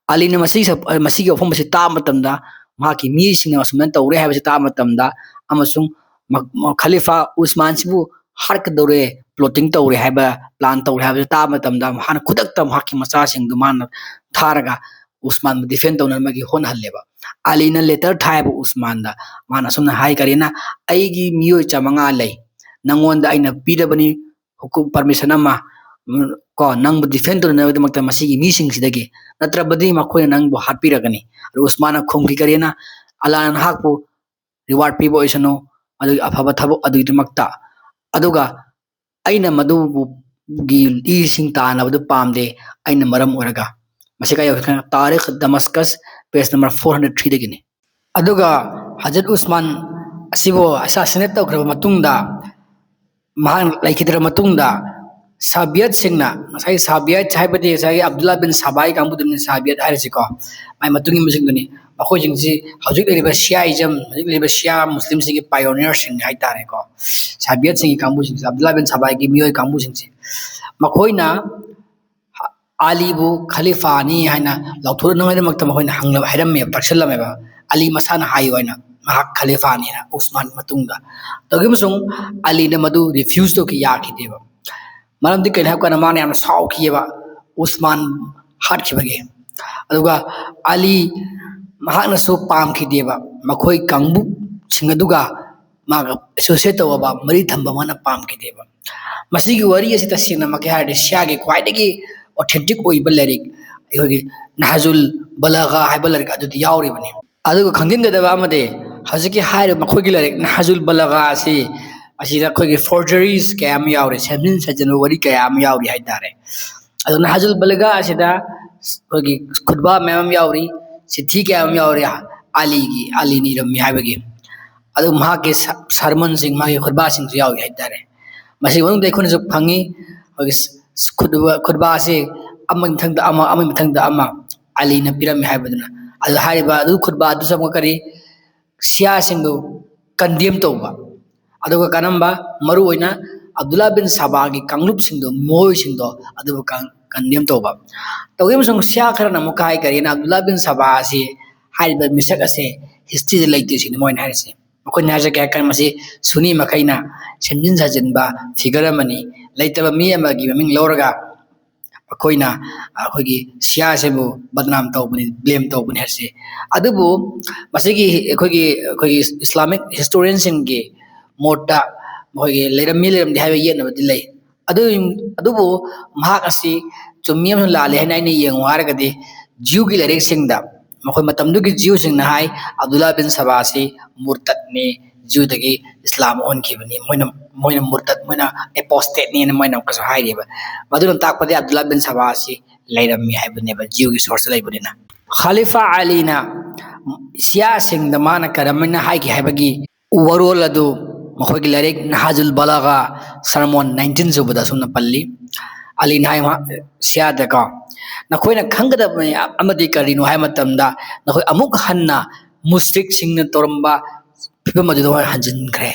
ꯑꯂꯤꯅ ꯃꯁꯤꯒꯤ ꯁꯞ-, ꯃꯁꯤꯒꯤ ꯋꯥꯐꯝ ꯑꯁꯤ ꯇꯥꯕ ꯃꯇꯝꯗ, ꯃꯍꯥꯛꯀꯤ ꯃꯤꯁꯤꯡꯅ ꯑꯁꯨꯃꯥꯏꯅ ꯇꯧꯔꯦ ꯍꯥꯏꯕꯁꯤ ꯇꯥꯕ ꯃꯇꯝꯗ, ꯑꯃꯁꯨꯡ ꯃ-, ꯃ-, ꯈꯂꯤꯐꯥ ꯎꯁꯃꯥꯟꯁꯤꯕꯨ ꯍꯥꯠꯀꯗꯧꯔꯦ, ꯄ꯭ꯂꯣꯇꯤꯡ ꯇꯧꯔꯦ ꯍꯥꯏꯕ, ꯄ꯭ꯂꯥꯟ ꯇꯧꯔꯦ ꯍꯥꯏꯕꯗꯨ ꯇꯥꯕ ꯃꯇꯝꯗ, ꯃꯍꯥꯛꯅ ꯈꯨꯗꯛꯇ ꯃꯍꯥꯛꯀꯤ ꯃꯆꯥꯁꯤꯡꯗꯨ ꯃꯥꯅ ꯊꯥꯔꯒ ꯎꯁꯃꯥꯟꯕꯨ ꯗꯤꯐꯦꯟ ꯇꯧꯅꯕꯒꯤ ꯍꯣꯠꯅꯍꯜꯂꯦꯕ꯫ ꯑꯂꯤꯅ ꯂꯦꯇꯔ ꯊꯥꯏꯕ ꯎꯁꯃꯥꯟꯗ, ꯃꯥꯅ ꯑꯁꯨꯝꯅ ꯍꯥꯏ, "ꯀꯔꯤꯅ, ꯑꯩꯒꯤ ꯃꯤꯑꯣꯏ ꯆꯥꯃꯉꯥ ꯂꯩ, ꯅꯪꯉꯣꯟꯗ ꯑꯩꯅ ꯄꯤꯔꯕꯅꯤ ꯍꯨꯀꯨꯝ, ꯄꯔꯃꯤꯁꯟ ꯑꯃ, ꯎꯝ, ꯀꯣ, ꯅꯪꯕꯨ ꯗꯤꯐꯦꯟ ꯇꯧꯅꯅꯕꯒꯤꯗꯃꯛꯇ ꯃꯁꯤꯒꯤ ꯃꯤꯁꯤꯡꯁꯤꯗꯒꯤ, ꯅꯠꯇ꯭ꯔꯕꯗꯤ ꯃꯈꯣꯏꯅ ꯅꯪꯕꯨ ꯍꯥꯠꯄꯤꯔꯒꯅꯤ"꯫ ꯑꯗꯨ ꯎꯁꯃꯥꯟꯅ ꯈꯨꯝꯈꯤ, "ꯀꯔꯤꯅ, ꯑꯜꯂꯥꯅ ꯅꯍꯥꯛꯄꯨ ꯔꯤꯋꯥꯔꯗ ꯄꯤꯕ ꯑꯣꯏꯁꯅꯨ, ꯑꯗꯨꯒꯤ ꯑꯐꯕ ꯊꯕꯛ ꯑꯗꯨꯒꯤꯗꯃꯛꯇ"꯫ ꯑꯗꯨꯒ ꯑꯩꯅ ꯃꯗꯨꯕꯨꯒꯤ ꯏꯁꯤꯡ ꯇꯥꯅꯕꯗꯨ ꯄꯥꯝꯗꯦ, ꯑꯩꯅ ꯃꯔꯝ ꯑꯣꯏꯔꯒ꯫ ꯃꯁꯤ ꯀꯥꯏ ꯌꯧꯈ꯭ꯔꯦ? ꯇꯥꯔꯤꯈ ꯗꯃꯁꯀꯁ, ꯄꯦꯖ ꯅꯝꯕꯔ ꯐꯣꯔ ꯍꯟꯗ꯭ꯔꯦꯗ ꯊ꯭ꯔꯤꯗꯒꯤꯅꯤ꯫ ꯑꯗꯨꯒ ꯍꯖꯔꯠ ꯎꯁꯃꯥꯟ ꯑꯁꯤꯕꯨ ꯑꯦꯁꯥꯁꯤꯅꯦꯠ ꯇꯧꯈ꯭ꯔꯕ ꯃꯇꯨꯡꯗ, ꯃꯍꯥꯛ ꯂꯩꯈꯤꯗ꯭ꯔꯕ ꯃꯇꯨꯡꯗ, ꯁꯥꯕꯤꯌꯠꯁꯤꯡꯅ, ꯉꯁꯥꯏ ꯁꯥꯕꯤꯌꯠ ꯍꯥꯏꯕꯗꯤ ꯉꯁꯥꯏꯒꯤ ꯑꯕꯗꯨꯜꯂꯥ ꯕꯤꯟ ꯁꯥꯕꯥꯒꯤ ꯀꯥꯡꯕꯨꯗꯨꯅꯤ ꯁꯥꯕꯤꯌꯠ ꯍꯥꯏꯔꯤꯁꯤꯀꯣ, ꯃꯥꯏ ꯃꯇꯨꯡ ꯏꯟꯕꯁꯤꯡꯗꯨꯅꯤ꯫ ꯃꯈꯣꯏꯁꯤꯡꯁꯤ ꯍꯧꯖꯤꯛ ꯂꯩꯔꯤꯕ ꯁꯤꯌꯥꯏꯖꯝ, ꯍꯧꯖꯤꯛ ꯂꯩꯔꯤꯕ ꯁꯤꯌꯥ ꯃꯨꯁꯂꯤꯝꯁꯤꯡꯒꯤ ꯄꯥꯏꯑꯣꯅꯤꯌꯔꯁꯤꯡ ꯍꯥꯏꯇꯥꯔꯦꯀꯣ, ꯁꯥꯕꯤꯌꯠꯁꯤꯡꯒꯤ ꯀꯥꯡꯕꯨꯁꯤꯡꯁꯦ, ꯑꯕꯗꯨꯜꯂꯥ ꯕꯤꯟ ꯁꯥꯕꯥꯒꯤ ꯃꯤꯑꯣꯏ ꯀꯥꯡꯕꯨꯁꯤꯡꯁꯦ, ꯃꯈꯣꯏꯅ ꯑꯂꯤꯕꯨ ꯈꯂꯤꯐꯥꯅꯤ ꯍꯥꯏꯅ ꯂꯥꯎꯊꯣꯛꯅꯉꯥꯏꯗꯃꯛꯇ ꯃꯈꯣꯏꯅ ꯍꯪꯂ-, ꯍꯥꯏꯔꯝꯃꯦꯕ, ꯇꯥꯛꯁꯤꯜꯂꯝꯃꯦꯕ꯫ ꯑꯂꯤ ꯃꯁꯥꯅ ꯍꯥꯏꯌꯨ ꯍꯥꯏꯅ, ꯃꯍꯥꯛ ꯈꯂꯤꯐꯥꯅꯤꯅ ꯎꯁꯃꯥꯟ ꯃꯇꯨꯡꯗ꯫ ꯇꯧꯈꯤꯕ ꯑꯃꯁꯨꯡ ꯑꯂꯤꯅ ꯃꯗꯨ ꯔꯤꯐ꯭ꯌꯨꯁ ꯇꯧꯈꯤ, ꯌꯥꯈꯤꯗꯦꯕ꯫ ꯃꯔꯝꯗꯤ ꯀꯩꯅꯣ ꯍꯥꯏꯕ ꯀꯥꯟꯗ ꯃꯥꯅ ꯌꯥꯝꯅ ꯁꯥꯎꯈꯤꯑꯕ ꯎꯁꯃꯥꯟ ꯍꯥꯠꯈꯤꯕꯒꯤ꯫ ꯑꯗꯨꯒ ꯑꯂꯤ ꯃꯍꯥꯛꯅꯁꯨ ꯄꯥꯝꯈꯤꯗꯦꯕ ꯃꯈꯣꯏ ꯀꯥꯡꯕꯨꯁꯤꯡ ꯑꯗꯨꯒ ꯃꯥꯒ ꯑꯦꯁꯣꯁꯤꯌꯦꯠ ꯇꯧꯕ, ꯃꯔꯤ ꯊꯝꯕ ꯃꯥꯅ ꯄꯥꯝꯈꯤꯗꯦꯕ꯫ ꯃꯁꯤꯒꯤ ꯋꯥꯔꯤ ꯑꯁꯤ ꯇꯁꯦꯡꯅꯃꯛꯀꯤ ꯍꯥꯏꯔꯗꯤ ꯁꯤꯌꯥꯒꯤ ꯈ꯭ꯋꯥꯏꯗꯒꯤ ꯑꯣꯊꯦꯟꯇꯤꯛ ꯑꯣꯏꯕ ꯂꯥꯏꯔꯤꯛ, ꯑꯩꯈꯣꯏꯒꯤ ꯅꯍꯖꯨꯜ ꯕꯂꯥꯒꯥ ꯍꯥꯏꯕ ꯂꯥꯏꯔꯤꯛ ꯑꯗꯨꯗꯤ ꯌꯥꯎꯔꯤꯕꯅꯤ꯫ ꯑꯗꯨꯒ ꯈꯪꯖꯤꯟꯒꯗꯕ ꯑꯃꯗꯤ, ꯍꯧꯖꯤꯛꯀꯤ ꯍꯥꯏꯔꯤꯕ ꯃꯈꯣꯏꯒꯤ ꯂꯥꯏꯔꯤꯛ ꯅꯍꯖꯨꯜ ꯕꯂꯥꯒꯥ ꯑꯁꯤ, ꯑꯁꯤꯗ ꯑꯩꯈꯣꯏꯒꯤ ꯐꯣꯔꯖꯔꯤꯁ ꯀꯌꯥ ꯑꯃ ꯌꯥꯎꯔꯤ, ꯁꯦꯝꯖꯤꯟ ꯁꯥꯖꯤꯟꯕ ꯋꯥꯔꯤ ꯀꯌꯥ ꯑꯃ ꯌꯥꯎꯔꯤ ꯍꯥꯏꯇꯥꯔꯦ꯫ ꯑꯗꯨ ꯅꯍꯖꯨꯜ ꯕꯂꯥꯒꯥ ꯑꯁꯤꯗ ꯑꯩꯈꯣꯏꯒꯤ ꯈꯨꯠꯕꯥ ꯃꯌꯥꯝ ꯑꯃ ꯌꯥꯎꯔꯤ, ꯆꯤꯊꯤ ꯀꯌꯥ ꯑꯃ ꯌꯥꯎꯔꯤ, ꯑꯂꯤꯒꯤ, ꯑꯂꯤꯅ ꯏꯔꯝꯃꯤ ꯍꯥꯏꯕꯒꯤ꯫ ꯑꯗꯨ ꯃꯍꯥꯛꯀꯤ ꯁ-, ꯁꯔꯃꯟꯁꯤꯡ, ꯃꯥꯒꯤ ꯈꯨꯠꯕꯥꯁꯤꯡꯁꯨ ꯌꯥꯎꯔꯤ ꯍꯥꯏꯇꯥꯔꯦ꯫ ꯃꯁꯤꯒꯤ ꯃꯅꯨꯡꯗ ꯑꯩꯈꯣꯏꯅꯁꯨ ꯐꯪꯉꯤ, ꯑꯩꯈꯣꯏꯒꯤ ꯁ-, ꯁ-, ꯈꯨꯠꯕꯥ, ꯈꯨꯠꯕꯥꯁꯤ ꯑꯃꯒꯤ ꯃꯊꯪꯗ ꯑꯃ, ꯑꯃꯒꯤ ꯃꯊꯪꯗ ꯑꯃ ꯑꯂꯤꯅ ꯄꯤꯔꯝꯃꯤ ꯍꯥꯏꯕꯗꯨꯅ꯫ ꯑꯗꯨ ꯍꯥꯏꯔꯤꯕ ꯑꯗꯨ ꯈꯨꯠꯕꯥ ꯑꯗꯨ ꯆꯪꯕ ꯀꯔꯤ? ꯁꯤꯌꯥꯁꯤꯡꯕꯨ ꯀꯟꯗꯦꯝ ꯇꯧꯕ, ꯑꯗꯨꯒ ꯀꯔꯝꯕ, ꯃꯔꯨꯑꯣꯏꯅ ꯑꯕꯗꯨꯜꯂꯥ ꯕꯤꯟ ꯁꯥꯕꯥꯒꯤ ꯀꯥꯡꯂꯨꯞꯁꯤꯡꯗꯣ, ꯃꯤꯑꯣꯏꯁꯤꯡꯗꯣ ꯑꯗꯨꯕꯨ ꯀꯟꯗꯦꯝ ꯇꯧꯕ꯫ ꯇꯧꯋꯤ ꯑꯃꯁꯨꯡ ꯁꯤꯌꯥ ꯈꯔꯅ ꯑꯃꯨꯛꯀ ꯍꯥꯏ, ꯀꯔꯤꯅ, ꯑꯕꯗꯨꯜꯂꯥ ꯕꯤꯟ ꯁꯥꯕꯥ ꯑꯁꯤ, ꯍꯥꯏꯔꯤꯕ ꯃꯤꯁꯛ ꯑꯁꯦ ꯍꯤꯁꯇ꯭ꯔꯤꯗ ꯂꯩꯇꯦ ꯁꯤꯅꯤ ꯃꯣꯏꯅ ꯍꯥꯏꯔꯤꯁꯦ꯫ ꯃꯈꯣꯏꯅ ꯍꯥꯏꯖꯒꯦ ꯍꯥꯏꯔ ꯀꯥꯟꯗ ꯃꯁꯤ ꯁꯨꯅꯤ ꯃꯈꯩꯅ ꯁꯦꯝꯖꯤꯟ ꯁꯥꯖꯤꯟꯕ figure ꯑꯃꯅꯤ꯫ ꯂꯩꯇꯕ ꯃꯤ ꯑꯃꯒꯤ ꯃꯃꯤꯡ ꯂꯧꯔꯒ ꯃꯈꯣꯏꯅ ꯑꯩꯈꯣꯏꯒꯤ ꯁꯤꯌꯥꯁꯤꯕꯨ ꯕꯗꯅꯥꯝ ꯇꯧꯕꯅꯤ, blame ꯇꯧꯕꯅꯤ ꯍꯥꯏꯁꯦ꯫ ꯑꯗꯨꯕꯨ ꯃꯁꯤꯒꯤ ꯑꯩꯈꯣꯏꯒꯤ, ꯑꯩꯈꯣꯏꯒꯤ Islamic historianꯁꯤꯡꯒꯤ ꯃꯣꯠꯇ ꯃꯈꯣꯏꯒꯤ ꯂꯩꯔꯝꯃꯤ ꯂꯩꯔꯝꯗꯦ ꯍꯥꯏꯕ ꯌꯦꯠꯅꯕꯗꯤ ꯂꯩ꯫ ꯑꯗꯨ, ꯑꯗꯨꯕꯨ ꯃꯍꯥꯛ ꯑꯁꯤ ꯆꯨꯝꯃꯤ ꯑꯃꯁꯨꯡ ꯂꯥꯜꯂꯤ ꯍꯥꯏꯅ ꯑꯩꯅ ꯌꯦꯡꯉꯨ ꯍꯥꯏꯔꯒꯗꯤ, ꯖ꯭ꯌꯨꯒꯤ ꯂꯥꯏꯔꯤꯛꯁꯤꯡꯗ ꯃꯈꯣꯏ ꯃꯇꯝꯗꯨꯒꯤ ꯖ꯭ꯌꯨꯁꯤꯡꯅ ꯍꯥꯏ, ꯑꯕꯗꯨꯜꯂꯥ ꯕꯤꯟ ꯁꯕꯥ ꯑꯁꯤ ꯃꯨꯔꯇꯠꯅꯤ, ꯖ꯭ꯌꯨꯗꯒꯤ ꯏꯁꯂꯥꯝ ꯑꯣꯟꯈꯤꯕꯅꯤ, ꯃꯣꯏꯅ, ꯃꯣꯏꯅ ꯃꯨꯔꯇꯠ, ꯃꯣꯏꯅ apostateꯅꯦꯅ ꯃꯣꯏꯅ ꯑꯃꯨꯛꯀꯁꯨ ꯍꯥꯏꯔꯤꯕ꯫ ꯃꯗꯨꯅ ꯇꯥꯛꯄꯗꯤ ꯑꯕꯗꯨꯜꯂꯥ ꯕꯤꯟ ꯁꯕꯥ ꯑꯁꯤ ꯂꯩꯔꯝꯃꯤ ꯍꯥꯏꯕꯅꯦꯕ, ꯖ꯭ꯌꯨꯒꯤ sourceꯇ ꯂꯩꯕꯅꯤꯅ꯫ ꯈꯂꯤꯐꯥ ꯑꯂꯤꯅ ꯁꯤꯌꯥꯁꯤꯡꯗ ꯃꯥꯅ ꯀꯔꯝꯍꯥꯏꯅ ꯍꯥꯏꯈꯤ ꯍꯥꯏꯕꯒꯤ ꯋꯥꯔꯣꯜ ꯑꯗꯨ ꯃꯈꯣꯏꯒꯤ ꯂꯥꯏꯔꯤꯛ ꯅꯍꯖꯨꯜ ꯕꯂꯥꯒꯥ, ꯁꯔꯃꯣꯟ nineteen ꯁꯨꯕꯗ ꯑꯁꯨꯝꯅ ꯄꯜꯂꯤ꯫ ꯑꯂꯤꯅ ꯍꯥꯏ, ꯁꯤꯌꯥꯗꯀꯣ, "ꯅꯈꯣꯏꯅ ꯈꯪꯒꯗꯕꯅꯤ ꯑꯃꯗꯤ ꯀꯔꯤꯅꯣ ꯍꯥꯏꯕ ꯃꯇꯝꯗ, ꯅꯈꯣꯏ ꯑꯃꯨꯛ ꯍꯟꯅ ꯃꯨꯁ꯭ꯔꯤꯛꯁꯤꯡꯅ ꯇꯧꯔꯝꯕ ꯐꯤꯕꯝ ꯑꯗꯨꯗ ꯍꯣꯏ ꯍꯟꯖꯤꯟꯈ꯭ꯔꯦ꯫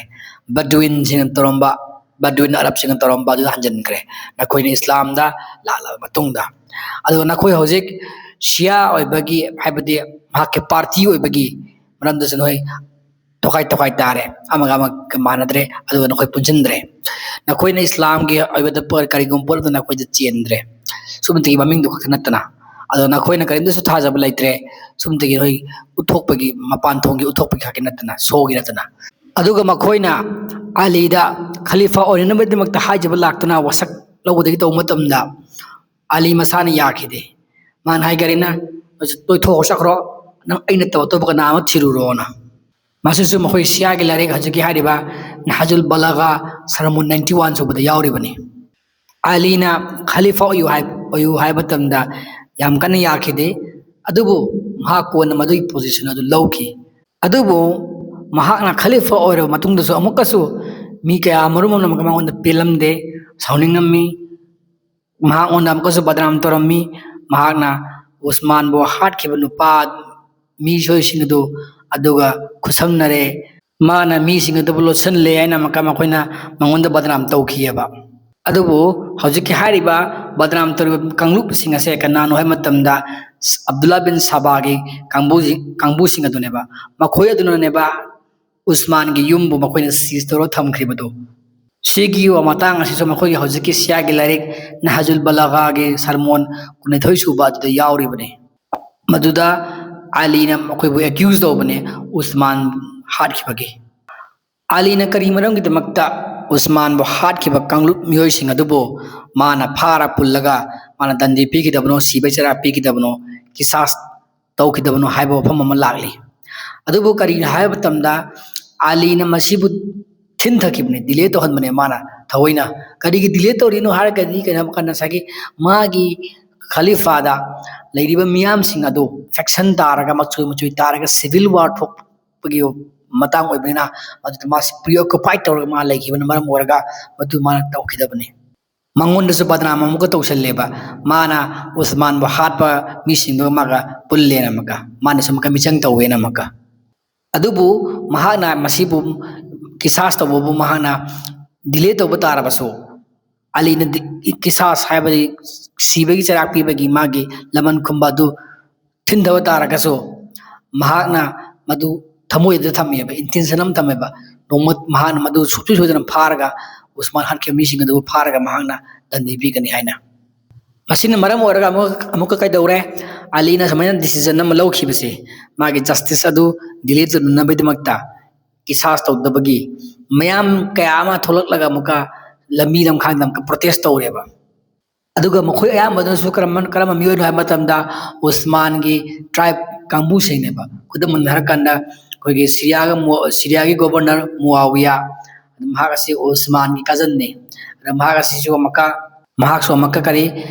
ꯕꯗꯋꯤꯟꯁꯤꯡꯅ ꯇꯧꯔꯝꯕ, ꯕꯗꯋꯤꯟ ꯑꯔꯕꯁꯤꯡꯅ ꯇꯧꯔꯝꯕ ꯑꯗꯨꯗ ꯍꯟꯖꯤꯟꯈ꯭ꯔꯦ, ꯅꯈꯣꯏꯅ ꯏꯁꯂꯥꯝꯗ ꯂꯥꯛꯂꯕ ꯃꯇꯨꯡꯗ꯫ ꯑꯗꯨꯒ ꯅꯈꯣꯏ ꯍꯧꯖꯤꯛ ꯁꯤꯌꯥ ꯑꯣꯏꯕꯒꯤ, ꯍꯥꯏꯕꯗꯤ ꯃꯍꯥꯛꯀꯤ ꯄꯥꯔꯇꯤ ꯑꯣꯏꯕꯒꯤ ꯃꯔꯝꯗꯁꯨ ꯅꯈꯣꯏ ꯇꯣꯈꯥꯏ ꯇꯣꯈꯥꯏ ꯇꯥꯔꯦ, ꯑꯃꯒ ꯑꯃꯒ ꯃꯥꯟꯅꯗ꯭ꯔꯦ, ꯑꯗꯨꯒ ꯅꯈꯣꯏ ꯄꯨꯟꯁꯤꯟꯗ꯭ꯔꯦ꯫ ꯅꯈꯣꯏꯅ ꯏꯁꯂꯥꯝꯒꯤ ꯑꯣꯏꯕꯗ ꯄꯣ-, ꯀꯔꯤꯒꯨꯝꯕ ꯄꯣꯠ ꯑꯃꯗ ꯅꯈꯣꯏꯗ ꯆꯦꯟꯗ꯭ꯔꯦ, ꯁꯨꯞꯅꯇꯒꯤ ꯃꯃꯤꯡꯗꯨ ꯈꯛꯇ ꯅꯠꯇꯅ꯫ ꯑꯗꯣ ꯅꯈꯣꯏꯅ ꯀꯔꯤꯝꯇꯁꯨ ꯊꯥꯖꯕ ꯂꯩꯇ꯭ꯔꯦ, ꯁꯨꯞꯅꯇꯒꯤ ꯅꯈꯣꯏ ꯎꯠꯊꯣꯛꯄꯒꯤ, ꯃꯄꯥꯟ ꯊꯣꯡꯒꯤ ꯎꯠꯊꯣꯛꯄꯒꯤ ꯈꯛꯀꯤ ꯅꯠꯇꯅ, ꯁꯣꯒꯤ ꯅꯠꯇꯅ꯫ ꯑꯗꯨꯒ ꯃꯈꯣꯏꯅ ꯑꯂꯤꯗ ꯈꯂꯤꯐꯥ ꯑꯣꯏꯅꯅꯕꯒꯤꯗꯃꯛꯇ ꯍꯥꯏꯖꯕ ꯂꯥꯛꯇꯨꯅ ꯋꯥꯁꯛ ꯂꯧꯕꯗꯒꯤ ꯇꯧꯕ ꯃꯇꯝꯗ, ꯑꯂꯤ ꯃꯁꯥꯅ ꯌꯥꯈꯤꯗꯦ꯫ ꯃꯥꯅ ꯍꯥꯏꯈꯔꯦꯅ, "ꯇꯣꯏꯊꯣꯛꯑꯣ, ꯆꯠꯈ꯭ꯔꯣ, ꯅꯪ ꯑꯩ ꯅꯠꯇꯕ ꯑꯇꯣꯞꯄ ꯀꯅꯥ ꯑꯃ ꯊꯤꯔꯨꯔꯣꯅ"꯫ ꯃꯁꯤꯁꯨ ꯃꯈꯣꯏ ꯁꯤꯌꯥꯒꯤ ꯂꯥꯏꯔꯤꯛ ꯍꯧꯖꯤꯛꯀꯤ ꯍꯥꯏꯔꯤꯕ ꯅꯍꯖꯨꯜ ꯕꯂꯥꯒꯥ, ꯁꯔꯃꯨꯟ ninety one ꯁꯨꯕꯗ ꯌꯥꯎꯔꯤꯕꯅꯤ꯫ ꯑꯂꯤꯅ ꯈꯂꯤꯐꯥ ꯑꯣꯏꯌꯨ ꯍꯥꯏ-, ꯑꯣꯏꯌꯨ ꯍꯥꯏꯕ ꯃꯇꯝꯗ ꯌꯥꯝ ꯀꯟꯅ ꯌꯥꯈꯤꯗꯦ, ꯑꯗꯨꯕꯨ ꯃꯍꯥꯛ ꯀꯣꯟꯅ ꯃꯗꯨꯒꯤ position ꯑꯗꯨ ꯂꯧꯈꯤ꯫ ꯑꯗꯨꯕꯨ ꯃꯍꯥꯛꯅ ꯈꯂꯤꯐꯥ ꯑꯣꯏꯔꯕ ꯃꯇꯨꯡꯗꯁꯨ ꯑꯃꯨꯛꯀꯁꯨ ꯃꯤ ꯀꯌꯥ ꯃꯔꯨꯝ ꯑꯃꯅ ꯃꯉꯣꯟꯗ ꯄꯦꯜꯂꯝꯗꯦ, ꯁꯥꯎꯅꯤꯡꯉꯝꯃꯤ꯫ ꯃꯍꯥꯛꯉꯣꯟꯗ ꯑꯃꯨꯛꯀꯁꯨ ꯕꯗꯅꯥꯝ ꯇꯧꯔꯝꯃꯤ꯫ ꯃꯍꯥꯛꯅ ꯎꯁꯃꯥꯟꯕꯨ ꯍꯥꯠꯈꯤꯕ ꯅꯨꯄꯥ ꯃꯤꯁꯣꯏꯁꯤꯡ ꯑꯗꯨ ꯑꯗꯨꯒ ꯈꯨꯠꯁꯝꯅꯔꯦ, ꯃꯥꯅ ꯃꯤꯁꯤꯡ ꯑꯗꯨꯕꯨ ꯂꯣꯠꯁꯤꯜꯂꯦ ꯍꯥꯏꯅ ꯑꯃꯨꯛꯀ ꯃꯈꯣꯏꯅ ꯃꯉꯣꯟꯗ ꯕꯗꯅꯥꯝ ꯇꯧꯈꯤꯑꯕ꯫ ꯑꯗꯨꯕꯨ ꯍꯧꯖꯤꯛꯀꯤ ꯍꯥꯏꯔꯤꯕ ꯕꯗꯅꯥꯝ ꯇꯧꯔꯤꯕ ꯀꯥꯡꯂꯨꯞꯁꯤꯡ ꯑꯁꯦ ꯀꯅꯥꯅꯣ ꯍꯥꯏꯕ ꯃꯇꯝꯗ, ꯑꯕꯗꯨꯜꯂꯥ ꯕꯤꯟ ꯁꯥꯕꯥꯒꯤ ꯀꯥꯡꯕꯨꯁꯤ-, ꯀꯥꯡꯕꯨꯁꯤꯡ ꯑꯗꯨꯅꯦꯕ꯫ ꯃꯈꯣꯏ ꯑꯗꯨꯅꯅꯦꯕ ꯎꯁꯃꯥꯟꯒꯤ ꯌꯨꯝꯕꯨ ꯃꯈꯣꯏꯅ ꯁꯤꯖ ꯇꯧꯔ ꯊꯝꯈ꯭ꯔꯤꯕꯗꯨ꯫ ꯁꯤꯒꯤ ꯃꯇꯥꯡ ꯑꯁꯤꯁꯨ ꯃꯈꯣꯏꯒꯤ ꯍꯧꯖꯤꯛꯀꯤ ꯁꯤꯌꯥꯒꯤ ꯂꯥꯏꯔꯤꯛ ꯅꯍꯖꯨꯜ ꯕꯂꯥꯒꯥꯒꯤ ꯁꯔꯃꯣꯟ ꯀꯨꯟꯅꯤꯊꯣꯏ ꯁꯨꯕ ꯑꯗꯨꯗ ꯌꯥꯎꯔꯤꯕꯅꯤ꯫ ꯃꯗꯨꯗ ꯑꯂꯤꯅ ꯃꯈꯣꯏꯕꯨ ꯑꯦꯀ꯭ꯌꯨꯁ ꯇꯧꯕꯅꯦ ꯎꯁꯃꯥꯟ ꯍꯥꯠꯈꯤꯕꯒꯤ꯫ ꯑꯂꯤꯅ ꯀꯔꯤ ꯃꯔꯝꯒꯤꯗꯃꯛꯇ ꯎꯁꯃꯥꯟꯕꯨ ꯍꯥꯠꯈꯤꯕ ꯀꯥꯡꯂꯨꯞ ꯃꯤꯑꯣꯏꯁꯤꯡ ꯑꯗꯨꯕꯨ ꯃꯥꯅ ꯐꯥꯔ ꯄꯨꯜꯂꯒ ꯃꯥꯅ ꯗꯟꯗꯤ ꯄꯤꯈꯤꯗꯕꯅꯣ, ꯁꯤꯕꯩ ꯆꯩꯔꯥꯛ ꯄꯤꯈꯤꯗꯕꯅꯣ, ꯀꯤꯁꯥꯁ ꯇꯧꯈꯤꯗꯕꯅꯣ ꯍꯥꯏꯕ ꯋꯥꯐꯝ ꯑꯃ ꯂꯥꯛꯂꯤ꯫ ꯑꯗꯨꯕꯨ ꯀꯔꯤꯒꯤꯅꯣ ꯍꯥꯏꯕ ꯃꯇꯝꯗ ꯑꯂꯤꯅ ꯃꯁꯤꯕꯨ ꯊꯤꯟꯊꯈꯤꯕꯅꯦ, ꯗꯤꯂꯦ ꯇꯧꯍꯟꯕꯅꯦ ꯃꯥꯅ ꯊꯑꯣꯏꯅ꯫ ꯀꯔꯤꯒꯤ ꯗꯤꯂꯦ ꯇꯧꯔꯤꯅꯣ ꯍꯥꯏꯔꯒꯗꯤ, ꯀꯩꯅꯣ ꯍꯥꯏꯕ ꯀꯥꯟꯗ ꯉꯁꯥꯏꯒꯤ ꯃꯥꯒꯤ ꯈꯂꯤꯐꯥꯗ ꯂꯩꯔꯤꯕ ꯃꯤꯌꯥꯝꯁꯤꯡ ꯑꯗꯨ ꯐꯦꯛꯁꯟ ꯇꯥꯔꯒ, ꯃꯆꯣꯏ ꯃꯆꯣꯏ ꯇꯥꯔꯒ ꯁꯤꯚꯤꯜ ꯋꯥꯔ ꯊꯣꯛꯄꯒꯤ ꯃꯇꯥꯡ ꯑꯣꯏꯕꯅꯤꯅ, ꯃꯗꯨꯗ ꯃꯥꯁꯤ ꯄ꯭ꯔꯤꯑꯣꯀꯨꯄꯥꯏꯠ ꯇꯧꯔꯒ ꯃꯥ ꯂꯩꯈꯤꯕꯅ ꯃꯔꯝ ꯑꯣꯏꯔꯒ ꯃꯗꯨ ꯃꯥꯅ ꯇꯧꯈꯤꯗꯕꯅꯤ꯫ ꯃꯉꯣꯟꯗꯁꯨ ꯕꯗꯅꯥꯝ ꯑꯃꯨꯛꯀ ꯇꯧꯁꯜꯂꯦꯕ, ꯃꯥꯅ ꯎꯁꯃꯥꯟꯕꯨ ꯍꯥꯠꯄ ꯃꯤꯁꯤꯡꯗꯨꯒ ꯃꯥꯒ ꯄꯨꯜꯂꯦꯅ ꯑꯃꯨꯛꯀ, ꯃꯥꯅꯁꯨ ꯑꯃꯨꯛꯀ ꯃꯤꯆꯪ ꯇꯧꯋꯦꯅ ꯑꯃꯨꯛꯀ꯫ ꯑꯗꯨꯕꯨ ꯃꯍꯥꯛꯅ ꯃꯁꯤꯕꯨ ꯀꯤꯁꯥꯁ ꯇꯧꯕꯕꯨ ꯃꯍꯥꯛꯅ ꯗꯤꯂꯦ ꯇꯧꯕ ꯇꯥꯔꯕꯁꯨ, ꯑꯂꯤꯅ ꯗꯤ-, ꯀꯤꯁꯥꯁ ꯍꯥꯏꯕꯗꯤ ꯁꯤꯕꯒꯤ ꯆꯩꯔꯥꯛ ꯄꯤꯕꯒꯤ ꯃꯥꯒꯤ ꯂꯃꯟ ꯈꯨꯝꯕ ꯑꯗꯨ ꯊꯤꯟꯊꯕ ꯇꯥꯔꯒꯁꯨ, ꯃꯍꯥꯛꯅ ꯃꯗꯨ ꯊꯃꯣꯏꯗ ꯊꯝꯃꯦꯕ, ꯏꯟꯇꯦꯟꯁꯟ ꯑꯃ ꯊꯝꯃꯦꯕ꯫ ꯅꯣꯡꯃ ꯃꯍꯥꯛꯅ ꯃꯗꯨ ꯁꯨꯡꯁꯣꯏ ꯁꯣꯏꯗꯅ ꯐꯥꯔꯒ, ꯎꯁꯃꯥꯟ ꯍꯥꯠꯈꯤꯕ ꯃꯤꯁꯤꯡ ꯑꯗꯨꯕꯨ ꯐꯥꯔꯒ ꯃꯍꯥꯛꯅ ꯗꯟꯗꯤ ꯄꯤꯒꯅꯤ ꯍꯥꯏꯅ꯫ ꯃꯁꯤꯅ ꯃꯔꯝ ꯑꯣꯏꯔꯒ ꯑꯃꯨꯛ, ꯑꯃꯨꯛꯀ ꯀꯩꯗꯧꯔꯦ? ꯑꯂꯤꯅ ꯁꯨꯃꯥꯏꯅ ꯗꯤꯁꯤꯖꯟ ꯑꯃ ꯂꯧꯈꯤꯕꯁꯦ, ꯃꯥꯒꯤ ꯖꯁꯇꯤꯁ ꯑꯗꯨ ꯗꯤꯂꯦ ꯇꯧꯅꯅꯕꯒꯤꯗꯃꯛꯇ, ꯀꯤꯁꯥꯁ ꯇꯧꯗꯕꯒꯤ ꯃꯌꯥꯝ ꯀꯌꯥ ꯑꯃ ꯊꯣꯛꯂꯛꯂꯒ ꯑꯃꯨꯛꯀ ꯂꯝꯕꯤ ꯂꯝꯈꯥꯡꯗ ꯑꯃꯨꯛꯀ ꯄ꯭ꯔꯣꯇꯦꯁ ꯇꯧꯔꯦꯕ꯫ ꯑꯗꯨꯒ ꯃꯈꯣꯏ ꯑꯌꯥꯝꯕꯗꯨꯅꯁꯨ ꯀꯔꯝꯕ, ꯀꯔꯝꯕ ꯃꯤꯑꯣꯏꯅꯣ ꯍꯥꯏꯕ ꯃꯇꯝꯗ, ꯎꯁꯃꯥꯟꯒꯤ ꯇ꯭ꯔꯥꯏꯕ ꯀꯥꯡꯕꯨꯁꯤꯡꯅꯦꯕ꯫ ꯈꯨꯗꯝ ꯑꯣꯏꯅ ꯍꯥꯏꯔꯀꯥꯟꯗ, ꯑꯩꯈꯣꯏꯒꯤ ꯁꯤꯔꯤꯌꯥꯒ ꯃꯨ-, ꯁꯤꯔꯤꯌꯥꯒꯤ ꯒꯣꯕꯔꯅꯔ ꯃꯨꯑꯥꯋꯤꯌꯥ, ꯑꯗꯨ ꯃꯍꯥꯛ ꯑꯁꯤ ꯎꯁꯃꯥꯟꯒꯤ ꯀꯖꯟꯅꯤ꯫ ꯑꯗ ꯃꯍꯥꯛ ꯑꯁꯤꯁꯨ ꯑꯃꯨꯛꯀ, ꯃꯍꯥꯛꯁꯨ ꯑꯃꯨꯛꯀ ꯀꯔꯤ,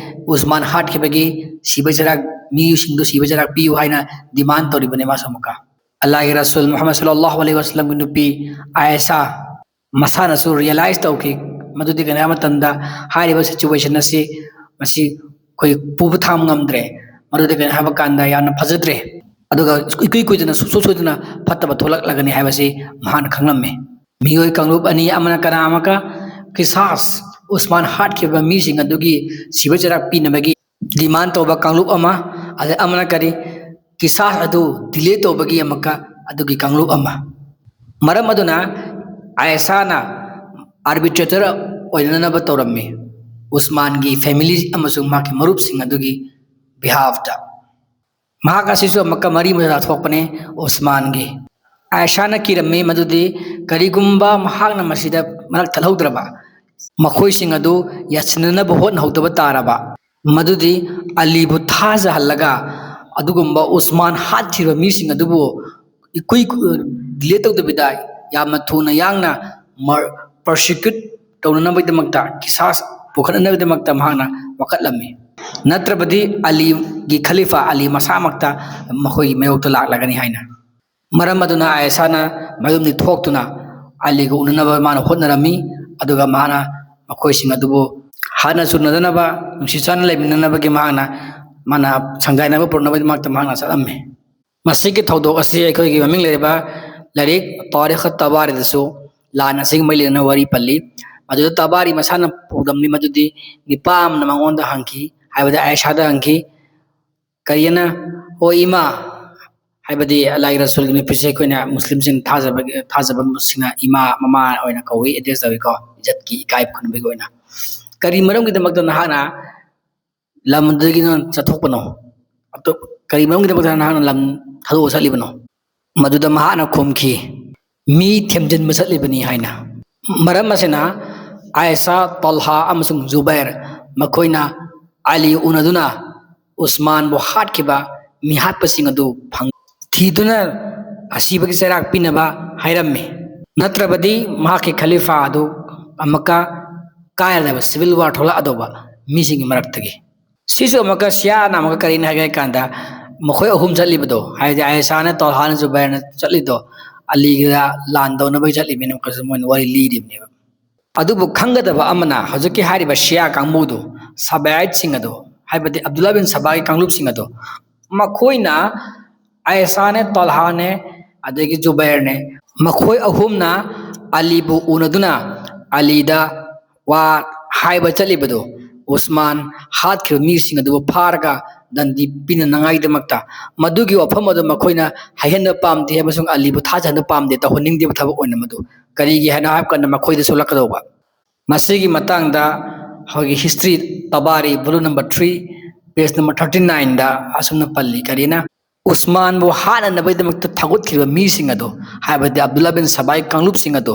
ꯎꯁꯃꯥꯟ ꯍꯥꯠꯈꯤꯕꯒꯤ ꯁꯤꯕ ꯆꯩꯔꯥꯛ, ꯃꯤꯁꯤꯡꯗꯨ ꯁꯤꯕ ꯆꯩꯔꯥꯛ ꯄꯤꯌꯨ ꯍꯥꯏꯅ ꯗꯤꯃꯥꯟ ꯇꯧꯔꯤꯕꯅꯤ ꯃꯥꯁꯨ ꯑꯃꯨꯛꯀ꯫ ꯑꯜꯂꯥꯍꯒꯤ ꯔꯁꯨꯜ ꯃꯨꯍꯝꯃꯗ ꯁꯜꯂꯜꯂꯥꯍꯨ ꯑꯂꯩꯍꯤ ꯋꯁꯜꯂꯝꯒꯤ ꯅꯨꯄꯤ ꯑꯥꯏꯁꯥ ꯃꯁꯥꯅꯁꯨ ꯔꯤꯌꯦꯂꯥꯏꯁ ꯇꯧꯈꯤ, ꯃꯗꯨꯗꯤ ꯀꯩꯅꯣ ꯍꯥꯏꯕ ꯃꯇꯝꯗ, ꯍꯥꯏꯔꯤꯕ ꯁꯤꯆꯨꯋꯦꯁꯟ ꯑꯁꯤ, ꯃꯁꯤ ꯑꯩꯈꯣꯏ ꯄꯨꯕ ꯊꯥꯡꯕ ꯉꯝꯗ꯭ꯔꯦ꯫ ꯃꯗꯨꯗꯤ ꯀꯩꯅꯣ ꯍꯥꯏꯕ ꯀꯥꯟꯗ ꯌꯥꯝꯅ ꯐꯖꯗ꯭ꯔꯦ, ꯑꯗꯨꯒ ꯏꯀꯨꯏ ꯀꯨꯏꯗꯅ ꯁꯨꯡꯁꯣꯏ ꯁꯣꯏꯗꯅ ꯐꯠꯇꯕ ꯊꯣꯛꯂꯛꯂꯒꯅꯤ ꯍꯥꯏꯕꯁꯤ ꯃꯍꯥꯛꯅ ꯈꯪꯂꯝꯃꯤ꯫ ꯃꯤꯑꯣꯏ ꯀꯥꯡꯂꯨꯞ ꯑꯅꯤ, ꯑꯃꯅ ꯀꯅꯥ ꯑꯃꯒ ꯀꯤꯁꯥꯁ, ꯎꯁꯃꯥꯟ ꯍꯥꯠꯈꯤꯕ ꯃꯤꯁꯤꯡ ꯑꯗꯨꯒꯤ ꯁꯤꯕ ꯆꯩꯔꯥꯛ ꯄꯤꯅꯕꯒꯤ ꯗꯤꯃꯥꯟ ꯇꯧꯕ ꯀꯥꯡꯂꯨꯞ ꯑꯃ, ꯑꯗꯩ ꯑꯃꯅ ꯀꯔꯤ, ꯀꯤꯁꯥꯁ ꯑꯗꯨ ꯗꯤꯂꯦ ꯇꯧꯕꯒꯤ ꯑꯃꯨꯛꯀ ꯑꯗꯨꯒꯤ ꯀꯥꯡꯂꯨꯞ ꯑꯃ꯫ ꯃꯔꯝ ꯑꯗꯨꯅ ꯑꯥꯏꯁꯥꯅ ꯑꯥꯔꯕꯤꯇ꯭ꯔꯦꯇꯔ ꯑꯣꯏꯅꯅꯕ ꯇꯧꯔꯝꯃꯤ ꯎꯁꯃꯥꯟꯒꯤ ꯐꯦꯃꯤꯂꯤ ꯑꯃꯁꯨꯡ ꯃꯍꯥꯛꯀꯤ ꯃꯔꯨꯞꯁꯤꯡ ꯑꯗꯨꯒꯤ ꯕꯤꯍꯥꯐꯇ꯫ ꯃꯍꯥꯛ ꯑꯁꯤꯁꯨ ꯑꯃꯨꯛꯀ ꯃꯔꯤ ꯃꯇꯥ ꯊꯣꯛꯄꯅꯤ ꯎꯁꯃꯥꯟꯒꯤ꯫ ꯑꯥꯏꯁꯥꯅ ꯀꯤꯔꯝꯃꯤ ꯃꯗꯨꯗꯤ ꯀꯔꯤꯒꯨꯝꯕ ꯃꯍꯥꯛꯅ ꯃꯁꯤꯗ ꯃꯔꯛ ꯊꯠꯍꯧꯗ꯭ꯔꯕ, ꯃꯈꯣꯏꯁꯤꯡ ꯑꯗꯨ ꯌꯥꯁꯤꯟꯅꯅꯕ ꯍꯣꯠꯅꯍꯧꯗꯕ ꯇꯥꯔꯕ, ꯃꯗꯨꯗꯤ ꯑꯂꯤꯕꯨ ꯊꯥꯖꯍꯜꯂꯒ ꯑꯗꯨꯒꯨꯝꯕ ꯎꯁꯃꯥꯟ ꯍꯥꯠꯈꯤꯕ ꯃꯤꯁꯤꯡ ꯑꯗꯨꯕꯨ ꯏꯀꯨꯏ ꯀꯨ-, ꯗꯤꯂꯦ ꯇꯧꯗꯕꯤꯗ ꯌꯥꯝꯅ ꯊꯨꯅ ꯌꯥꯡꯅ ꯃꯔ-, ꯄ꯭ꯔꯣꯁꯤꯀ꯭ꯌꯨꯠ ꯇꯧꯅꯅꯕꯒꯤꯗꯃꯛꯇ, ꯀꯤꯁꯥꯁ ꯄꯨꯈꯠꯅꯅꯕꯒꯤꯗꯃꯛꯇ ꯃꯍꯥꯛꯅ ꯋꯥꯀꯠꯂꯝꯃꯤ꯫ ꯅꯠꯇ꯭ꯔꯕꯗꯤ ꯑꯂꯤꯒꯤ ꯈꯂꯤꯐꯥ ꯑꯂꯤ ꯃꯁꯥꯃꯛꯇ ꯃꯈꯣꯏꯒꯤ ꯃꯥꯌꯣꯛꯇ ꯂꯥꯛꯂꯒꯅꯤ ꯍꯥꯏꯅ꯫ ꯃꯔꯝ ꯑꯗꯨꯅ ꯑꯥꯏꯁꯥꯅ ꯃꯌꯨꯝꯗꯒꯤ ꯊꯣꯛꯇꯨꯅ ꯑꯂꯤꯒ ꯎꯅꯅꯕ ꯃꯥꯅ ꯍꯣꯠꯅꯔꯝꯃꯤ꯫ ꯑꯗꯨꯒ ꯃꯥꯅ ꯃꯈꯣꯏꯁꯤꯡ ꯑꯗꯨꯕꯨ ꯍꯥꯠꯅ ꯆꯨꯅꯗꯅꯕ, ꯅꯨꯡꯁꯤ ꯆꯥꯟꯅ ꯂꯩꯃꯤꯟꯅꯅꯕꯒꯤ ꯃꯍꯥꯛꯅ, ꯃꯥꯅ ꯁꯪꯒꯥꯏꯅꯕ ꯄꯨꯔꯛꯅꯕꯒꯤꯗꯃꯛꯇ ꯃꯍꯥꯛꯅ ꯆꯠꯂꯝꯃꯤ꯫ ꯃꯁꯤꯒꯤ ꯊꯧꯗꯣꯛ ꯑꯁꯤ ꯑꯩꯈꯣꯏꯒꯤ ꯃꯃꯤꯡ ꯂꯩꯔꯕ ꯂꯥꯏꯔꯤꯛ ꯇꯥꯔꯤꯈ ꯇꯕꯥꯔꯤꯗꯁꯨ ꯂꯥꯟ ꯑꯁꯤꯒ ꯃꯔꯤ ꯂꯩꯅꯅ ꯋꯥꯔꯤ ꯄꯜꯂꯤ꯫ ꯃꯗꯨꯗ ꯇꯕꯥꯔꯤ ꯃꯁꯥꯅ ꯄꯥꯎꯗꯝꯂꯤ ꯃꯗꯨꯗꯤ ꯅꯨꯄꯥ ꯑꯃꯅ ꯃꯉꯣꯟꯗ ꯍꯪꯈꯤ, ꯍꯥꯏꯕꯗꯤ ꯑꯥꯏꯁꯥꯗ ꯍꯪꯈꯤ, "ꯀꯔꯤꯅ, ꯑꯣ ꯏꯃꯥ?" ꯍꯥꯏꯕꯗꯤ ꯑꯜꯂꯥꯍꯒꯤ ꯔꯁꯨꯜꯒꯤ ꯅꯨꯄꯤꯁꯦ ꯑꯩꯈꯣꯏꯅ ꯃꯨꯁꯂꯤꯝꯁꯤꯡ ꯊꯥꯖꯕꯒꯤ, ꯊꯥꯖꯕꯁꯤꯡꯅ ꯏꯃꯥ, ꯃꯃꯥ ꯑꯣꯏꯅ ꯀꯧꯏ, ꯑꯦꯗ꯭ꯔꯦꯁ ꯇꯧꯏꯀꯣ, ꯏꯖꯠꯀꯤ ꯏꯀꯥꯏ ꯈꯨꯝꯅꯕꯒꯤ ꯑꯣꯏꯅ꯫ "ꯀꯔꯤ ꯃꯔꯝꯒꯤꯗꯃꯛꯇ ꯅꯍꯥꯛꯅ ꯂꯝ ꯑꯗꯨꯗꯒꯤ ꯅꯪ ꯆꯠꯊꯣꯛꯄꯅꯣ? ꯑꯇꯣꯞ-, ꯀꯔꯤ ꯃꯔꯝꯒꯤꯗꯃꯛꯇ ꯅꯍꯥꯛꯅ ꯂꯝ ꯊꯥꯗꯣꯛꯑ ꯆꯠꯂꯤꯕꯅꯣ?" ꯃꯗꯨꯗ ꯃꯍꯥꯛꯅ ꯈꯨꯝꯈꯤ, "ꯃꯤ ꯊꯦꯝꯖꯤꯟꯕ ꯆꯠꯂꯤꯕꯅꯤ" ꯍꯥꯏꯅ꯫ ꯃꯔꯝ ꯑꯁꯤꯅ ꯑꯥꯏꯁꯥ, ꯇꯜꯍꯥ ꯑꯃꯁꯨꯡ ꯖꯨꯕꯩꯔ ꯃꯈꯣꯏꯅ ꯑꯂꯤ ꯎꯅꯗꯨꯅ ꯎꯁꯃꯥꯟꯕꯨ ꯍꯥꯠꯈꯤꯕ ꯃꯤꯍꯥꯠꯄꯁꯤꯡ ꯑꯗꯨ ꯐꯪ-, ꯊꯤꯗꯨꯅ ꯑꯁꯤꯕꯒꯤ ꯆꯩꯔꯥꯛ ꯄꯤꯅꯕ ꯍꯥꯏꯔꯝꯃꯤ꯫ ꯅꯠꯇ꯭ꯔꯕꯗꯤ ꯃꯍꯥꯛꯀꯤ ꯈꯂꯤꯐꯥ ꯑꯗꯨ ꯑꯃꯨꯛꯀ ꯀꯥꯏꯔꯗꯕ civil war ꯊꯣꯛꯂꯛꯑꯗꯧꯕ ꯃꯤꯁꯤꯡꯒꯤ ꯃꯔꯛꯇꯒꯤ꯫ ꯁꯤꯁꯨ ꯑꯃꯨꯛꯀ ꯁꯤꯌꯥꯅ ꯑꯃꯨꯛꯀ ꯀꯔꯤꯅ ꯍꯥꯏꯒꯦ ꯍꯥꯏ ꯀꯥꯟꯗ, ꯃꯈꯣꯏ ꯑꯍꯨꯝ ꯆꯠꯂꯤꯕꯗꯣ, ꯍꯥꯏꯕꯗꯤ ꯑꯥꯏꯁꯥꯅ, ꯇꯣꯜꯍꯥꯅ, ꯖꯨꯕꯩꯔꯅ ꯆꯠꯂꯤꯗꯣ, ꯑꯂꯤꯒ ꯂꯥꯟ ꯇꯧꯅꯕꯒꯤ ꯆꯠꯂꯤꯕꯅꯤꯅ ꯑꯃꯨꯛꯀꯁꯨ ꯃꯣꯏꯅ ꯋꯥꯔꯤ ꯂꯤꯔꯤꯕꯅꯦꯕ꯫ ꯑꯗꯨꯕꯨ ꯈꯪꯒꯗꯕ ꯑꯃꯅ, ꯍꯧꯖꯤꯛꯀꯤ ꯍꯥꯏꯔꯤꯕ ꯁꯤꯌꯥ ꯀꯥꯡꯕꯨꯗꯨ, ꯁꯥꯕꯥꯏꯠꯁꯤꯡ ꯑꯗꯨ, ꯍꯥꯏꯕꯗꯤ ꯑꯕꯗꯨꯜꯂꯥ ꯕꯤꯟ ꯁꯥꯕꯥꯒꯤ ꯀꯥꯡꯂꯨꯞꯁꯤꯡ ꯑꯗꯨ, ꯃꯈꯣꯏꯅ ꯑꯥꯏꯁꯥꯅꯦ, ꯇꯣꯜꯍꯥꯅꯦ, ꯑꯗꯒꯤ ꯖꯨꯕꯩꯔꯅꯦ, ꯃꯈꯣꯏ ꯑꯍꯨꯝꯅ ꯑꯂꯤꯕꯨ ꯎꯅꯗꯨꯅ ꯑꯂꯤꯗ ꯋꯥ ꯍꯥꯏꯕ ꯆꯠꯂꯤꯕꯗꯨ, ꯎꯁꯃꯥꯟ ꯍꯥꯠꯈꯤꯕ ꯃꯤꯁꯤꯡ ꯑꯗꯨꯕꯨ ꯐꯥꯔꯒ ꯗꯟꯗꯤ ꯄꯤꯅꯅꯉꯥꯏꯒꯤꯗꯃꯛꯇ꯫ ꯃꯗꯨꯒꯤ ꯋꯥꯐꯝ ꯑꯗꯨ ꯃꯈꯣꯏꯅ ꯍꯥꯏꯍꯟꯕ ꯄꯥꯝꯗꯦ ꯑꯃꯁꯨꯡ ꯑꯂꯤꯕꯨ ꯊꯥꯖꯍꯟꯕ ꯄꯥꯝꯗꯦ, ꯇꯧꯍꯟꯅꯤꯡꯗꯦꯕ ꯊꯕꯛ ꯑꯣꯏꯅ ꯃꯗꯨ꯫ ꯀꯔꯤꯒꯤ ꯍꯥꯏꯅ ꯍꯥꯏꯕ ꯀꯥꯟꯗ ꯃꯈꯣꯏꯗ ꯁꯣꯛꯂꯛꯀꯗꯧꯕ꯫ ꯃꯁꯤꯒꯤ ꯃꯇꯥꯡꯗ ꯑꯩꯈꯣꯏꯒꯤ History Tabari, volume number three, page number thirty nineꯗ ꯑꯁꯨꯝꯅ ꯄꯜꯂꯤ, ꯀꯔꯤꯅ? ꯎꯁꯃꯥꯟꯕꯨ ꯍꯥꯠꯅꯅꯕꯒꯤꯗꯃꯛꯇ ꯊꯧꯒꯠꯈꯤꯕ ꯃꯤꯁꯤꯡ ꯑꯗꯨ, ꯍꯥꯏꯕꯗꯤ ꯑꯕꯗꯨꯜꯂꯥ ꯕꯤꯟ ꯁꯕꯥꯏ ꯀꯥꯡꯂꯨꯞꯁꯤꯡ ꯑꯗꯨ,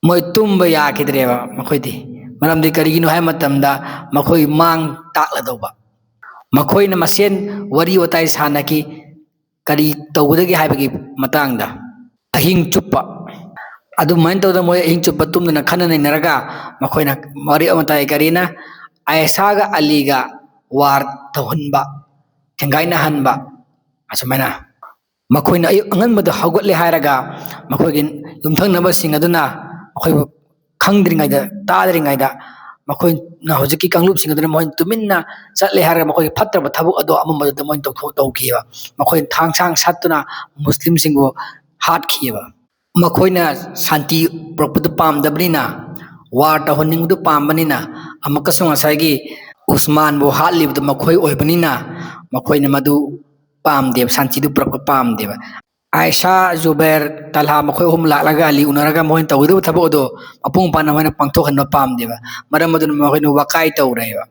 ꯃꯣꯏ ꯇꯨꯝꯕ ꯌꯥꯈꯤꯗ꯭ꯔꯦꯕ ꯃꯈꯣꯏꯗꯤ꯫ ꯃꯔꯝꯗꯤ ꯀꯔꯤꯒꯤꯅꯣ ꯍꯥꯏꯕ ꯃꯇꯝꯗ ꯃꯈꯣꯏ ꯃꯥꯡ ꯇꯥꯛꯂꯗꯧꯕ꯫ ꯃꯈꯣꯏꯅ ꯃꯁꯦꯟ ꯋꯥꯔꯤ ꯋꯥꯇꯥꯏ ꯁꯥꯟꯅꯈꯤ, ꯀꯔꯤ ꯇꯧꯒꯗꯒꯦ ꯍꯥꯏꯕꯒꯤ ꯃꯇꯥꯡꯗ꯫ ꯑꯍꯤꯡ ꯆꯨꯞꯄ ꯑꯗꯨꯃꯥꯏꯅ ꯇꯧꯗꯅ ꯃꯣꯏ ꯑꯍꯤꯡ ꯆꯨꯞꯄ ꯇꯨꯝꯗꯅ ꯈꯟꯅ ꯅꯩꯅꯔꯒ ꯃꯈꯣꯏꯅ ꯋꯥꯔꯤ ꯋꯥꯇꯥꯏ ꯀꯔꯤꯅ ꯑꯥꯏꯁꯥꯒ ꯑꯂꯤꯒ ꯋꯥꯔ ꯇꯧꯍꯟꯕ, ꯊꯦꯡꯒꯥꯏꯅꯍꯟꯕ, ꯑꯁꯨꯃꯥꯏꯅ꯫ ꯃꯈꯣꯏꯅ ꯑꯌꯨꯛ ꯑꯉꯟꯕꯗ ꯍꯧꯒꯠꯂꯦ ꯍꯥꯏꯔꯒ ꯃꯈꯣꯏꯒꯤ ꯌꯨꯝꯊꯪꯅꯕꯁꯤꯡ ꯑꯗꯨꯅ ꯃꯈꯣꯏꯕꯨ ꯈꯪꯗ꯭ꯔꯤꯉꯩꯗ, ꯇꯥꯗ꯭ꯔꯤꯉꯩꯗ, ꯃꯈꯣꯏꯅ ꯍꯧꯖꯤꯛꯀꯤ ꯀꯥꯡꯂꯨꯞꯁꯤꯡ ꯑꯗꯨꯅ ꯃꯈꯣꯏꯅ ꯇꯨꯃꯤꯟꯅ ꯆꯠꯂꯦ ꯍꯥꯏꯔꯒ ꯃꯈꯣꯏꯒꯤ ꯐꯠꯇ꯭ꯔꯕ ꯊꯕꯛ ꯑꯗꯣ ꯑꯃꯝꯕꯗꯨꯗ ꯃꯣꯏꯅ ꯇꯧꯊꯣꯛ-, ꯇꯧꯈꯤꯑꯕ꯫ ꯃꯈꯣꯏꯅ ꯊꯥꯡ ꯁꯥꯡ ꯁꯠꯇꯨꯅ ꯃꯨꯁꯂꯤꯝꯁꯤꯡꯕꯨ ꯍꯥꯠꯈꯤꯑꯕ꯫ ꯃꯈꯣꯏꯅ ꯁꯥꯟꯇꯤ ꯄꯨꯔꯛꯄꯗꯨ ꯄꯥꯝꯗꯕꯅꯤꯅ, ꯋꯥꯔ ꯇꯧꯍꯟꯅꯤꯡꯕꯗꯨ ꯄꯥꯝꯕꯅꯤꯅ, ꯑꯃꯨꯛꯀꯁꯨ ꯉꯁꯥꯏꯒꯤ ꯎꯁꯃꯥꯟꯕꯨ ꯍꯥꯠꯂꯤꯕꯗꯨ ꯃꯈꯣꯏ ꯑꯣꯏꯕꯅꯤꯅ, ꯃꯈꯣꯏꯅ ꯃꯗꯨ ꯄꯥꯝꯗꯦꯕ, ꯁꯥꯟꯇꯤꯗꯨ ꯄꯨꯔꯛꯄ ꯄꯥꯝꯗꯦꯕ꯫ ꯑꯥꯏꯁꯥ, ꯖꯨꯕꯦꯔ, ꯇꯜꯍꯥ ꯃꯈꯣꯏ ꯑꯍꯨꯝ ꯂꯥꯛꯂꯒ ꯑꯂꯤ ꯎꯅꯔꯒ ꯃꯈꯣꯏꯅ ꯇꯧꯒꯗꯕ ꯊꯕꯛ ꯑꯗꯨ ꯃꯄꯨꯡ ꯐꯥꯅ ꯃꯈꯣꯏꯅ ꯄꯥꯡꯊꯣꯛꯍꯟꯕ ꯄꯥꯝꯗꯦꯕ꯫ ꯃꯔꯝ ꯑꯗꯨꯅ ꯃꯈꯣꯏꯅ ꯋꯥꯀꯥꯏ ꯇꯧꯔꯦꯕ꯫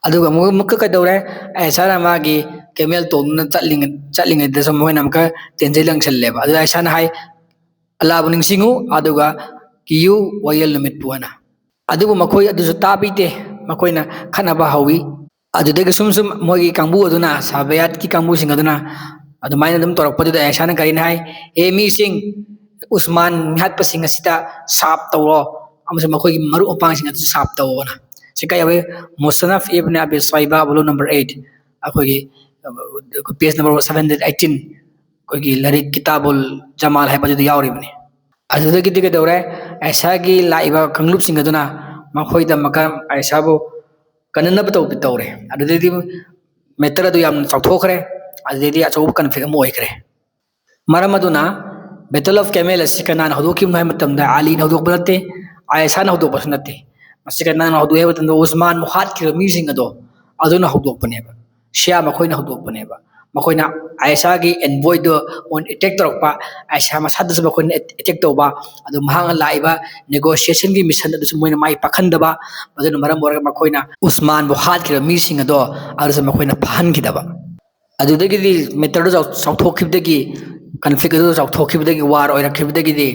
ꯑꯗꯨꯒ ꯑꯃꯨꯛ, ꯑꯃꯨꯛꯀ ꯀꯩꯗꯧꯔꯦ? ꯑꯥꯏꯁꯥꯅ ꯃꯥꯒꯤ ꯀꯦꯃꯦꯜ ꯇꯣꯡꯗꯨꯅ ꯆꯠꯂꯤꯉꯩ-, ꯆꯠꯂꯤꯉꯩꯗꯁꯨ ꯃꯈꯣꯏꯅ ꯑꯃꯨꯛꯀ ꯇꯦꯟꯖꯩ ꯂꯪꯁꯜꯂꯦꯕ꯫ ꯑꯗꯨꯗ ꯑꯥꯏꯁꯥꯅ ꯍꯥꯏ, "ꯑꯜꯂꯥꯕꯨ ꯅꯤꯡꯁꯤꯡꯉꯨ, ꯑꯗꯨꯒ ꯀꯤꯌꯨ, ꯋꯥꯌꯦꯜ ꯅꯨꯃꯤꯠꯄꯨ" ꯍꯥꯏꯅ꯫ ꯑꯗꯨꯕꯨ ꯃꯈꯣꯏ ꯑꯗꯨꯁꯨ ꯇꯥꯕꯤꯗꯦ, ꯃꯈꯣꯏꯅ ꯈꯠꯅꯕ ꯍꯧꯋꯤ꯫ ꯑꯗꯨꯗꯒꯤ ꯁꯨꯝ ꯁꯨꯝ ꯃꯣꯏꯒꯤ ꯀꯥꯡꯕꯨ ꯑꯗꯨꯅ, ꯁꯥꯕꯌꯥꯠꯀꯤ ꯀꯥꯡꯕꯨꯁꯤꯡ ꯑꯗꯨꯅ ꯑꯗꯨꯃꯥꯏꯅ ꯑꯗꯨꯝ ꯇꯧꯔꯛꯄꯗꯨꯗ ꯑꯥꯏꯁꯥꯅ ꯀꯔꯤꯅ ꯍꯥꯏ? "ꯍꯦ ꯃꯤꯁꯤꯡ, ꯎꯁꯃꯥꯟ ꯃꯤꯍꯥꯠꯄꯁꯤꯡ ꯑꯁꯤꯗ ꯁꯥꯞ ꯇꯧꯔꯣ, ꯑꯃꯁꯨꯡ ꯃꯈꯣꯏꯒꯤ ꯃꯔꯨꯞ ꯃꯄꯥꯡꯁꯤꯡ ꯑꯗꯨꯁꯨ ꯁꯥꯞ ꯇꯧꯑꯣꯅ"꯫ ꯁꯤ ꯀꯥꯏ ꯌꯧꯏ? ꯃꯨꯁꯅꯐ ꯏꯕꯅ ꯑꯕꯤ ꯁꯥꯏꯕꯥ, volume number eight, ꯑꯩꯈꯣꯏꯒꯤ, page number seven hundred eighteen, ꯑꯩꯈꯣꯏꯒꯤ ꯂꯥꯏꯔꯤꯛ ꯀꯤꯇꯥꯕꯨꯜ ꯖꯃꯥꯜ ꯍꯥꯏꯕꯗꯨꯗ ꯌꯥꯎꯔꯤꯕꯅꯤ꯫ ꯑꯗꯨꯗꯒꯤꯗꯤ ꯀꯩꯗꯧꯔꯦ? ꯑꯥꯏꯁꯥꯒꯤ ꯂꯥꯛꯏꯕ ꯀꯥꯡꯂꯨꯞꯁꯤꯡ ꯑꯗꯨꯅ ꯃꯈꯣꯏꯗ ꯑꯃꯨꯛꯀ ꯑꯥꯏꯁꯥꯕꯨ ꯀꯟꯅꯅꯕ ꯇꯧ-, ꯇꯧꯔꯦ꯫ ꯑꯗꯨꯗꯩꯗꯤ matter ꯑꯗꯨ ꯌꯥꯝꯅ ꯆꯥꯎꯊꯣꯛꯈ꯭ꯔꯦ꯫ ꯑꯗꯨꯗꯩꯗꯤ ꯑꯆꯧꯕ conflict ꯑꯃ ꯑꯣꯏꯈ꯭ꯔꯦ꯫ ꯃꯔꯝ ꯑꯗꯨꯅ Battle of Camel ꯑꯁꯤ ꯀꯅꯥꯅ ꯍꯧꯗꯣꯛꯈꯤꯕꯅꯣ ꯍꯥꯏꯕ ꯃꯇꯝꯗ ꯑꯂꯤꯅ ꯍꯧꯗꯣꯛꯄ ꯅꯠꯇꯦ, ꯑꯥꯏꯁꯥꯅ ꯍꯧꯗꯣꯛꯄꯁꯨ ꯅꯠꯇꯦ꯫ ꯃꯁꯤ ꯀꯅꯥꯅ ꯍꯧꯗꯣꯛꯏ ꯍꯥꯏꯕ ꯃꯇꯝꯗ ꯎꯁꯃꯥꯟꯕꯨ ꯍꯥꯠꯈꯤꯕ ꯃꯤꯁꯤꯡ ꯑꯗꯣ ꯑꯗꯨꯅ ꯍꯧꯗꯣꯛꯄꯅꯦꯕ꯫ ꯁꯤꯌꯥ ꯃꯈꯣꯏꯅ ꯍꯧꯗꯣꯛꯄꯅꯦꯕ꯫ ꯃꯈꯣꯏꯅ ꯑꯥꯏꯁꯥꯒꯤ ꯑꯦꯟꯚꯣꯏꯗꯣ ꯑꯦꯇꯦꯛ ꯇꯧꯔꯛꯄ, ꯑꯥꯏꯁꯥ ꯃꯁꯥꯗꯁꯨ ꯃꯈꯣꯏꯅ ꯑꯦꯇꯦꯛ ꯇꯧꯕ, ꯑꯗꯨ ꯃꯍꯥꯛꯅ ꯂꯥꯛꯏꯕ ꯅꯦꯒꯣꯁꯤꯌꯦꯁꯟꯒꯤ ꯃꯤꯁꯟ ꯑꯗꯨꯁꯨ ꯃꯣꯏꯅ ꯃꯥꯏ ꯄꯥꯛꯍꯟꯗꯕ, ꯃꯗꯨꯅ ꯃꯔꯝ ꯑꯣꯏꯔꯒ ꯃꯈꯣꯏꯅ ꯎꯁꯃꯥꯟꯕꯨ ꯍꯥꯠꯈꯤꯕ ꯃꯤꯁꯤꯡ ꯑꯗꯣ ꯑꯗꯨꯁꯨ ꯃꯈꯣꯏꯅ ꯐꯥꯍꯟꯈꯤꯗꯕ꯫ ꯑꯗꯨꯗꯒꯤꯗꯤ ꯃꯦꯇꯔꯗꯨ ꯆꯥꯎ-, ꯆꯥꯎꯊꯣꯛꯈꯤꯕꯗꯒꯤ, ꯀꯟꯐ꯭ꯂꯤꯛ ꯑꯗꯨ ꯆꯥꯎꯊꯣꯛꯈꯤꯕꯗꯒꯤ, ꯋꯥꯔ ꯑꯣꯏꯔꯛꯈꯤꯕꯗꯒꯤꯗꯤ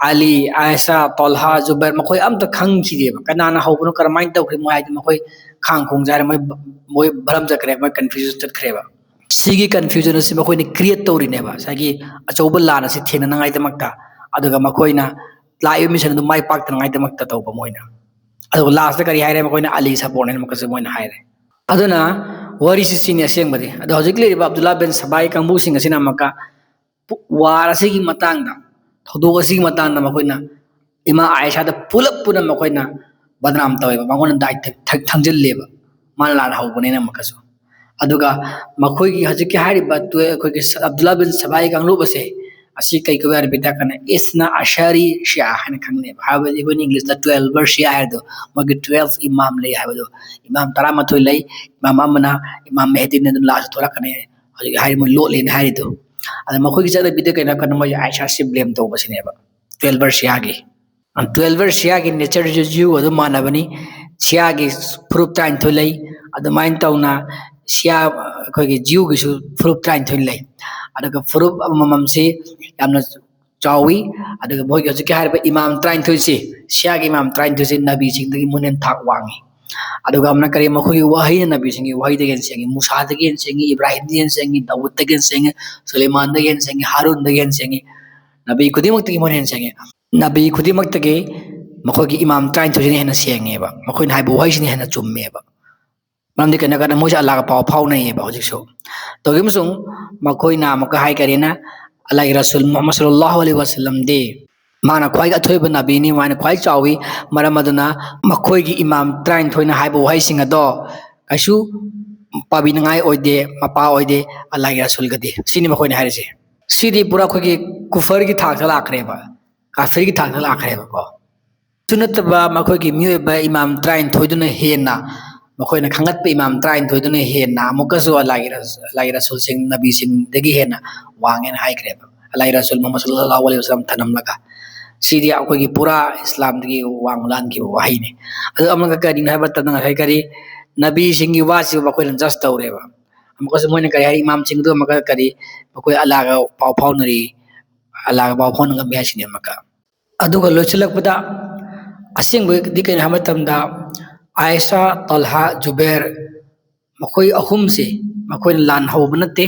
ꯑꯂꯤ, ꯑꯥꯏꯁꯥ, ꯇꯣꯜꯍꯥ, ꯖꯨꯕꯩꯔ ꯃꯈꯣꯏ ꯑꯝꯇ ꯈꯪꯈꯤꯗꯦꯕ꯫ ꯀꯅꯥꯅ ꯍꯧꯕꯅꯣ, ꯀꯔꯝꯍꯥꯏꯅ ꯇꯧꯈ꯭ꯔꯤꯅꯣ ꯍꯥꯏꯗꯤ ꯃꯈꯣꯏ ꯈꯥꯡ ꯈꯣꯡ ꯆꯥꯏꯔꯦ, ꯃꯣꯏ, ꯃꯣꯏ ꯚꯔꯝ ꯆꯠꯈ꯭ꯔꯦ, ꯃꯣꯏ ꯀꯟꯐ꯭ꯌꯨꯖꯟ ꯆꯠꯈ꯭ꯔꯦꯕ꯫ ꯁꯤꯒꯤ ꯀꯟꯐ꯭ꯌꯨꯖꯟ ꯑꯁꯤ ꯃꯈꯣꯏꯅ ꯀ꯭ꯔꯤꯌꯦꯠ ꯇꯧꯔꯤꯅꯦꯕ, ꯉꯁꯥꯏꯒꯤ ꯑꯆꯧꯕ ꯂꯥꯟ ꯑꯁꯤ ꯊꯦꯡꯅꯅꯉꯥꯏꯗꯃꯛꯇ꯫ ꯑꯗꯨꯒ ꯃꯈꯣꯏꯅ ꯂꯥꯛꯏꯕ ꯃꯤꯁꯟ ꯑꯗꯨ ꯃꯥꯏ ꯄꯥꯛꯇꯅꯉꯥꯏꯗꯃꯛꯇ ꯇꯧꯕ ꯃꯣꯏꯅ꯫ ꯑꯗꯨꯒ ꯂꯥꯁꯇ ꯀꯔꯤ ꯍꯥꯏꯔꯦ? ꯃꯈꯣꯏꯅ ꯑꯂꯤ ꯁꯄꯣꯔꯠꯅꯦꯅ ꯑꯃꯨꯛꯀꯁꯨ ꯃꯣꯏꯅ ꯍꯥꯏꯔꯦ꯫ ꯑꯗꯨꯅ ꯋꯥꯔꯤꯁꯤ ꯁꯤꯅꯤ ꯑꯁꯦꯡꯕꯗꯤ꯫ ꯑꯗꯣ ꯍꯧꯖꯤꯛ ꯂꯩꯔꯤꯕ ꯑꯕꯗꯨꯜꯂꯥ ꯕꯤꯟ ꯁꯕꯥꯏ ꯀꯥꯡꯕꯨꯁꯤꯡ ꯑꯁꯤꯅ ꯑꯃꯨꯛꯀ ꯄꯨ-, ꯋꯥꯔ ꯑꯁꯤꯒꯤ ꯃꯇꯥꯡꯗ, ꯊꯧꯗꯣꯛ ꯑꯁꯤꯒꯤ ꯃꯇꯥꯡꯗ ꯃꯈꯣꯏꯅ ꯏꯃꯥ ꯑꯥꯏꯁꯥꯗ ꯄꯨꯂꯞ ꯄꯨꯅ ꯃꯈꯣꯏꯅ ꯕꯗꯅꯥꯝ ꯇꯧꯋꯦꯕ, ꯃꯉꯣꯟꯗ ꯗꯥꯏ ꯊ-, ꯊ-, ꯊꯪꯖꯤꯜꯂꯦꯕ, ꯃꯥꯅ ꯂꯥꯟꯅ ꯍꯧꯕꯅꯦꯅ ꯑꯃꯨꯛꯀꯁꯨ꯫ ꯑꯗꯨꯒ ꯃꯈꯣꯏꯒꯤ ꯍꯧꯖꯤꯛꯀꯤ ꯍꯥꯏꯔꯤꯕ ꯇꯨ-, ꯑꯩꯈꯣꯏꯒꯤ ꯁ-, ꯑꯕꯗꯨꯜꯂꯥ ꯕꯤꯟ ꯁꯕꯥꯏ ꯀꯥꯡꯂꯨꯞ ꯑꯁꯦ, ꯑꯁꯤ ꯀꯩ ꯀꯧꯏ ꯍꯥꯏꯔ ꯕꯤꯗꯥ ꯀꯥꯟꯗ ꯏꯁꯅꯥ ꯑꯁꯥꯔꯤ ꯁꯤꯌꯥ ꯍꯥꯏꯅ ꯈꯪꯅꯩꯕ꯫ ꯍꯥꯏꯕꯗꯤ ꯑꯩꯈꯣꯏꯅ ꯏꯪꯂꯤꯁꯇ ꯇ꯭ꯋꯦꯜꯚꯔ ꯁꯤꯌꯥ ꯍꯥꯏꯔꯤꯗꯣ, ꯃꯣꯏꯒꯤ ꯇ꯭ꯋꯦꯜꯚ ꯏꯃꯥꯝ ꯂꯩ ꯍꯥꯏꯕꯗꯣ, ꯏꯃꯥꯝ ꯇꯔꯥꯃꯥꯊꯣꯏ ꯂꯩ, ꯏꯃꯥꯝ ꯑꯃꯅ ꯏꯃꯥꯝ ꯃꯦꯍꯗꯤꯅ ꯑꯗꯨꯝ ꯂꯥꯁꯇ ꯊꯣꯛꯂꯛꯀꯅꯤ, ꯍꯧꯖꯤꯛ ꯍꯥꯏꯔꯤꯕ ꯃꯣꯏ ꯂꯣꯠꯂꯦꯅ ꯍꯥꯏꯔꯤꯗꯣ꯫ ꯑꯗ ꯃꯈꯣꯏꯒꯤ ꯆꯠꯅꯕꯤꯗ ꯀꯩꯅꯣ ꯍꯥꯏꯔꯀꯥꯟꯗ ꯃꯣꯏ ꯑꯥꯏꯁꯥꯁꯤ ꯕ꯭ꯂꯦꯝ ꯇꯧꯕꯁꯤꯅꯦꯕ, ꯇ꯭ꯋꯦꯜꯚꯔ ꯁꯤꯌꯥꯒꯤ꯫ ꯇ꯭ꯋꯦꯜꯚꯔ ꯁꯤꯌꯥꯒꯤ ꯅꯦꯆꯔꯁꯨ ꯖ꯭ꯌꯨ ꯑꯗꯨꯝ ꯃꯥꯟꯅꯕꯅꯤ꯫ ꯁꯤꯌꯥꯒꯤ ꯐꯨꯔꯨꯞ ꯇꯔꯥꯅꯤꯊꯣꯏ ꯂꯩ꯫ ꯑꯗꯨꯃꯥꯏꯅ ꯇꯧꯅ ꯁꯤꯌꯥ, ꯑꯩꯈꯣꯏꯒꯤ ꯖ꯭ꯌꯨꯒꯤꯁꯨ ꯐꯨꯔꯨꯞ ꯇꯔꯥꯅꯤꯊꯣꯏ ꯂꯩ꯫ ꯑꯗꯨꯒ ꯐꯨꯔꯨꯞ ꯑꯃꯃꯝꯁꯤ ꯌꯥꯝꯅ ꯆꯥꯎꯏ꯫ ꯑꯗꯨꯒ ꯃꯣꯏꯒꯤ ꯍꯧꯖꯤꯛꯀꯤ ꯍꯥꯏꯔꯤꯕ ꯏꯃꯥꯝ ꯇꯔꯥꯅꯤꯊꯣꯏꯁꯤ, ꯁꯤꯌꯥꯒꯤ ꯏꯃꯥꯝ ꯇꯔꯥꯅꯤꯊꯣꯏꯁꯤ ꯅꯕꯤꯁꯤꯡꯗꯒꯤ ꯃꯣꯏꯅ ꯍꯦꯟꯅ ꯊꯥꯛ ꯋꯥꯡꯉꯤ꯫ ꯑꯗꯨꯒ ꯑꯃꯅ ꯀꯔꯤ? ꯃꯈꯣꯏꯒꯤ ꯋꯥꯍꯩꯅ ꯅꯕꯤꯁꯤꯡꯒꯤ ꯋꯥꯍꯩꯗꯒꯤ ꯍꯦꯟꯅ ꯁꯦꯡꯉꯤ, ꯃꯨꯁꯥꯗꯒꯤ ꯍꯦꯟꯅ ꯁꯦꯡꯉꯤ, ꯏꯕ꯭ꯔꯥꯍꯤꯝꯗꯒꯤ ꯍꯦꯟꯅ ꯁꯦꯡꯉꯤ, ꯗꯥꯎꯗꯇꯒꯤ ꯍꯦꯟꯅ ꯁꯦꯡꯉꯤ, ꯁꯨꯂꯩꯃꯥꯟꯗꯒꯤ ꯍꯦꯟꯅ ꯁꯦꯡꯉꯤ, ꯍꯥꯔꯨꯟꯗꯒꯤ ꯍꯦꯟꯅ ꯁꯦꯡꯉꯤ, ꯅꯕꯤ ꯈꯨꯗꯤꯡꯃꯛꯇꯒꯤ ꯃꯣꯏꯅ ꯍꯦꯟꯅ ꯁꯦꯡꯉꯤ꯫ ꯅꯕꯤ ꯈꯨꯗꯤꯡꯃꯛꯇꯒꯤ ꯃꯈꯣꯏꯒꯤ ꯏꯃꯥꯝ ꯇꯔꯥꯅꯤꯊꯣꯏꯁꯤꯅ ꯍꯦꯟꯅ ꯁꯦꯡꯉꯦꯕ, ꯃꯈꯣꯏꯅ ꯍꯥꯏꯕ ꯋꯥꯍꯩꯁꯤꯅ ꯍꯦꯟꯅ ꯆꯨꯝꯃꯦꯕ꯫ ꯃꯔꯝꯗꯤ ꯀꯩꯅꯣ ꯍꯥꯏꯔꯀꯥꯟꯗ ꯃꯣꯏꯁꯦ ꯑꯜꯂꯥꯍꯒ ꯄꯥꯎ ꯐꯥꯎꯅꯩꯌꯦꯕ ꯍꯧꯖꯤꯛꯁꯨ꯫ ꯇꯧꯈꯤꯕ ꯑꯃꯁꯨꯡ ꯃꯈꯣꯏꯅ ꯑꯃꯨꯛꯀ ꯍꯥꯏ ꯀꯔꯤꯅ, ꯑꯜꯂꯥꯍꯒꯤ ꯔꯁꯨꯜ ꯃꯨꯍꯝꯃꯗ ꯁꯜꯂꯜꯂꯥꯍꯨ ꯑꯂꯩꯍꯤ ꯋꯥꯁꯜꯂꯝꯗꯤ ꯃꯥꯅ ꯈ꯭ꯋꯥꯏꯗꯒꯤ ꯑꯊꯣꯏꯕ ꯅꯕꯤꯅꯤ, ꯃꯥꯅ ꯈ꯭ꯋꯥꯏ ꯆꯥꯎꯏ, ꯃꯔꯝ ꯑꯗꯨꯅ ꯃꯈꯣꯏꯒꯤ ꯏꯃꯥꯝ ꯇꯔꯥꯅꯤꯊꯣꯏꯅ ꯍꯥꯏꯕ ꯋꯥꯍꯩꯁꯤꯡ ꯑꯗꯣ ꯀꯩꯁꯨ ꯄꯥꯕꯤꯅꯉꯥꯏ ꯑꯣꯏꯗꯦ, ꯃꯄꯥ ꯑꯣꯏꯗꯦ ꯑꯜꯂꯥꯍꯒꯤ ꯔꯁꯨꯜꯒꯗꯤ꯫ ꯁꯤꯅꯤ ꯃꯈꯣꯏꯅ ꯍꯥꯏꯔꯤꯁꯦ꯫ ꯁꯤꯗꯤ ꯄꯨꯔꯥ ꯑꯩꯈꯣꯏꯒꯤ ꯀꯨꯐꯔꯒꯤ ꯊꯥꯛꯇ ꯂꯥꯛꯈ꯭ꯔꯦꯕ, ꯀꯥꯐꯤꯔꯒꯤ ꯊꯥꯛꯇ ꯂꯥꯛꯈ꯭ꯔꯦꯕꯀꯣ꯫ ꯑꯗꯨ ꯅꯠꯇꯕ ꯃꯈꯣꯏꯒꯤ ꯃꯤꯑꯣꯏꯕ ꯏꯃꯥꯝ ꯇꯔꯥꯅꯤꯊꯣꯏꯗꯨꯅ ꯍꯦꯟꯅ ꯃꯈꯣꯏꯅ ꯈꯟꯒꯠꯄ ꯏꯃꯥꯝ ꯇꯔꯥꯅꯤꯊꯣꯏꯗꯨꯅ ꯍꯦꯟꯅ ꯑꯃꯨꯛꯀꯁꯨ ꯑꯜꯂꯥꯍꯒꯤ ꯔꯁ-, ꯑꯜꯂꯥꯍꯒꯤ ꯔꯁꯨꯜꯁꯤꯡ, ꯅꯕꯤꯁꯤꯡꯗꯒꯤ ꯍꯦꯟꯅ ꯋꯥꯡꯉꯦꯅ ꯍꯥꯏꯈ꯭ꯔꯦꯕ꯫ ꯑꯜꯂꯥꯍꯒꯤ ꯔꯁꯨꯜ ꯃꯨꯍꯝꯃꯗ ꯁꯜꯂꯜꯂꯥꯍꯨ ꯑꯂꯩꯍꯤ ꯋꯥꯁꯜꯂꯝ ꯊꯅꯝꯂꯒ, ꯁꯤꯗꯤ ꯑꯩꯈꯣꯏꯒꯤ ꯄꯨꯔꯥ ꯏꯁꯂꯥꯝꯗꯒꯤ ꯋꯥꯡꯃ ꯂꯥꯟꯈꯤꯕ ꯋꯥꯍꯩꯅꯤ꯫ ꯑꯗꯨ ꯑꯃꯒ ꯀꯔꯤꯅꯣ ꯍꯥꯏꯕ ꯃꯇꯝꯗ ꯉꯁꯥꯏ ꯀꯔꯤ ꯅꯕꯤꯁꯤꯡꯒꯤ ꯋꯥꯁꯤꯕꯨ ꯃꯈꯣꯏꯅ ꯖꯁ ꯇꯧꯔꯦꯕ꯫ ꯑꯃꯨꯛꯀꯁꯨ ꯃꯣꯏꯅ ꯀꯔꯤ ꯍꯥꯏ, ꯏꯃꯥꯝꯁꯤꯡꯗꯨ ꯑꯃꯨꯛꯀ ꯀꯔꯤ, ꯃꯈꯣꯏ ꯑꯜꯂꯥꯍꯒ ꯄꯥꯎ ꯐꯥꯎꯅꯔꯤ, ꯑꯜꯂꯥꯍꯒ ꯄꯥꯎ ꯐꯥꯎꯅ ꯉꯝꯃꯤ ꯍꯥꯏꯁꯤꯅꯦ ꯑꯃꯨꯛꯀ꯫ ꯑꯗꯨꯒ ꯂꯣꯏꯁꯤꯜꯂꯛꯄꯗ ꯑꯁꯦꯡꯕꯗꯤ ꯀꯩꯅꯣ ꯍꯥꯏꯕ ꯃꯇꯝꯗ ꯑꯥꯏꯁꯥ, ꯇꯜꯍꯥ, ꯖꯨꯕꯦꯔ, ꯃꯈꯣꯏ ꯑꯍꯨꯝꯁꯦ ꯃꯈꯣꯏꯅ ꯂꯥꯟ ꯍꯧꯕ ꯅꯠꯇꯦ꯫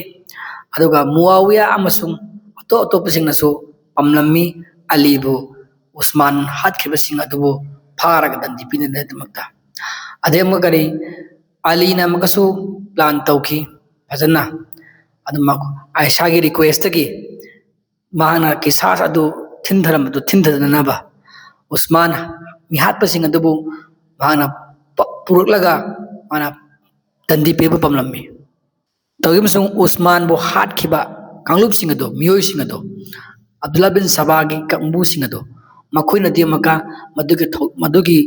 ꯑꯗꯨꯒ ꯃꯨꯑꯥꯋꯤꯌꯥ ꯑꯃꯁꯨꯡ ꯑꯇꯣꯞ ꯑꯇꯣꯞꯄꯁꯤꯡꯅꯁꯨ ꯄꯥꯝꯂꯝꯃꯤ ꯑꯂꯤꯕꯨ ꯎꯁꯃꯥꯟ ꯍꯥꯠꯈꯤꯕꯁꯤꯡ ꯑꯗꯨꯕꯨ ꯐꯥꯔꯒ ꯗꯟꯗꯤ ꯄꯤꯅꯅꯕꯒꯤꯗꯃꯛꯇ꯫ ꯑꯗꯩ ꯑꯃꯨꯛꯀ ꯀꯔꯤ, ꯑꯂꯤꯅ ꯑꯃꯨꯛꯀꯁꯨ ꯄ꯭ꯂꯥꯟ ꯇꯧꯈꯤ ꯐꯖꯅ꯫ ꯑꯗꯨ ꯃꯈ-, ꯑꯥꯏꯁꯥꯒꯤ ꯔꯤꯀ꯭ꯋꯦꯁꯇꯒꯤ ꯃꯍꯥꯛꯅ ꯀꯤꯁꯥꯁ ꯑꯗꯨ ꯊꯤꯟꯊꯔꯝꯕꯗꯨ ꯊꯤꯟꯊꯗꯅꯕ ꯎꯁꯃꯥꯟ ꯃꯤꯍꯥꯠꯄꯁꯤꯡ ꯑꯗꯨꯕꯨ ꯃꯍꯥꯛꯅ ꯄ-, ꯄꯨꯔꯛꯂꯒ ꯃꯥꯅ ꯗꯟꯗꯤ ꯄꯤꯕ ꯄꯥꯝꯂꯝꯃꯤ꯫ ꯇꯧꯈꯤꯕ ꯑꯃꯁꯨꯡ ꯎꯁꯃꯥꯟꯕꯨ ꯍꯥꯠꯈꯤꯕ ꯀꯥꯡꯂꯨꯞꯁꯤꯡ ꯑꯗꯨ, ꯃꯤꯑꯣꯏꯁꯤꯡ ꯑꯗꯨ, ꯑꯕꯗꯨꯜꯂꯥ ꯕꯤꯟ ꯁꯕꯥꯒꯤ ꯀꯥꯡꯕꯨꯁꯤꯡ ꯑꯗꯨ, ꯃꯈꯣꯏꯅꯗꯤ ꯑꯃꯨꯛꯀ ꯃꯗꯨꯒꯤ ꯊꯧ-, ꯃꯗꯨꯒꯤ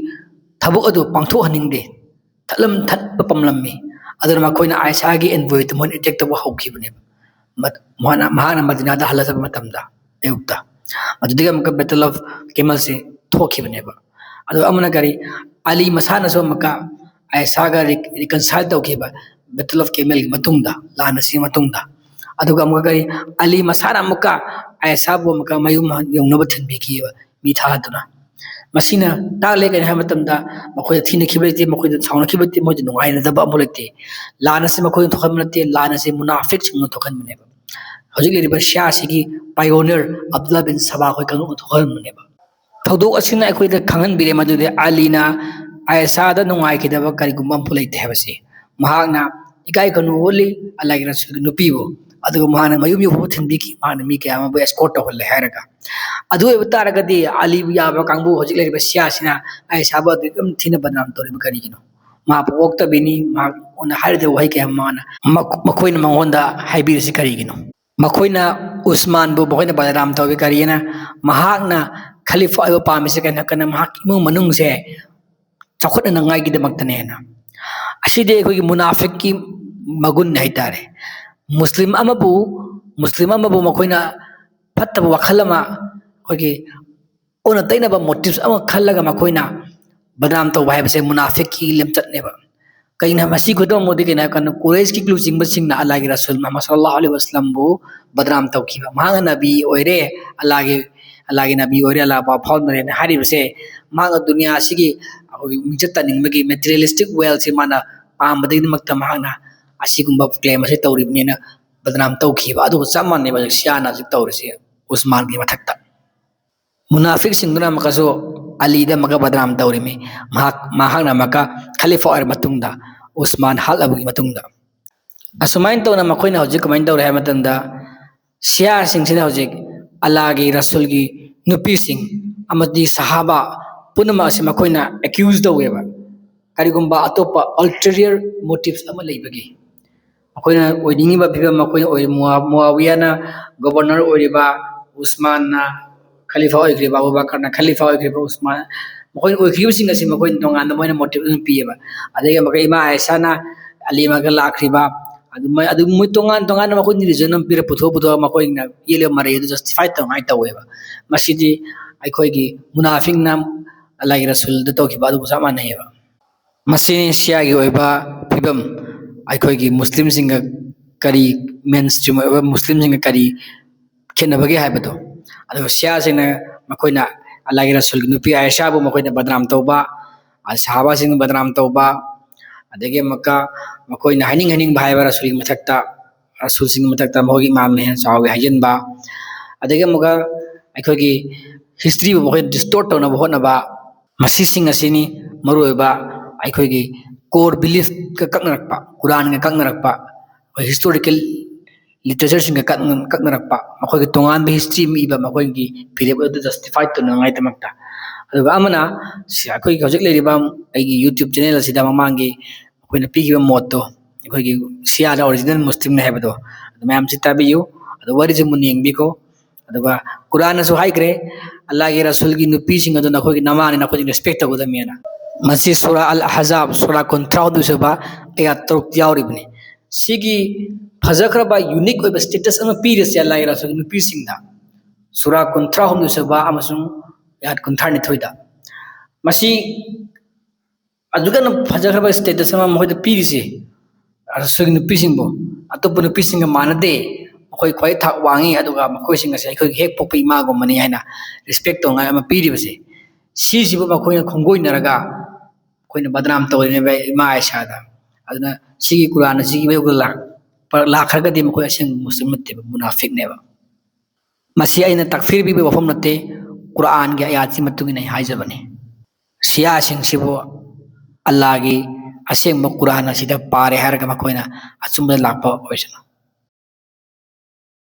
ꯊꯕꯛ ꯑꯗꯨ ꯄꯥꯡꯊꯣꯛꯍꯟꯅꯤꯡꯗꯦ, ꯊꯠꯂꯝ-, ꯊꯠꯄ ꯄꯥꯝꯂꯝꯃꯤ꯫ ꯑꯗꯨꯅ ꯃꯈꯣꯏꯅ ꯑꯥꯏꯁꯥꯒꯤ ꯑꯦꯟꯚꯣꯏꯗ ꯃꯣꯏꯅ ꯑꯦꯇꯦꯛ ꯇꯧꯕ ꯍꯧꯈꯤꯕꯅꯦꯕ꯫ ꯃꯠ-, ꯃꯍꯥꯛꯅ, ꯃꯍꯥꯛꯅ ꯃꯗꯤꯅꯥꯗ ꯍꯜꯂꯛꯄ ꯃꯇꯝꯗ ꯑꯌꯨꯛꯇ꯫ ꯑꯗꯨꯗꯒꯤ ꯑꯃꯨꯛꯀ Battle of Camelꯁꯦ ꯊꯣꯛꯈꯤꯕꯅꯦꯕ꯫ ꯑꯗꯨꯒ ꯑꯃꯅ ꯀꯔꯤ, ꯑꯂꯤ ꯃꯁꯥꯅꯁꯨ ꯑꯃꯨꯛꯀ ꯑꯥꯏꯁꯥꯒ ꯔꯤ-, ꯔꯤꯀꯟꯁꯥꯏꯜ ꯇꯧꯈꯤꯕ Battle of Camelꯒꯤ ꯃꯇꯨꯡꯗ, ꯂꯥꯟ ꯑꯁꯤꯒꯤ ꯃꯇꯨꯡꯗ꯫ ꯑꯗꯨꯒ ꯑꯃꯨꯛꯀ ꯀꯔꯤ, ꯑꯂꯤ ꯃꯁꯥꯅ ꯑꯃꯨꯛꯀ ꯑꯥꯏꯁꯥꯕꯨ ꯑꯃꯨꯛꯀ ꯃꯌꯨꯝ ꯌꯧꯅꯕ ꯊꯤꯟꯕꯤꯈꯤꯕ ꯃꯤ ꯊꯥꯗꯨꯅ꯫ ꯃꯁꯤꯅ ꯇꯥꯛꯂꯦ ꯀꯔꯤ ꯍꯥꯏꯕ ꯃꯇꯝꯗ ꯃꯈꯣꯏꯗ ꯊꯤꯅꯈꯤꯕ ꯂꯩꯇꯦ, ꯃꯈꯣꯏꯗ ꯁꯥꯎꯅꯈꯤꯕ ꯂꯩꯇꯦ, ꯃꯈꯣꯏꯗ ꯅꯨꯡꯉꯥꯏꯅꯗꯕ ꯑꯃꯐꯥꯎ ꯂꯩꯇꯦ꯫ ꯂꯥꯟ ꯑꯁꯤ ꯃꯈꯣꯏꯅ ꯊꯣꯛꯍꯟꯕ ꯅꯠꯇꯦ, ꯂꯥꯟ ꯑꯁꯤ ꯃꯨꯅꯥꯐꯤꯛꯁꯤꯡꯅ ꯊꯣꯛꯍꯟꯕꯅꯦꯕ꯫ ꯍꯧꯖꯤꯛ ꯂꯩꯔꯤꯕ ꯁꯤꯌꯥꯁꯤꯒꯤ pioneer ꯑꯕꯗꯨꯜꯂꯥ ꯕꯤꯟ ꯁꯕꯥ ꯑꯩꯈꯣꯏ ꯀꯥꯡꯂꯨꯞꯅ ꯊꯣꯛꯍꯟꯕꯅꯦꯕ꯫ ꯊꯧꯗꯣꯛ ꯑꯁꯤꯅ ꯑꯩꯈꯣꯏꯗ ꯈꯪꯍꯟꯕꯤꯔꯦ ꯃꯗꯨꯗꯤ ꯑꯂꯤꯅ ꯑꯥꯏꯁꯥꯗ ꯅꯨꯡꯉꯥꯏꯈꯤꯗꯕ ꯀꯔꯤꯒꯨꯝꯕ ꯑꯃꯐꯥꯎ ꯂꯩꯇꯦ ꯍꯥꯏꯕꯁꯤ꯫ ꯃꯍꯥꯛꯅ ꯏꯀꯥꯏ ꯈꯨꯝꯅꯕ ꯎꯠꯂꯤ ꯑꯜꯂꯥꯍꯒꯤ ꯔꯁꯨꯜꯒꯤ ꯅꯨꯄꯤꯕꯨ, ꯑꯗꯨꯒ ꯃꯍꯥꯛꯅ ꯃꯌꯨꯝ ꯌꯧꯐꯥꯎꯕ ꯊꯤꯟꯕꯤꯈꯤ, ꯃꯍꯥꯛꯅ ꯃꯤ ꯀꯌꯥ ꯑꯃꯕꯨ escort ꯇꯧꯍꯜꯂꯦ ꯍꯥꯏꯔꯒ꯫ ꯑꯗꯨ ꯑꯣꯏꯕ ꯇꯥꯔꯒꯗꯤ ꯑꯂꯤꯕꯨ ꯌꯥꯕ ꯀꯥꯡꯕꯨ ꯍꯧꯖꯤꯛ ꯂꯩꯔꯤꯕ ꯁꯤꯌꯥꯁꯤꯅ ꯑꯥꯏꯁꯥꯕꯨ ꯑꯗꯨꯛ ꯌꯥꯝ ꯊꯤꯅ ꯕꯗꯅꯥꯝ ꯇꯧꯔꯤꯕ ꯀꯔꯤꯒꯤꯅꯣ? ꯃꯍꯥꯛꯄꯨ ꯑꯣꯛꯇꯕꯤꯅꯤ, ꯃꯍꯥꯛꯅ ꯍꯥꯏꯔꯤꯕ ꯋꯥꯍꯩ ꯀꯌꯥ ꯑꯃ ꯃꯥꯅ, ꯃꯈ-, ꯃꯈꯣꯏꯅ ꯃꯉꯣꯟꯗ ꯍꯥꯏꯕꯤꯔꯤꯁꯤ ꯀꯔꯤꯒꯤꯅꯣ? ꯃꯈꯣꯏꯅ ꯎꯁꯃꯥꯟꯕꯨ ꯃꯈꯣꯏꯅ ꯕꯗꯅꯥꯝ ꯇꯧꯏ ꯀꯔꯤꯒꯤꯅ? ꯃꯍꯥꯛꯅ ꯈꯂꯤꯐꯥ ꯑꯣꯏꯕ ꯄꯥꯝꯃꯤꯁꯦ ꯀꯩꯅꯣ, ꯀꯩꯅꯣ ꯃꯍꯥꯛꯀꯤ ꯏꯃꯨꯡ ꯃꯅꯨꯡꯁꯦ ꯆꯥꯎꯈꯠꯅꯅꯉꯥꯏꯒꯤꯗꯃꯛꯇꯅꯦꯅ꯫ ꯑꯁꯤꯗꯤ ꯑꯩꯈꯣꯏꯒꯤ ꯃꯨꯅꯥꯐꯤꯛꯀꯤ ꯃꯒꯨꯟ ꯍꯥꯏꯇꯥꯔꯦ꯫ ꯃꯨꯁꯂꯤꯝ ꯑꯃꯕꯨ ꯃꯨꯁꯂꯤꯝ ꯑꯃꯕꯨ ꯃꯈꯣꯏꯅ ꯐꯠꯇꯕ ꯋꯥꯈꯜ ꯑꯃ, ꯑꯩꯈꯣꯏꯒꯤ ꯑꯣꯟꯅ ꯇꯩꯅꯕ motives ꯑꯃ ꯈꯜꯂꯒ ꯃꯈꯣꯏꯅ ꯕꯗꯅꯥꯝ ꯇꯧꯕ ꯍꯥꯏꯕꯁꯦ ꯃꯨꯅꯥꯐꯤꯛꯀꯤ ꯂꯝꯆꯠꯅꯦꯕ꯫ ꯀꯩꯅꯣ ꯃꯁꯤ ꯈꯨꯗꯝ ꯑꯃꯗꯤ ꯀꯩꯅꯣ ꯍꯥꯏꯔꯀꯥꯟꯗ ꯀꯨꯔꯩꯁꯀꯤ ꯂꯨꯆꯤꯡꯕꯁꯤꯡꯅ ꯑꯜꯂꯥꯍꯒꯤ ꯔꯁꯨꯜ ꯃꯨꯍꯝꯃꯗ ꯁꯜꯂꯜꯂꯥꯍꯨ ꯑꯂꯩꯍꯤ ꯋꯁꯜꯂꯝꯕꯨ ꯕꯗꯅꯥꯝ ꯇꯧꯈꯤꯕ꯫ ꯃꯍꯥꯛꯅ ꯅꯕꯤ ꯑꯣꯏꯔꯦ, ꯑꯜꯂꯥꯍꯒꯤ ꯑꯜꯂꯥꯍꯒꯤ ꯅꯕꯤ ꯑꯣꯏꯔꯦ, ꯑꯜꯂꯥꯍ ꯄꯥꯎ ꯐꯥꯎꯅꯔꯦꯅ ꯍꯥꯏꯔꯤꯕꯁꯦ, ꯃꯍꯥꯛꯅ ꯗꯨꯅꯤꯌꯥ ꯑꯁꯤꯒꯤ ꯑꯩꯈꯣꯏꯒꯤ ꯃꯤꯡꯆꯠ ꯇꯥꯅꯤꯡꯕꯒꯤ materialistic wealth ꯁꯤ ꯃꯥꯅ ꯄꯥꯝꯕꯗꯒꯤꯗꯃꯛꯇ ꯃꯍꯥꯛꯅ ꯑꯁꯤꯒꯨꯝꯕ claim ꯑꯁꯤ ꯇꯧꯔꯤꯕꯅꯤꯅ ꯕꯗꯅꯥꯝ ꯇꯧꯈꯤꯕ꯫ ꯑꯗꯨꯒ ꯆꯞ ꯃꯥꯟꯅꯩꯕ ꯍꯧꯖꯤꯛ ꯁꯤꯌꯥꯅ ꯍꯧꯖꯤꯛ ꯇꯧꯔꯤꯁꯦ ꯎꯁꯃꯥꯟꯒꯤ ꯃꯊꯛꯇ꯫ ꯃꯨꯅꯥꯐꯤꯛꯁꯤꯡꯗꯨꯅ ꯑꯃꯨꯛꯀꯁꯨ ꯑꯂꯤꯗ ꯑꯃꯨꯛꯀ ꯕꯗꯅꯥꯝ ꯇꯧꯔꯤꯃꯤ꯫ ꯃꯍꯥꯛ ꯃꯍꯥꯛꯅ ꯑꯃꯨꯛꯀ ꯈꯂꯤꯐꯥ ꯑꯣꯏꯔ ꯃꯇꯨꯡꯗ, ꯎꯁꯃꯥꯟ ꯍꯜꯂꯕꯒꯤ ꯃꯇꯨꯡꯗ꯫ ꯑꯁꯨꯃꯥꯏꯅ ꯇꯧꯅ ꯃꯈꯣꯏꯅ ꯍꯧꯖꯤꯛ ꯀꯃꯥꯏꯅ ꯇꯧꯔꯦ ꯍꯥꯏꯕ ꯃꯇꯝꯗ, ꯁꯤꯌꯥꯁꯤꯡꯁꯤꯅ ꯍꯧꯖꯤꯛ ꯑꯜꯂꯥꯍꯒꯤ ꯔꯁꯨꯜꯒꯤ ꯅꯨꯄꯤꯁꯤꯡ ꯑꯃꯗꯤ ꯁꯍꯥꯕꯥ ꯄꯨꯝꯅꯃꯛ ꯑꯁꯤ ꯃꯈꯣꯏꯅ accuse ꯇꯧꯋꯦꯕ꯫ ꯀꯔꯤꯒꯨꯝꯕ ꯑꯇꯣꯞꯄ ulterior motives ꯑꯃ ꯂꯩꯕꯒꯤ, ꯃꯈꯣꯏꯅ ꯑꯣꯏꯅꯤꯡꯉꯤꯕ ꯐꯤꯕꯝ, ꯃꯈꯣꯏꯅ ꯑꯣꯏ-, ꯃꯨꯋꯥ-, ꯃꯨꯋꯥꯋꯤꯌꯥꯅ governor ꯑꯣꯏꯔꯤꯕ, ꯎꯁꯃꯥꯟꯅ ꯈꯂꯤꯐꯥ ꯑꯣꯏꯈ꯭ꯔꯤꯕ, ꯑꯕꯨ ꯕꯀꯔꯅ ꯈꯂꯤꯐꯥ ꯑꯣꯏꯈ꯭ꯔꯤꯕ, ꯎꯁꯃꯥꯟ, ꯃꯈꯣꯏꯅ ꯑꯣꯏꯈ꯭ꯔꯤꯕꯁꯤꯡ ꯑꯁꯤ ꯃꯈꯣꯏꯅ ꯇꯣꯉꯥꯟꯅ ꯃꯣꯏꯅ motive ꯑꯗꯨꯝ ꯄꯤꯌꯦꯕ꯫ ꯑꯗꯒꯤ ꯑꯃꯨꯛꯀ ꯏꯃꯥ ꯑꯥꯏꯁꯥꯅ ꯑꯂꯤ ꯑꯃꯒ ꯂꯥꯛꯈ꯭ꯔꯤꯕ, ꯑꯗꯨ ꯃꯣꯏ, ꯑꯗꯨ ꯃꯣꯏ ꯇꯣꯉꯥꯟ ꯇꯣꯉꯥꯟꯅ ꯃꯈꯣꯏꯅ reason ꯑꯃ ꯄꯤꯔ ꯄꯨꯊꯣꯛ ꯄꯨꯊꯣꯛꯑꯒ ꯃꯈꯣꯏꯅ ꯌꯦꯠꯂꯤꯕ ꯃꯔꯩ ꯑꯗꯨ justify ꯇꯧꯅꯉꯥꯏ ꯇꯧꯋꯦꯕ꯫ ꯃꯁꯤꯗꯤ ꯑꯩꯈꯣꯏꯒꯤ ꯃꯨꯅꯥꯐꯤꯛꯅ ꯑꯜꯂꯥꯍꯒꯤ ꯔꯁꯨꯜꯗ ꯇꯧꯈꯤꯕ ꯑꯗꯨꯒ ꯆꯞ ꯃꯥꯟꯅꯩꯌꯦꯕ꯫ ꯃꯁꯤꯅꯤ ꯁꯤꯌꯥꯒꯤ ꯑꯣꯏꯕ ꯐꯤꯕꯝ, ꯑꯩꯈꯣꯏꯒꯤ ꯃꯨꯁꯂꯤꯝꯁꯤꯡꯒ ꯀꯔꯤ, mainstream ꯑꯣꯏꯕ ꯃꯨꯁꯂꯤꯝꯁꯤꯡꯒ ꯀꯔꯤ ꯈꯦꯠꯅꯕꯒꯦ ꯍꯥꯏꯕꯗꯣ꯫ ꯑꯗꯨꯒ ꯁꯤꯌꯥꯁꯤꯡꯅ ꯃꯈꯣꯏꯅ ꯑꯜꯂꯥꯍꯒꯤ ꯔꯁꯨꯜꯒꯤ ꯅꯨꯄꯤ ꯑꯥꯏꯁꯥꯕꯨ ꯃꯈꯣꯏꯅ ꯕꯗꯅꯥꯝ ꯇꯧꯕ, ꯑꯗ ꯁꯍꯥꯕꯥꯁꯤꯡꯕꯨ ꯕꯗꯅꯥꯝ ꯇꯧꯕ, ꯑꯗꯒꯤ ꯑꯃꯨꯛꯀ ꯃꯈꯣꯏꯅ ꯍꯥꯏꯅꯤꯡ ꯍꯥꯏꯅꯤꯡꯕ ꯍꯥꯏꯕ ꯔꯁꯨꯜꯒꯤ ꯃꯊꯛꯇ, ꯔꯁꯨꯜꯁꯤꯡꯒꯤ ꯃꯊꯛꯇ ꯃꯈꯣꯏꯒꯤ ꯏꯃꯥꯝꯅ ꯍꯦꯟꯅ ꯆꯥꯎꯋꯤ ꯍꯥꯏꯖꯤꯟꯕ, ꯑꯗꯒꯤ ꯑꯃꯨꯛꯀ ꯑꯩꯈꯣꯏꯒꯤ historyꯕꯨ ꯃꯈꯣꯏꯅ distort ꯇꯧꯅꯕ ꯍꯣꯠꯅꯕ, ꯃꯁꯤꯁꯤꯡ ꯑꯁꯤꯅꯤ ꯃꯔꯨꯑꯣꯏꯕ ꯑꯩꯈꯣꯏꯒꯤ core beliefꯀ ꯀꯛꯅꯔꯛꯄ, ꯀꯨꯔꯥꯟꯒ ꯀꯛꯅꯔꯛꯄ, ꯑꯩꯈꯣꯏ historical literatureꯁꯤꯡꯒ ꯀꯛꯅ-, ꯀꯛꯅꯔꯛꯄ, ꯃꯈꯣꯏꯒꯤ ꯇꯣꯉꯥꯟꯕ history ꯑꯃ ꯏꯕ ꯃꯈꯣꯏꯒꯤ ꯐꯤꯔꯦꯞ ꯑꯗꯨ justify ꯇꯧꯅꯉꯥꯏꯗꯃꯛꯇ꯫ ꯑꯗꯨꯒ ꯑꯃꯅ ꯁꯤ ꯑꯩꯈꯣꯏꯒꯤ ꯍꯧꯖꯤꯛ ꯂꯩꯔꯤꯕ ꯑꯩꯒꯤ YouTube channel ꯑꯁꯤꯗ ꯃꯃꯥꯡꯒꯤ ꯑꯩꯈꯣꯏꯅ ꯄꯤꯈꯤꯕ ꯃꯣꯠꯇꯣ, ꯑꯩꯈꯣꯏꯒꯤ ꯁꯤꯌꯥꯗ original ꯃꯨꯁꯂꯤꯝꯅꯤ ꯍꯥꯏꯕꯗꯣ, ꯑꯗꯨ ꯃꯌꯥꯝꯁꯤ ꯇꯥꯕꯤꯌꯨ꯫ ꯑꯗꯨ ꯋꯥꯔꯤꯁꯤ ꯃꯨꯟꯅ ꯌꯦꯡꯕꯤꯈꯣ꯫ ꯑꯗꯨꯒ ꯀꯨꯔꯥꯟꯅꯁꯨ ꯍꯥꯏꯈ꯭ꯔꯦ, "ꯑꯜꯂꯥꯍꯒꯤ ꯔꯁꯨꯜꯒꯤ ꯅꯨꯄꯤꯁꯤꯡ ꯑꯗꯨ ꯅꯈꯣꯏꯒꯤ ꯅꯃꯥꯅꯤ, ꯅꯈꯣꯏꯅ respect ꯇꯧꯒꯗꯕꯅꯦꯅ"꯫ ꯃꯁꯤ ꯁꯨꯔꯥ ꯑꯜ ꯑꯍꯖꯥꯕ, ꯁꯨꯔꯥ ꯀꯨꯟꯊ꯭ꯔꯥ ꯍꯨꯝꯗꯣꯏ ꯁꯨꯕ, ꯑꯌꯥꯠ ꯇꯔꯨꯛꯇ ꯌꯥꯎꯔꯤꯕꯅꯤ꯫ ꯁꯤꯒꯤ ꯐꯖꯈ꯭ꯔꯕ unique ꯑꯣꯏꯕ status ꯑꯃ ꯄꯤꯔꯤꯁꯦ ꯑꯜꯂꯥꯍꯒꯤ ꯔꯁꯨꯜꯒꯤ ꯅꯨꯄꯤꯁꯤꯡꯗ꯫ ꯁꯨꯔꯥ ꯀꯨꯟꯊ꯭ꯔꯥ ꯍꯨꯝꯗꯣꯏ ꯁꯨꯕ ꯑꯃꯁꯨꯡ ꯑꯌꯥꯠ ꯀꯨꯟꯊ꯭ꯔꯥ ꯅꯤꯊꯣꯏꯗ꯫ ꯃꯁꯤ ꯑꯗꯨꯛ ꯌꯥꯝꯅ ꯐꯖꯈ꯭ꯔꯕ status ꯑꯃ ꯃꯈꯣꯏꯗ ꯄꯤꯔꯤꯁꯦ, ꯔꯁꯨꯜꯒꯤ ꯅꯨꯄꯤꯁꯤꯡꯕꯨ ꯑꯇꯣꯞꯄ ꯅꯨꯄꯤꯁꯤꯡꯒ ꯃꯥꯟꯅꯗꯦ, ꯃꯈꯣꯏ ꯈ꯭ꯋꯥꯏ ꯊꯥꯛ ꯋꯥꯡꯉꯤ, ꯑꯗꯨꯒ ꯃꯈꯣꯏꯁꯤꯡ ꯑꯁꯦ ꯑꯩꯈꯣꯏꯒꯤ ꯍꯦꯛ ꯄꯣꯛꯄ ꯏꯃꯥꯒꯨꯝꯕꯅꯤ ꯍꯥꯏꯅ respect ꯇꯧꯅꯉꯥꯏ ꯑꯃ ꯄꯤꯔꯤꯕꯁꯦ, ꯁꯤꯁꯤꯕꯨ ꯃꯈꯣꯏꯅ ꯈꯣꯡꯒꯣꯏꯅꯔꯒ ꯑꯩꯈꯣꯏꯅ ꯕꯗꯅꯥꯝ ꯇꯧꯔꯤꯅꯦꯕ ꯏꯃꯥ ꯑꯥꯏꯁꯥꯗ꯫ ꯑꯗꯨꯅ ꯁꯤꯒꯤ ꯀꯨꯔꯥꯟ ꯑꯁꯤꯒꯤ ꯃꯌꯣꯛꯇ ꯂꯥꯛ-, ꯂꯥꯛꯈ꯭ꯔꯒꯗꯤ ꯃꯈꯣꯏ ꯑꯁꯦꯡꯕ ꯃꯨꯁꯂꯤꯝ ꯅꯠꯇꯦꯕ, ꯃꯨꯅꯥꯐꯤꯛꯅꯦꯕ꯫ ꯃꯁꯤ ꯑꯩꯅ ꯇꯛꯐꯤꯔ ꯄꯤꯕꯒꯤ ꯋꯥꯐꯝ ꯅꯠꯇꯦ, ꯀꯨꯔꯥꯟꯒꯤ ꯑꯌꯥꯠꯀꯤ ꯃꯇꯨꯡ ꯏꯟꯅ ꯑꯩ ꯍꯥꯏꯖꯕꯅꯤ꯫ ꯁꯤꯌꯥꯁꯤꯡꯁꯤꯕꯨ ꯑꯜꯂꯥꯍꯒꯤ ꯑꯁꯦꯡꯕ ꯀꯨꯔꯥꯟ ꯑꯁꯤꯗ ꯄꯥꯔꯦ ꯍꯥꯏꯔꯒ ꯃꯈꯣꯏꯅ ꯑꯆꯨꯝꯕꯗ ꯂꯥꯛꯄ ꯑꯣꯏꯁꯅꯨ꯫